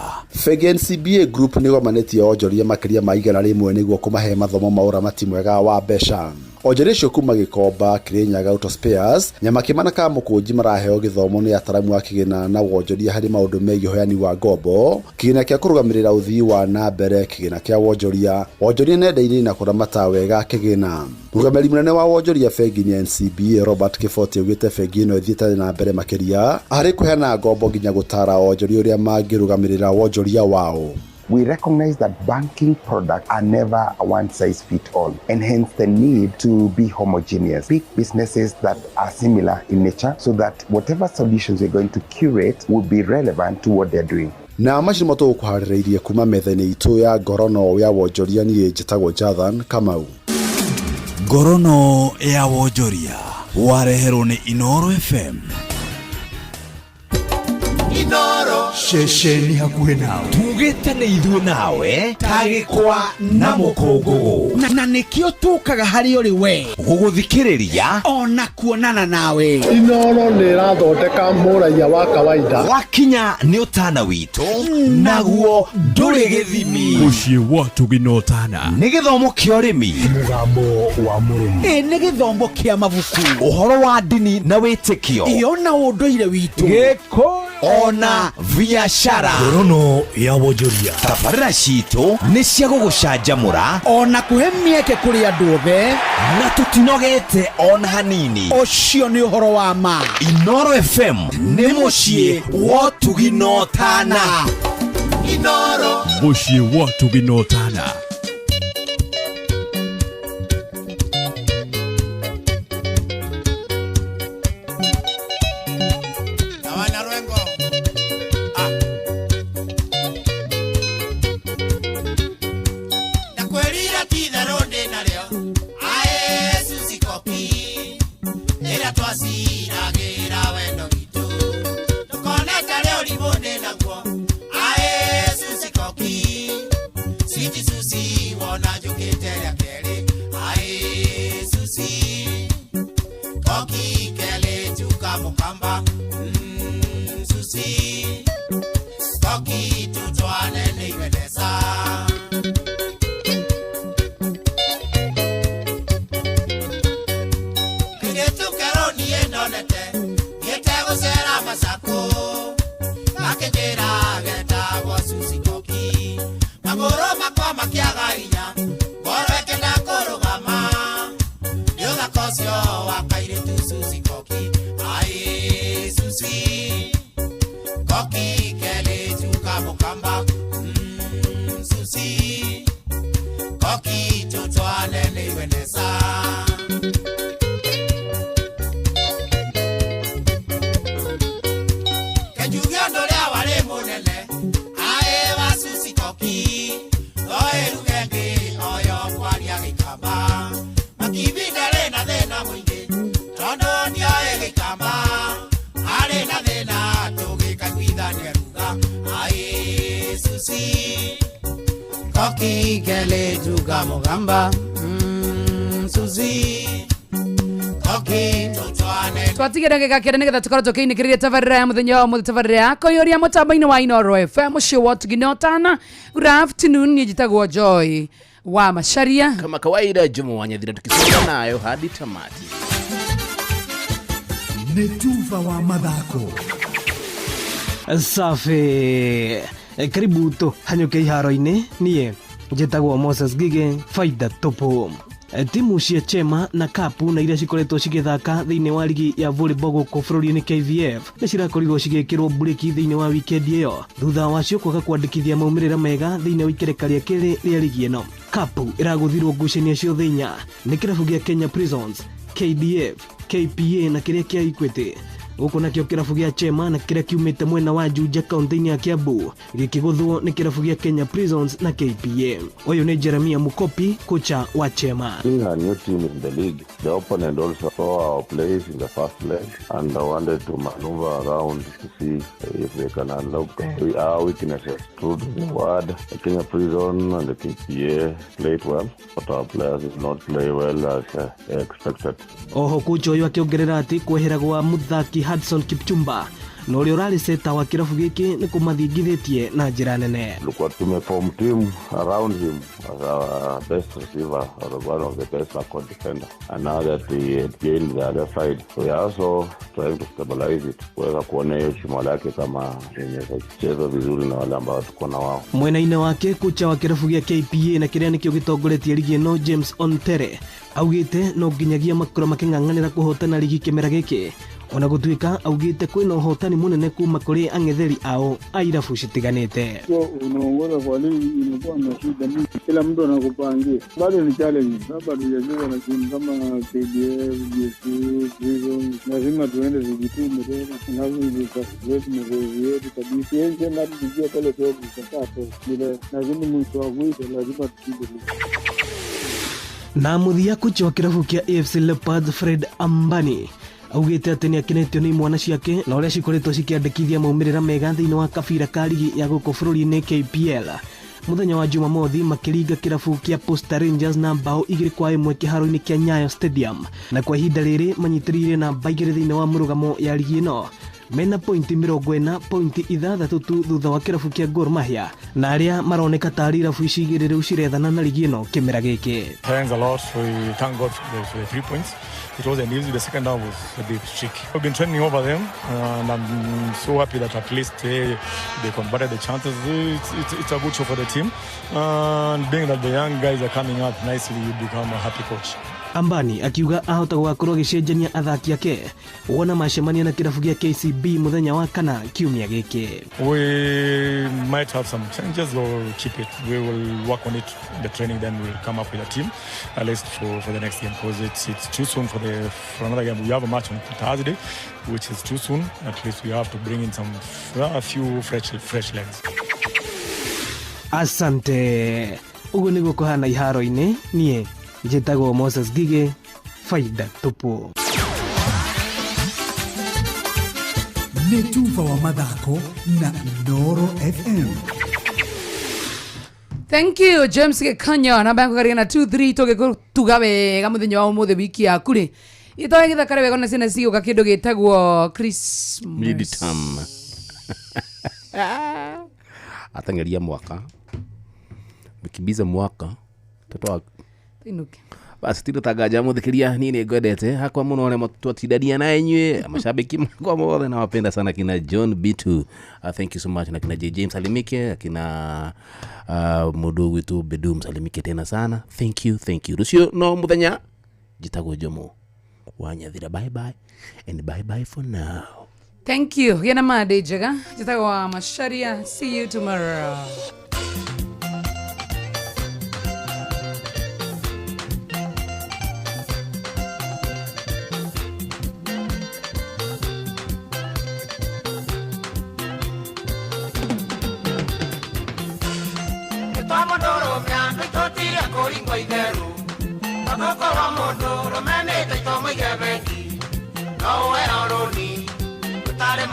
Bengi NCBA Group nĩgomanĩtie onjoria makĩria ma 100 nĩguo kũmahe mathomo ma ũramati mwega wa mbeca. Onjoria acio kuma Gĩkomba, Kirinyaga Auto Spares, Nyamakima na Kamũkũnji maraheo gĩthomo nĩ ataramu a kĩgĩna na wonjoria harĩ maũndũ megiĩ ũheani wa ngombo, kĩgĩna kĩa kũrũgamĩrĩra ũthii wa na mbere, kĩgĩna kĩa wonjoria, wonjoria nenda-inĩ na kũramata wega kĩgĩna. Mũrũgamĩrĩri mũnene wa wonjoria bengi-inĩ ya NCBA Robert Kĩboti augĩte bengi ĩno ĩthiĩte na mbere makĩria harĩ kũheana ngombo nginya gũtaara onjoria ũrĩa mangĩrũgamĩrĩra wonjoria wao. We recognize that banking products are never a one size fits all, and hence the need to be homogeneous. Pick businesses that are similar in nature so that whatever solutions we're going to curate will be relevant to what they're doing. Na macio nĩmo tũgũkũharĩrĩirie kuma metha-inĩ itũ ya ngorono ya wonjoria. Niĩ njĩtagwo Jathan Kamau. Ngorono ya wonjoria wareherwo nĩ Inoro FM. Inoro ceceni hakuhĩ nawe tugĩte nĩ ithuĩ nawe ta gĩkwa na mũkũngũgũ na nĩkĩo tũkaga harĩ ũrĩ we gũgũthikĩrĩria ona kuonana nawe. Inoro nĩ ĩrathondeka mũraiya wa kawaida. Wakinya nĩ ũtana witũ naguo ndũrĩ gĩthimi. Mũciĩ wa Tũgĩ na Ũtana nĩ gĩthomo kĩa ũrĩmi, mũgambo wa mũrĩmi, ĩ nĩ gĩthomo kĩa mabuku, ũhoro wa ndini na wĩtĩkio, ĩyo na ũndũire witũ, Gĩkũyũ ona biashara. Ngorono ya wonjoria. Tabarĩra citũ nĩ cia gũgũcanjamũra ona kũhe mĩeke kũrĩ andũ othe, na tũtinogete ona hanini. Ũcio nĩ ũhoro wa ma. Inoro FM nĩ mũciĩ wa ũtugi na ũtana. Inoro mũciĩ wa ũtugi na ũtana. Twatigä ndagä kenda nä getha tå korwo tå kä inä kä rä ria tabarä ya må thenya wa må thä tabarä ya koyå må tambo-inä wa Inoro FM må ciä wa Ũtugi na Ũtana. Good afternoon, niä njĩtagwo Joy wa Macharia. Kama kawaida Juma wa Nyathira tukisonga nayo hadi tamati. Nĩ tuba wa mathako. Safi. Karibu tu hanyũke iharo-inĩ. Niĩ njĩtagwo Moses Gige faida tupu. Timu cia Chema na Kapu na iria cikoretwo cigĩthaka thĩinĩ wa ligi ya volleyball gũkũ bũrũri-inĩ KVF nĩ cirakorirwo cigĩkĩrwo mburĩki thĩinĩ wa wikendi ĩyo thutha wacio kwaga kwandĩkithia maumĩrĩra mega thĩinĩ wa ikereka rĩa kerĩ rĩa ligi ĩno. Kapu ĩragũthirwo ngucanio ciothe inya nĩ kĩrabu gĩa Kenya Prisons. KDF, KPA na kĩrĩa kĩa Equity. Gũkũ nakĩo kĩrabu gĩa Chema na kĩrĩa kiumĩte mwena wa Juja kaunti-inĩ ya Kiambu gĩkĩgũthwo nĩ kĩrabu gĩa Kenya Prisons na KPA. Ũyũ nĩ Jeremia Mukopi, kocha wa Chema. Being a new team in the league, the opponent also saw our place in the first leg and wanted to maneuver around to see if they can unlock our weaknesses. True to the word, the Kenya Prison and the KPA played well, but our players did not play well as expected. Oho kocha ũyũ akĩongerera atĩ kwehera gwa mũthaki Hudson Kipchumba na ũrĩa ũrarĩ ceta wa kĩrabu gĩkĩ nĩ kũmathingithĩtie na njĩra nene. Tulikuwa tumeform team around him as our best receiver or one of the best backward defender, and now that he had gained the other side, we are also trying to stabilize it, kuweza kuona hiyo shimo lake kama inaweza cheza vizuri na wale ambao tuko na wao. Mwena-inĩ wake kocha wa kĩrabu gĩa KPA na kĩrĩa nĩkĩo gĩtongoretie ligi ĩno James Ontere augĩte no nginyagia makorwo makĩng'ang'anĩra kũhotana ligi kĩmera gĩkĩ, ona gũtuĩka augĩte kwĩna ũhotani mũnene kuma kũrĩ ang'etheri ao a irabu citiganĩte. Sio unaongoza kwa ligi inakuwa na shida mingi, kila mtu anakupangia, bado ni challenge. Hapa tujacheza na timu kama KDF, GSU, Prison, lazima tuende tujitume tena, lazima tufasilete mazoezi yetu kabisa. Siwezi sema hadi tukiwa pale top tutakaa top, lakini mwisho wa kuisha lazima tushinde ligi. Na mũthia kocha wa kĩrabu kĩa AFC Leopards Fred Ambani augĩte atĩ nĩakenetio nĩ imwana ciake na ũrĩa cikoretwo cikĩandĩkithia maumĩrĩra mega thĩinĩ wa kabira ka ligi ya gũkũ bũrũri-inĩ KPL. Mũthenya wa Jumamothi makĩringa kĩrabu kĩa Posta Rangers na bao 2-1 kĩharo-inĩ kĩa Nyayo Stadium, na kwa ihinda rĩrĩ manyitĩrĩire namba 2 thĩinĩ wa mũrũgamo ya ligi ĩno mena pointi 40, pointi 6 tu thutha wa kĩrabu kĩa Gor Mahia, na arĩa maroneka tarĩ irabu ici igĩrĩ rĩu cirethana na ligi ĩno kĩmera gĩkĩ. Thanks a lot. We thank God for the 3 points. It wasn't easy. The second half was a bit tricky. We've been training over them, and I'm so happy that at least they converted the chances. It's a good show for the team. And being that the young guys are coming up nicely, you become a happy coach. Ambani akiuga ahota gũgakorwo agĩcenjania athaki ake wona macemania na kĩrabu gĩa KCB mũthenya wa kana kiumia gĩkĩ. We might have some changes or keep it. We will work on it in the training, then we'll come up with a team at least for the next game, because it's too soon for another game. We have a match on Thursday, which is too soon. At least we have to bring in a few fresh legs. Asante. Ũguo nĩguo kũhana iharo-inĩ. Niĩ njĩtagwo Moses Gige, faida tupu. Nĩ tuba wa mathako na Inooro FM. Thank you James Gĩkonyo, namba yaku karigana 23 tũgĩkũtuga wega mũthenya wa ũmũthĩ wiki yaku rĩ itoe gĩthakare wega na ciana cigũka kĩndũ gĩtagwo Christmas midterm. Ateng'eria mwaka mkibiza mwaka toto Inuke. Basi tiro tagaja muthikiria ni ni ngwendete hakwa muno aria twatindania na inyuĩ mashabiki makwa mothe na wapenda sana kina John B2, thank you so much, na kina J James salimike, kina mudu witu Bedum salimike tena sana, thank you. Rucio no muthenya njitagwo Jomo Wanyathira, bye bye and bye bye for now. Thank you. Gena mande njega, njitagwo Macharia, see you tomorrow.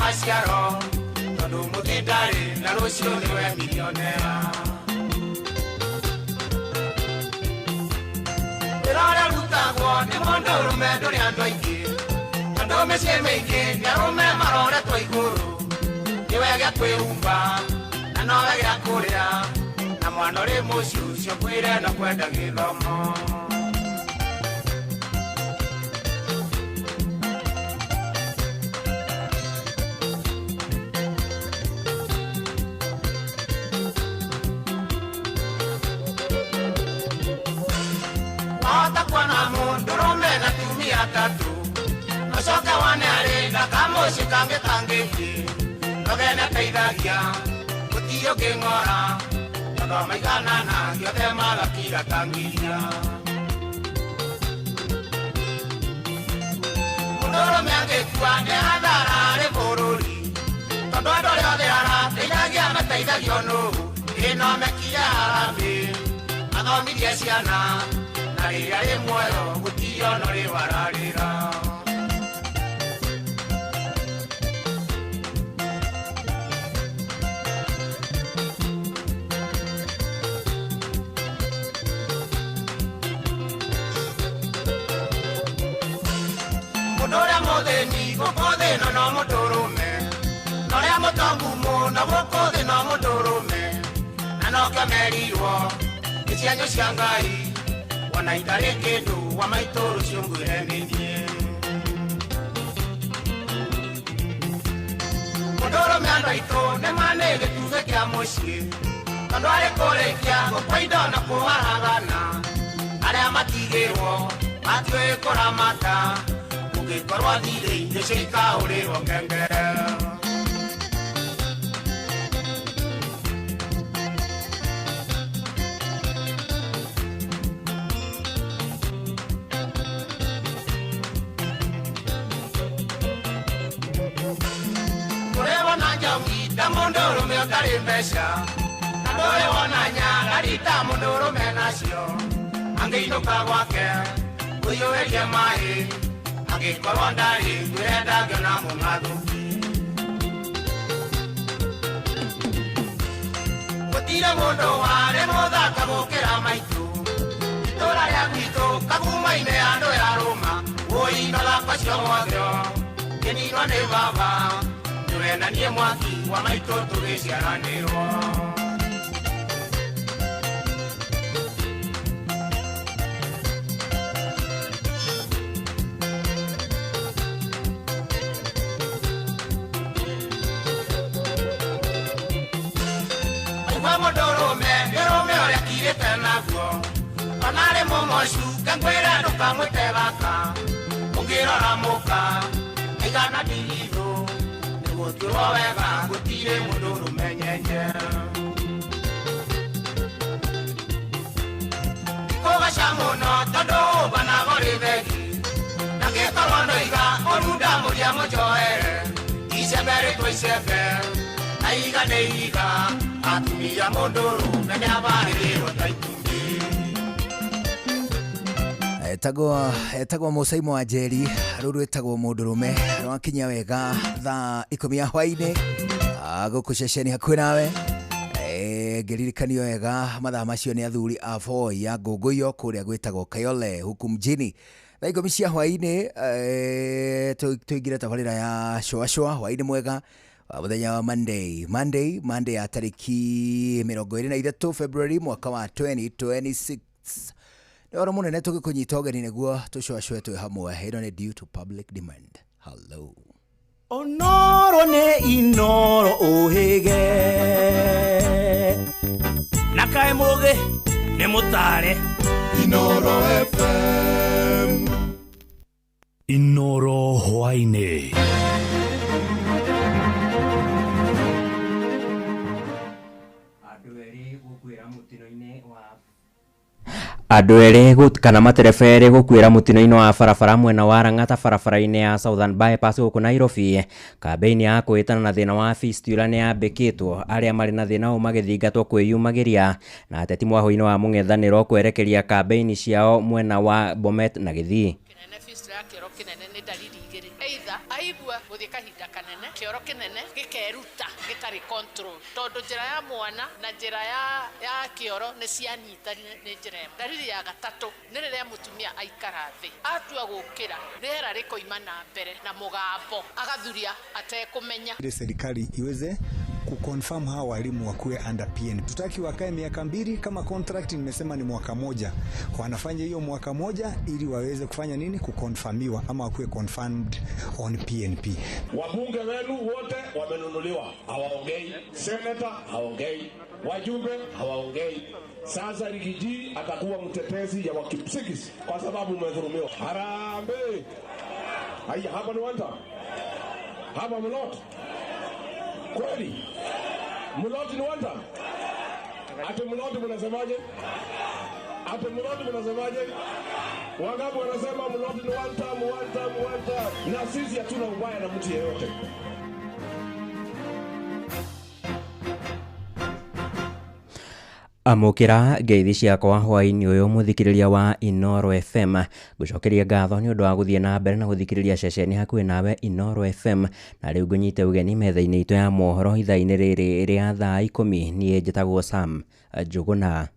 Maciaro tondu muthindari na rucio niwe milionera wĩra ũrĩa ũrutagwo nĩ mũndũrũme ndũrĩ andũ aingĩ tondũ mĩciĩ mĩingĩ nĩ arũme maroretwo igũrũ nĩwe gĩa kwĩhumba na nowe gĩa kũrĩa na mwana ũrĩ mũciĩ ũcio kwĩre na kwenda gĩthomo. Macoka wane arĩ na kamũciĩ kangĩ kangĩthiĩ nogene teithagia gũtirĩ ũngĩng'ora tondũ maiganana gĩothe magakira ta nginya. Mũndũrũme angĩkua nĩ hathara harĩ bũrũri, tondũ andũ arĩa othe arateithagia mateithagio nũ. Ĩno mekia harambee athomirie ciana, na rĩrĩa rĩ muoyo gũtirĩ ona ũrĩ wararĩra. Mũndũ ũrĩa mũthĩni gũkũ thĩ ĩno no mũndũrũme, na ũrĩa mũtongu mũno gũkũ thĩ no mũndũrũme, na nokĩo merirwo nĩ cianyu cia Ngai, wona itarĩ kĩndũ wa maitũ rũciũ ngwĩre nĩ niĩ. Mũndũrũme andũ aitũ nĩ ma nĩ gĩtugĩ kĩa mũciĩ, tondũ arĩ kũrĩkia gũkua indo na kũharagana, arĩa matigĩrwo matiũĩ kũramata, ũngĩkorwo thirĩ nĩcio ikahũrĩrwo ngengere. Ndũrĩ wona njoki ta mũndũrũme ũtarĩ mbeca, na ndũrĩ wona nyarari ta mũndũrũme nacio, angĩinũka gwake ũiyũrĩrie maĩ, angĩkorwo ndarĩ ngwĩre ndangĩona mũng'athũki. Gũtirĩ mũndũ warĩ mũthaka gũkĩra maitũ, itũra rĩa gwitũ Kagumainĩ andũ ya Rũma, wũi mathako cio mothe ngĩninwo nĩ baba, nĩwe na niĩ mwaki wa maitũ tũgĩciaranĩrwo. Maigua mũndũrũme nĩ rũme ũrĩa kirĩte naguo, ona arĩ mũmocu ngwĩre ndũkamwĩte gaka, ũngĩrora mũka aigana ndigithũ, nĩgũtuĩrwo wega gũtirĩ mũndũrũme nyenye. Kũgaca mũno tondũ ũmbanago rĩ thegi, na ngĩkorwo ndoiga ũrunda mũria mũnjoere, icembe rĩtwo icembe na ihiga nĩ ihiga, atumia mũndũrũme nĩabarĩrĩrwo ta itumbĩ. Etagwo Mũcaimo wa Njeri, rũu rwĩtagwo mũndũrũme, rwakinya wega thaa 10 ya hwainĩ gũkũ ceceni hakuhĩ nawe. Ngĩririkanio wega mathaa macio nĩ athuri a Voi ya Ngũngũiyo kũrĩa gwĩtagwo Kayole huku mjini. Thaa 10 cia hwainĩ tũingĩre tabarĩra ya cũacũa hwainĩ mwega wa mũthenya wa Monday ya tarĩki 23 February mwaka wa 2026. Nĩ ũhoro mũnene tũgĩkũnyita ũgeni nĩguo tũcũacũe twĩ hamwe. Ĩno nĩ due to public demand. Hello. Onoro nĩ inoro ũhĩge, na kaĩ mũgĩ nĩ mũtare. Inoro FM. Inoro hwainĩ. Andũ erĩ kana matereba erĩ gũkuĩra mũtino-inĩ wa barabara mwena wa Lang'ata barabara-inĩ ya Southern Bypass gũkũ Nairobi. Kambĩini ya kwĩhĩtana na thĩna wa fistula nĩ yambĩkĩtwo, arĩa marĩ na thĩna ũyũ magĩthingatwo kwĩyumagĩria, na ateti mwahũ-inĩ wa mũng'ethanĩro kwerekeria kambĩini ciao mwena wa Bomet na Gĩthii. Fistula ya kĩoro kĩnene nĩ dalili igĩrĩ, either aigua gũthiĩ kahinda kanene kĩoro kĩnene gĩkeruta gĩtarĩ control, tondũ njĩra ya mwana na njĩra ya kĩoro nĩ cianyitanire nĩ njĩra ĩmwe. Dalili ya gatatũ nĩ rĩrĩa mũtumia aikara thĩ atua gũkĩra rĩera rĩkoima na mbere na mũgambo agathuria atekũmenya. Ile serikali iweze kuconfirm hawa walimu wakuwe under PN. Tutaki wakae miaka 2 kama contract nimesema ni mwaka 1. Wanafanya hiyo mwaka 1 ili waweze kufanya nini? Kuconfirmiwa ama wakuwe confirmed on PNP. Wabunge wenu wote wamenunuliwa, hawaongei. Senator haongei, wajumbe hawaongei. Sasa Rigiji atakuwa mtetezi ya Wakipsigis kwa sababu umedhulumiwa. Harambee! Haya, hapa ni wanta. Hapa mlot. Kweli? Mlot ni wanta? Ate mlot mnasemaje? Ate mlot mnasemaje? Wangapi wanasema Mloti ni one term, one term, one term? Na sisi hatuna ubaya na mtu yeyote. Amũkĩra ngeithi ciakwa hwaĩ-inĩ ũyũ mũthikĩrĩria wa Inooro FM. Ngũcokeria ngatho nĩ ũndũ wa gũthiĩ na mbere na gũthikĩrĩria ceceni hakuhĩ nawe Inooro FM. Na rĩu ngũnyite ũgeni metha-inĩ itũ ya mohoro ithaa-inĩ rĩrĩ rĩa thaa 10. Niĩ njĩtagwo Sam Njũgũna.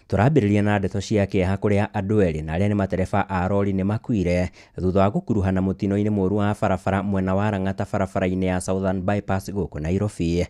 Tũrambĩrĩria na ndeto cia kĩeha kũrĩa andũ erĩ na arĩa nĩ matereba a rori nĩ makuire thutha wa gũkuruhana mũtino-inĩ mũru wa barabara mwena wa Lang'ata barabara-inĩ ya Southern Bypass gũkũ Nairobi.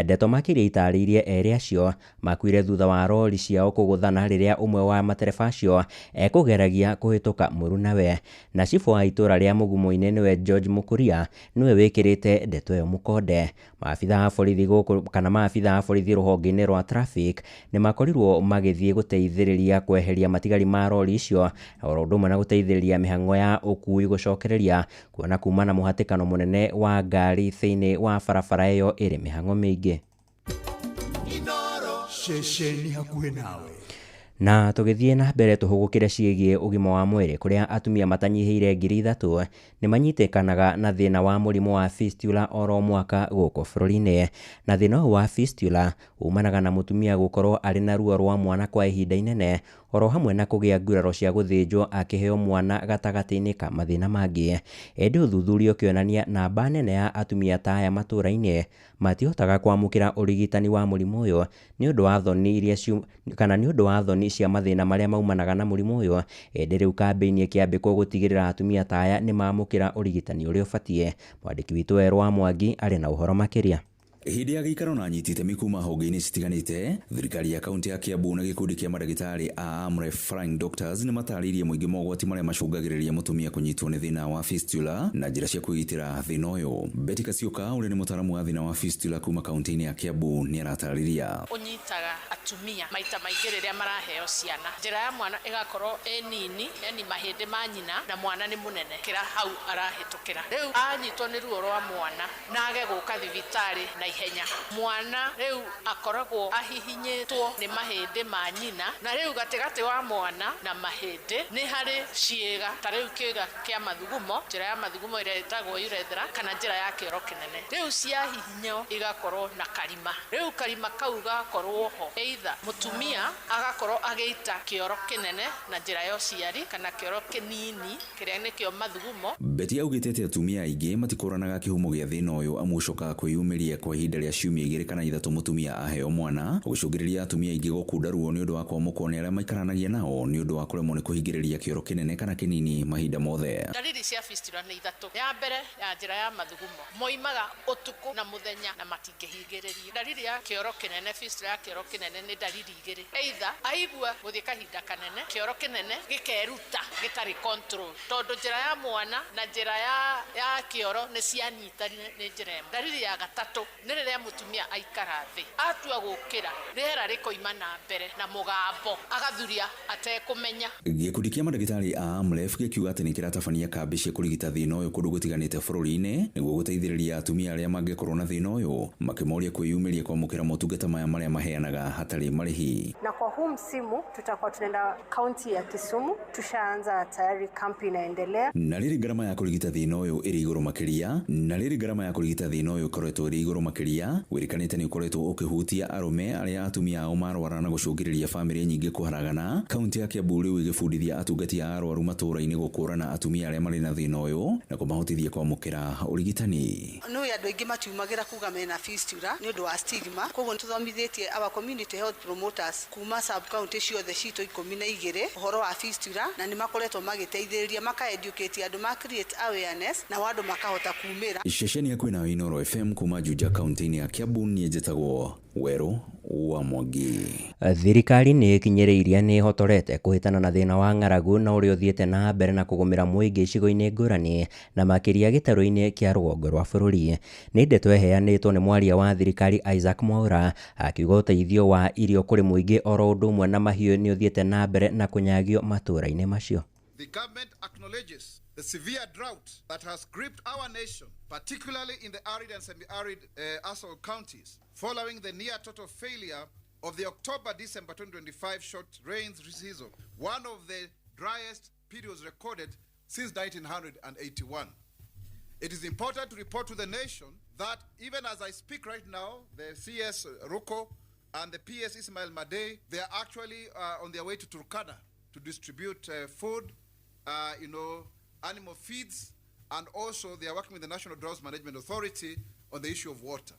Ndeto makĩria itarĩirie erĩ acio makuire thutha wa rori ciao kũgũthana rĩrĩa ũmwe wa matereba acio ekũgeragia kũhĩtũka mũrunawe. Na cibũ wa itũra rĩa Mũgumo-inĩ nĩwe George Mũkũria nĩwe wĩkĩrĩte ndeto ĩyo mũkonde. Maabitha a borithi gũkũ kana maabitha a borithi rũhonge-inĩ rwa traffic nĩ makorirwo magĩthiĩ gũteithĩrĩria kweheria matigari ma rori icio oro ũndũ ũmwe na gũteithĩrĩria mĩhang'o ya ũkui gũcokereria kuona kuma na mũhatĩkano mũnene wa ngari thĩinĩ wa barabara ĩyo ĩrĩ mĩhang'o mĩingĩ. Ceceni hakuhĩ nawe. Na tũgĩthiĩ na mbere tũhũgũkĩre ciĩgiĩ ũgima wa mwĩrĩ kũrĩa atumia matanyihĩire 3,000 nĩ manyitĩkanaga na thĩna wa mũrimũ wa fistula oro mwaka gũkũ bũrũri-inĩ. Na thĩna ũyũ wa fistula umanaga na mũtumia gũkorwo arĩ na ruo rwa mwana kwa ihinda inene oro hamwe na kũgĩa nguraro cia gũthĩnjwo akĩheo mwana gatagatĩ-inĩ ka mathĩna mangĩ. Ĩndĩ ũthuthuria ũkĩonania namba nene ya atumia ta aya matũũra-inĩ matihotaga kwamũkĩra ũrigitani wa mũrimũ ũyũ nĩ ũndũ wa thoni iria kana nĩ ũndũ wa thoni cia mathĩna marĩa maumanaga na mũrimũ ũyũ. Ĩndĩ rĩu kambĩini ĩkĩambĩkwo gũtigĩrĩra atumia ta aya nĩ mamũkĩra ũrigitani ũrĩa ũbatiĩ. Mwandĩki witũ Werũ wa Mwangi arĩ na ũhoro makĩria. Hĩndĩ ya gĩikaro na anyiti itemi kuma honge-inĩ citiganĩte, thirikari ya kaunti ya Kiambu na gĩkundi kĩa mandagĩtarĩ a Amref Flying Doctors nĩ matarĩirie mũingĩ mogwati marĩa macũngagĩrĩria mũtumia kũnyitwo nĩ thĩna wa fistula na njĩra cia kwĩgitĩra thĩna ũyũ. Betty Kasioka ũrĩa nĩ mũtaaramu wa thĩna wa fistula kuma kaunti-inĩ ya Kiambu nĩ aratarĩria. Ũnyitaga atumia maita maingĩ rĩrĩa maraheo ciana, njĩra ya mwana ĩgakorwo ĩ nini, yani mahĩndĩ ma nyina na mwana nĩ mũnene kĩra hau arahĩtũkĩra. Rĩu anyitwo nĩ ruo rwa mwana na age gũka thibitarĩ na ihenya, mwana rĩu akoragwo ahihinyĩtwo nĩ mahĩndĩ ma nyina, na rĩu gatagatĩ wa mwana na mahĩndĩ nĩ harĩ ciĩga ta rĩu kĩga kĩa mathugumo, njĩra ya mathugumo ĩrĩa ĩtagwo urethra kana njĩra ya kĩoro kĩnene. Rĩu ciahihinywo igakorwo na karima, rĩu karima kau gakorwo ho either mũtumia agakorwo agĩita kĩoro kĩnene na njĩra ya ũciari kana kĩoro kĩnini kĩrĩa nĩkĩo mathugumo. Betty augĩte atĩ atumia aingĩ matikũranaga kĩhumo gĩa thĩna ũyũ amu ũcokaga kwĩyumĩria kwa ihinda rĩa ciumia 2 kana 3 mũtumia aheo mwana, gũcũngĩrĩria atumia aingĩ gũkunda ruo nĩ ũndũ wa kwamũkwo nĩ arĩa maikaranagia nao nĩ ũndũ wa kũremwo nĩ kũhingĩrĩria kĩoro kĩnene kana kĩnini mahinda mothe. Ndariri cia fistula nĩ 3. Ya mbere ya njĩra ya mathugumo, moimaga ũtukũ na mũthenya na matingĩhingĩrĩria. Ndariri ya kĩoro kĩnene, fistula ya kĩoro kĩnene nĩ ndariri 2. Either aigua gũthiĩ kahinda kanene, kĩoro kĩnene gĩkeruta gĩtarĩ control, tondũ njĩra ya mwana na njĩra ya kĩoro nĩ cianyitanire nĩ njĩra ĩmwe. Ndariri ya gatatũ nĩ rĩrĩa mũtumia aikara thĩ atua gũkĩra rĩera rĩkoima na mbere na mũgambo agathuria atekũmenya. Gĩkundi kĩa mandagĩtarĩ a Amref gĩkiuga atĩ nĩ kĩratabania kambĩ cia kũrigita thĩna ũyũ kũndũ gũtiganĩte bũrũri-inĩ nĩguo gũteithĩrĩria atumia arĩa mangĩkorwo na thĩna ũyũ, makĩmoria kwĩyumĩria kwamũkĩra motungata maya marĩa maheanaga hatarĩ marĩhi. Na kwa huu msimu tutakuwa tunaenda kaunti ya Kisumu, tushaanza tayari, kampi inaendelea. Na rĩrĩ ngarama ya kũrigita thĩna ũyũ ĩrĩ igũrũ makĩria, na rĩrĩ ngarama ya kũrigita thĩna ũyũ ĩkoretwo ĩrĩ igũrũ makĩria, wĩrĩkanĩte nĩ ũkoretwo ũkĩhutia arũme arĩa atumia ao marwara na gũcũngĩrĩria bamĩrĩ nyingĩ kũharagana. Kaunti ya Kiambu rĩu ĩgĩbundithia atungati a arwaru matũũra-inĩ gũkũrana atumia arĩa marĩ na thĩna ũyũ na kũmahotithia kwamũkĩra ũrigitani. Nĩ andũ aingĩ matiumagĩra kuga mena fistula nĩ ũndũ wa stigma, koguo nĩtũthomithĩtie our community health promoters kuma sub county ciothe citũ 12 ũhoro wa fistula, na nĩ makoretwo magĩteithĩrĩria maka educate andũ, ma create awareness na andũ makahota kumĩra. Ceceni ya kwĩna Inooro FM kuma Juja kaunti-inĩ ya Kiambu, niĩ njĩtagwo Werũ wa Mwangi. Thirikari nĩ ĩkinyĩrĩirie nĩ ĩhotorete kũhĩtana na thĩna wa ng'aragu na ũrĩa ũthiĩte na mbere na kũgũmĩra mũingĩ icigo-inĩ ngũrani na makĩria gĩtarũ-inĩ kĩa rũgongo rwa bũrũri. Nĩ ndeto ĩheanĩtwo nĩ mwaria wa thirikari Isaac Mwaura akiuga ũteithio wa irio kũrĩ mũingĩ oro ũndũ ũmwe na mahiũ nĩ ũthiĩte na mbere na kũnyagio matũũra-inĩ macio. The government acknowledges the severe drought that has gripped our nation, particularly in the arid and semi-arid ASAL counties, following the near total failure of the October-December 2025 short rains season, one of the driest periods recorded since 1981. It is important to report to the nation that even as I speak right now, the CS Ruko and the PS Ismail Madey, they are actually on their way to Turkana to distribute food, animal feeds, and also they are working with the National Drought Management Authority on the issue of water.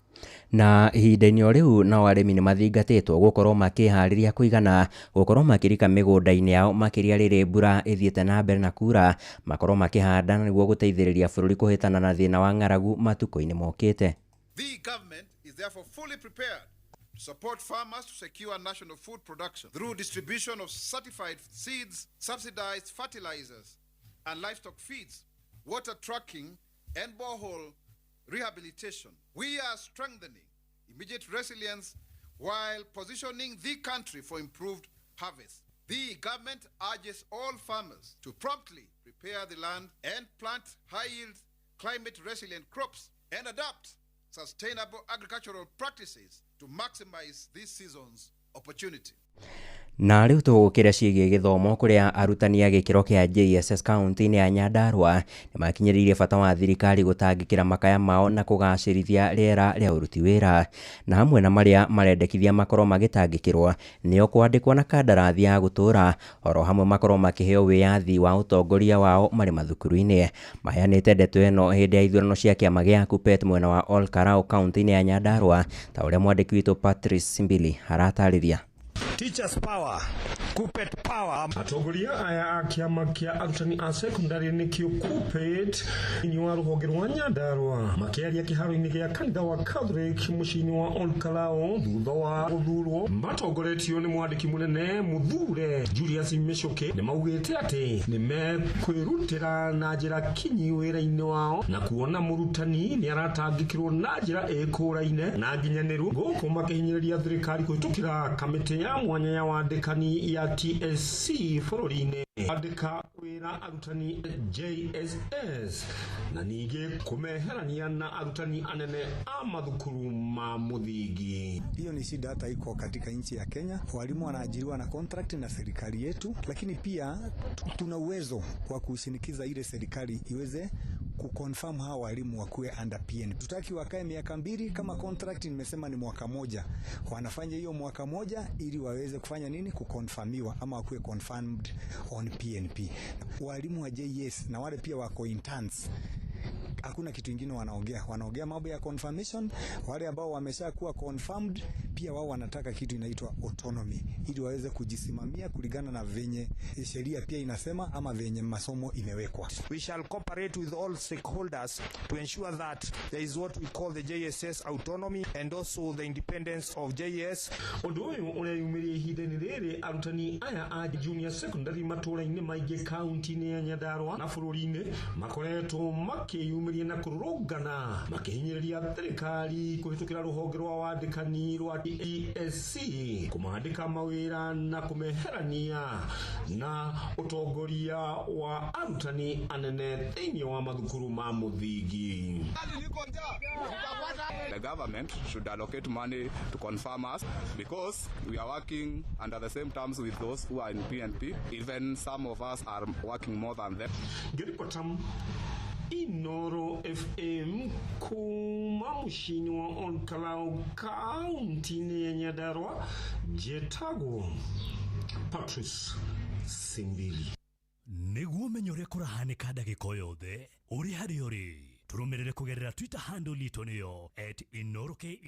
Na ihinda-inĩ o rĩu nao arĩmi nĩ mathingatĩtwo gũkorwo makĩharĩria kũigana gũkorwo makĩrika mĩgũnda-inĩ yao makĩria rĩrĩ mbura ĩthiĩte na mbere na kura makorwo makĩhanda nĩguo gũteithĩrĩria bũrũri kũhĩtana na thĩna wa ng'aragu matukũ-inĩ mokĩte. The government is therefore fully prepared to support farmers to secure national food production through distribution of certified seeds, subsidized fertilizers and livestock feeds, water tracking and borehole rehabilitation. We are strengthening immediate resilience while positioning the country for improved harvest. The government urges all farmers to promptly prepare the land and plant high-yield, climate-resilient crops and adopt sustainable agricultural practices to maximize this season's opportunity. Na rĩu tũgũkĩra ciĩgiĩ gĩthomo kũrĩa arutani a gĩkĩro kĩa JSS kaunti-inĩ ya Nyandarua nĩmakinyĩrĩirie bata wa thirikari gũtangĩkĩra makaya mao na kũgacĩrithia rĩera rĩa ũruti wĩra, na hamwe na marĩa marendekithia makorwo magĩtangĩkĩrwo nĩo kwandĩkwo na kandarathi ya gũtũũra oro hamwe makorwo makĩheo wĩyathi wa ũtongoria wao marĩ mathukuru-inĩ. Maheanĩte ndeto ĩno hĩndĩ ya ithurano cia kĩama gĩa KUPPET mwena wa Ol Kalou kaunti-inĩ ya Nyandarua ta ũrĩa mwandĩki witũ Patrice Simbili aratarĩria. Teachers power, KUPPET power. Atongoria aya a kĩama kĩa arutani a secondary nĩkĩo KUPPET thĩinĩ wa rũhonge rwa Nyandarua makĩaria kĩharo-inĩ gĩa kanitha wa Catholic mũciĩ-inĩ wa Ol Kalou thutha wa gũthurwo matongoretio nĩ mwandĩki mũnene Muthure Julius Michuki nĩmaugĩte atĩ nĩmekwĩrutĩra na njĩra kinyi wĩra-inĩ wao na kuona mũrutani nĩaratangĩkĩrwo na njĩra ĩkũraine na nginyanĩru gũkũ makĩhinyĩrĩria thirikari kũhĩtũkĩra kamĩtĩ ya mwanya ya wandĩkani ya TSC bũrũri-inĩ andĩka wĩra arutani JSS na ningĩ kũmeherania na arutani anene a mathukuru ma mũthingi. Hiyo ni shida hata iko katika nchi ya Kenya. Walimu wanaajiriwa na contract na serikali yetu, lakini pia tuna uwezo wa kushinikiza ile serikali iweze kuconfirm hawa walimu wakuwe under PN. Tutaki wakae miaka 2 kama contract, nimesema ni mwaka moja. Wanafanya hiyo mwaka moja ili waweze kufanya nini? Kuconfirmiwa ama wakuwe confirmed on PNP. Walimu wa JS na wale pia wako interns, hakuna kitu ingine wanaongea. Wanaongea mambo ya confirmation. Wale ambao wameshakuwa confirmed pia wao wanataka kitu inaitwa autonomy ili waweze kujisimamia kulingana na venye sheria pia inasema ama venye masomo imewekwa. We shall cooperate with all stakeholders to ensure that there is what we call the JSS autonomy and also the independence of JS. Ũndũ ũyũ ũreyumĩria ihinda-inĩ rĩrĩ arutani aya a junior secondary matũũra-inĩ maingĩ kaunti-inĩ ya Nyandarua na bũrũri-inĩ makoretwo makĩyumĩria na kũrũrũngana makĩhinyĩrĩria thirikari kũhĩtũkĩra rũhonge rwa wandĩkani rwa TSC kũmandĩka mawĩra na kũmeherania na ũtongoria wa arutani anene thĩinĩ wa mathukuru ma mũthingi. The government should allocate money to confirm us because we are working under the same terms with those who are in PNP. Even some of us are working more than them. Ngĩribota Inoro FM kuma mũciĩ-inĩ wa Ol Kalou kaunti-inĩ ya Nyandarua njĩtagwo Patrice Simbili. Nĩguo ũmenye ũrĩa kũrahanĩka ndagĩka o yothe ũrĩ harĩa ũrĩ tũrũmĩrĩre kũgerera Twitter handle itũ nĩyo @InoroKE,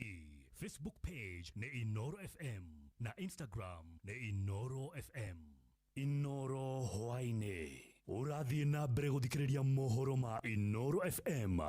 Facebook page nĩ Inoro FM na Instagram nĩ Inoro FM. Inoro hwaĩ-inĩ ũrathiĩ na mbere gũthikĩrĩria mohoro ma Inoro FM.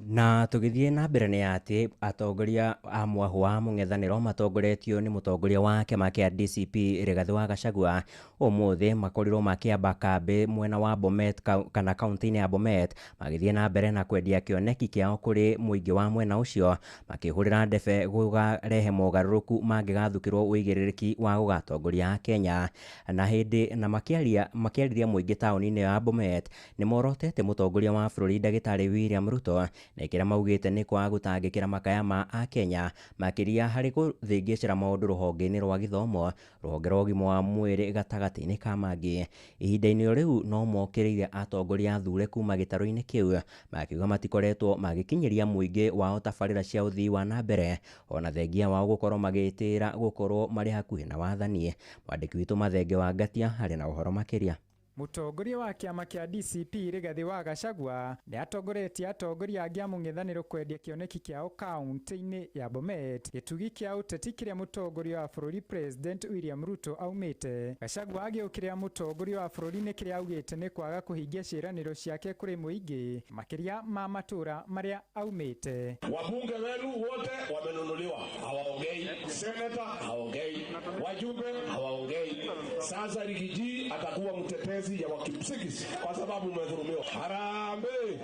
Na tũgĩthiĩ na mbere nĩ atĩ atongoria a mwahũ wa mũng'ethanĩro matongoretio nĩ mũtongoria wa kĩama kĩa DCP Rigathĩ wa Gachagua ũmũthĩ makorirwo makĩamba kambĩ mwena wa Bomet kana kaunti-inĩ ya Bomet magĩthiĩ na mbere na kwendia kĩoneki kĩao kũrĩ mũingĩ wa mwena ũcio makĩhũrĩra ndebe gũkarehe mogarũrũku mangĩgathukĩrwo ũigĩrĩrĩki wa gũgatongoria Kenya. Na hĩndĩ na makĩarĩria mũingĩ taũni-inĩ ya Bomet nĩ morotete mũtongoria wa bũrũri ndagĩtarĩ William Ruto Na kĩrĩa maugĩte nĩ kwaga gũtangĩkĩra makaya ma akenya makĩria harĩ gũthĩngĩcĩra maũndũ rũhonge-inĩ rwa gĩthomo, rũhonge rwa ũgima wa mwĩrĩ gatagatĩ-inĩ ka mangĩ. Ihinda-inĩ o rĩu no mokĩrĩire atongoria athure kuma gĩtarũ-inĩ kĩu makiuga matikoretwo magĩkinyĩria mũingĩ wao tabarĩra cia ũthii wa na mbere ona thengia wao gũkorwo magĩtĩĩra gũkorwo marĩ hakuhĩ na wathani. Mwandĩki witũ Mathenge wa Ngatia arĩ na ũhoro makĩria. Mũtongoria wa kĩama kĩa DCP Rigathĩ wa Gachagua nĩ atongoretie atongoria angĩ a mũng'ethanĩro kwendia kĩoneki kĩao kaunti-inĩ ya Bomet, gĩtugi kĩa ũteti kĩrĩa mũtongoria wa bũrũri President William Ruto aumĩte. Gachagua agĩũkĩrĩra mũtongoria wa bũrũri nĩ kĩrĩa augĩte nĩ kwaga kũhingia ciĩranĩro ciake kũrĩ mũingĩ makĩria ma matũra marĩa aumĩte. Wabunge wenu wote wamenunuliwa, hawaongei. Seneta haongei, wajumbe hawaongei. Sasa Rigiji atakuwa mtetezi ya Wakipsigis kwa sababu umedhulumiwa. Harambee!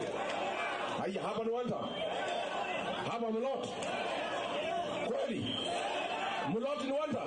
Haya, hapa ni Wanta, hapa Mlot, kweli Mlot ni Wanta.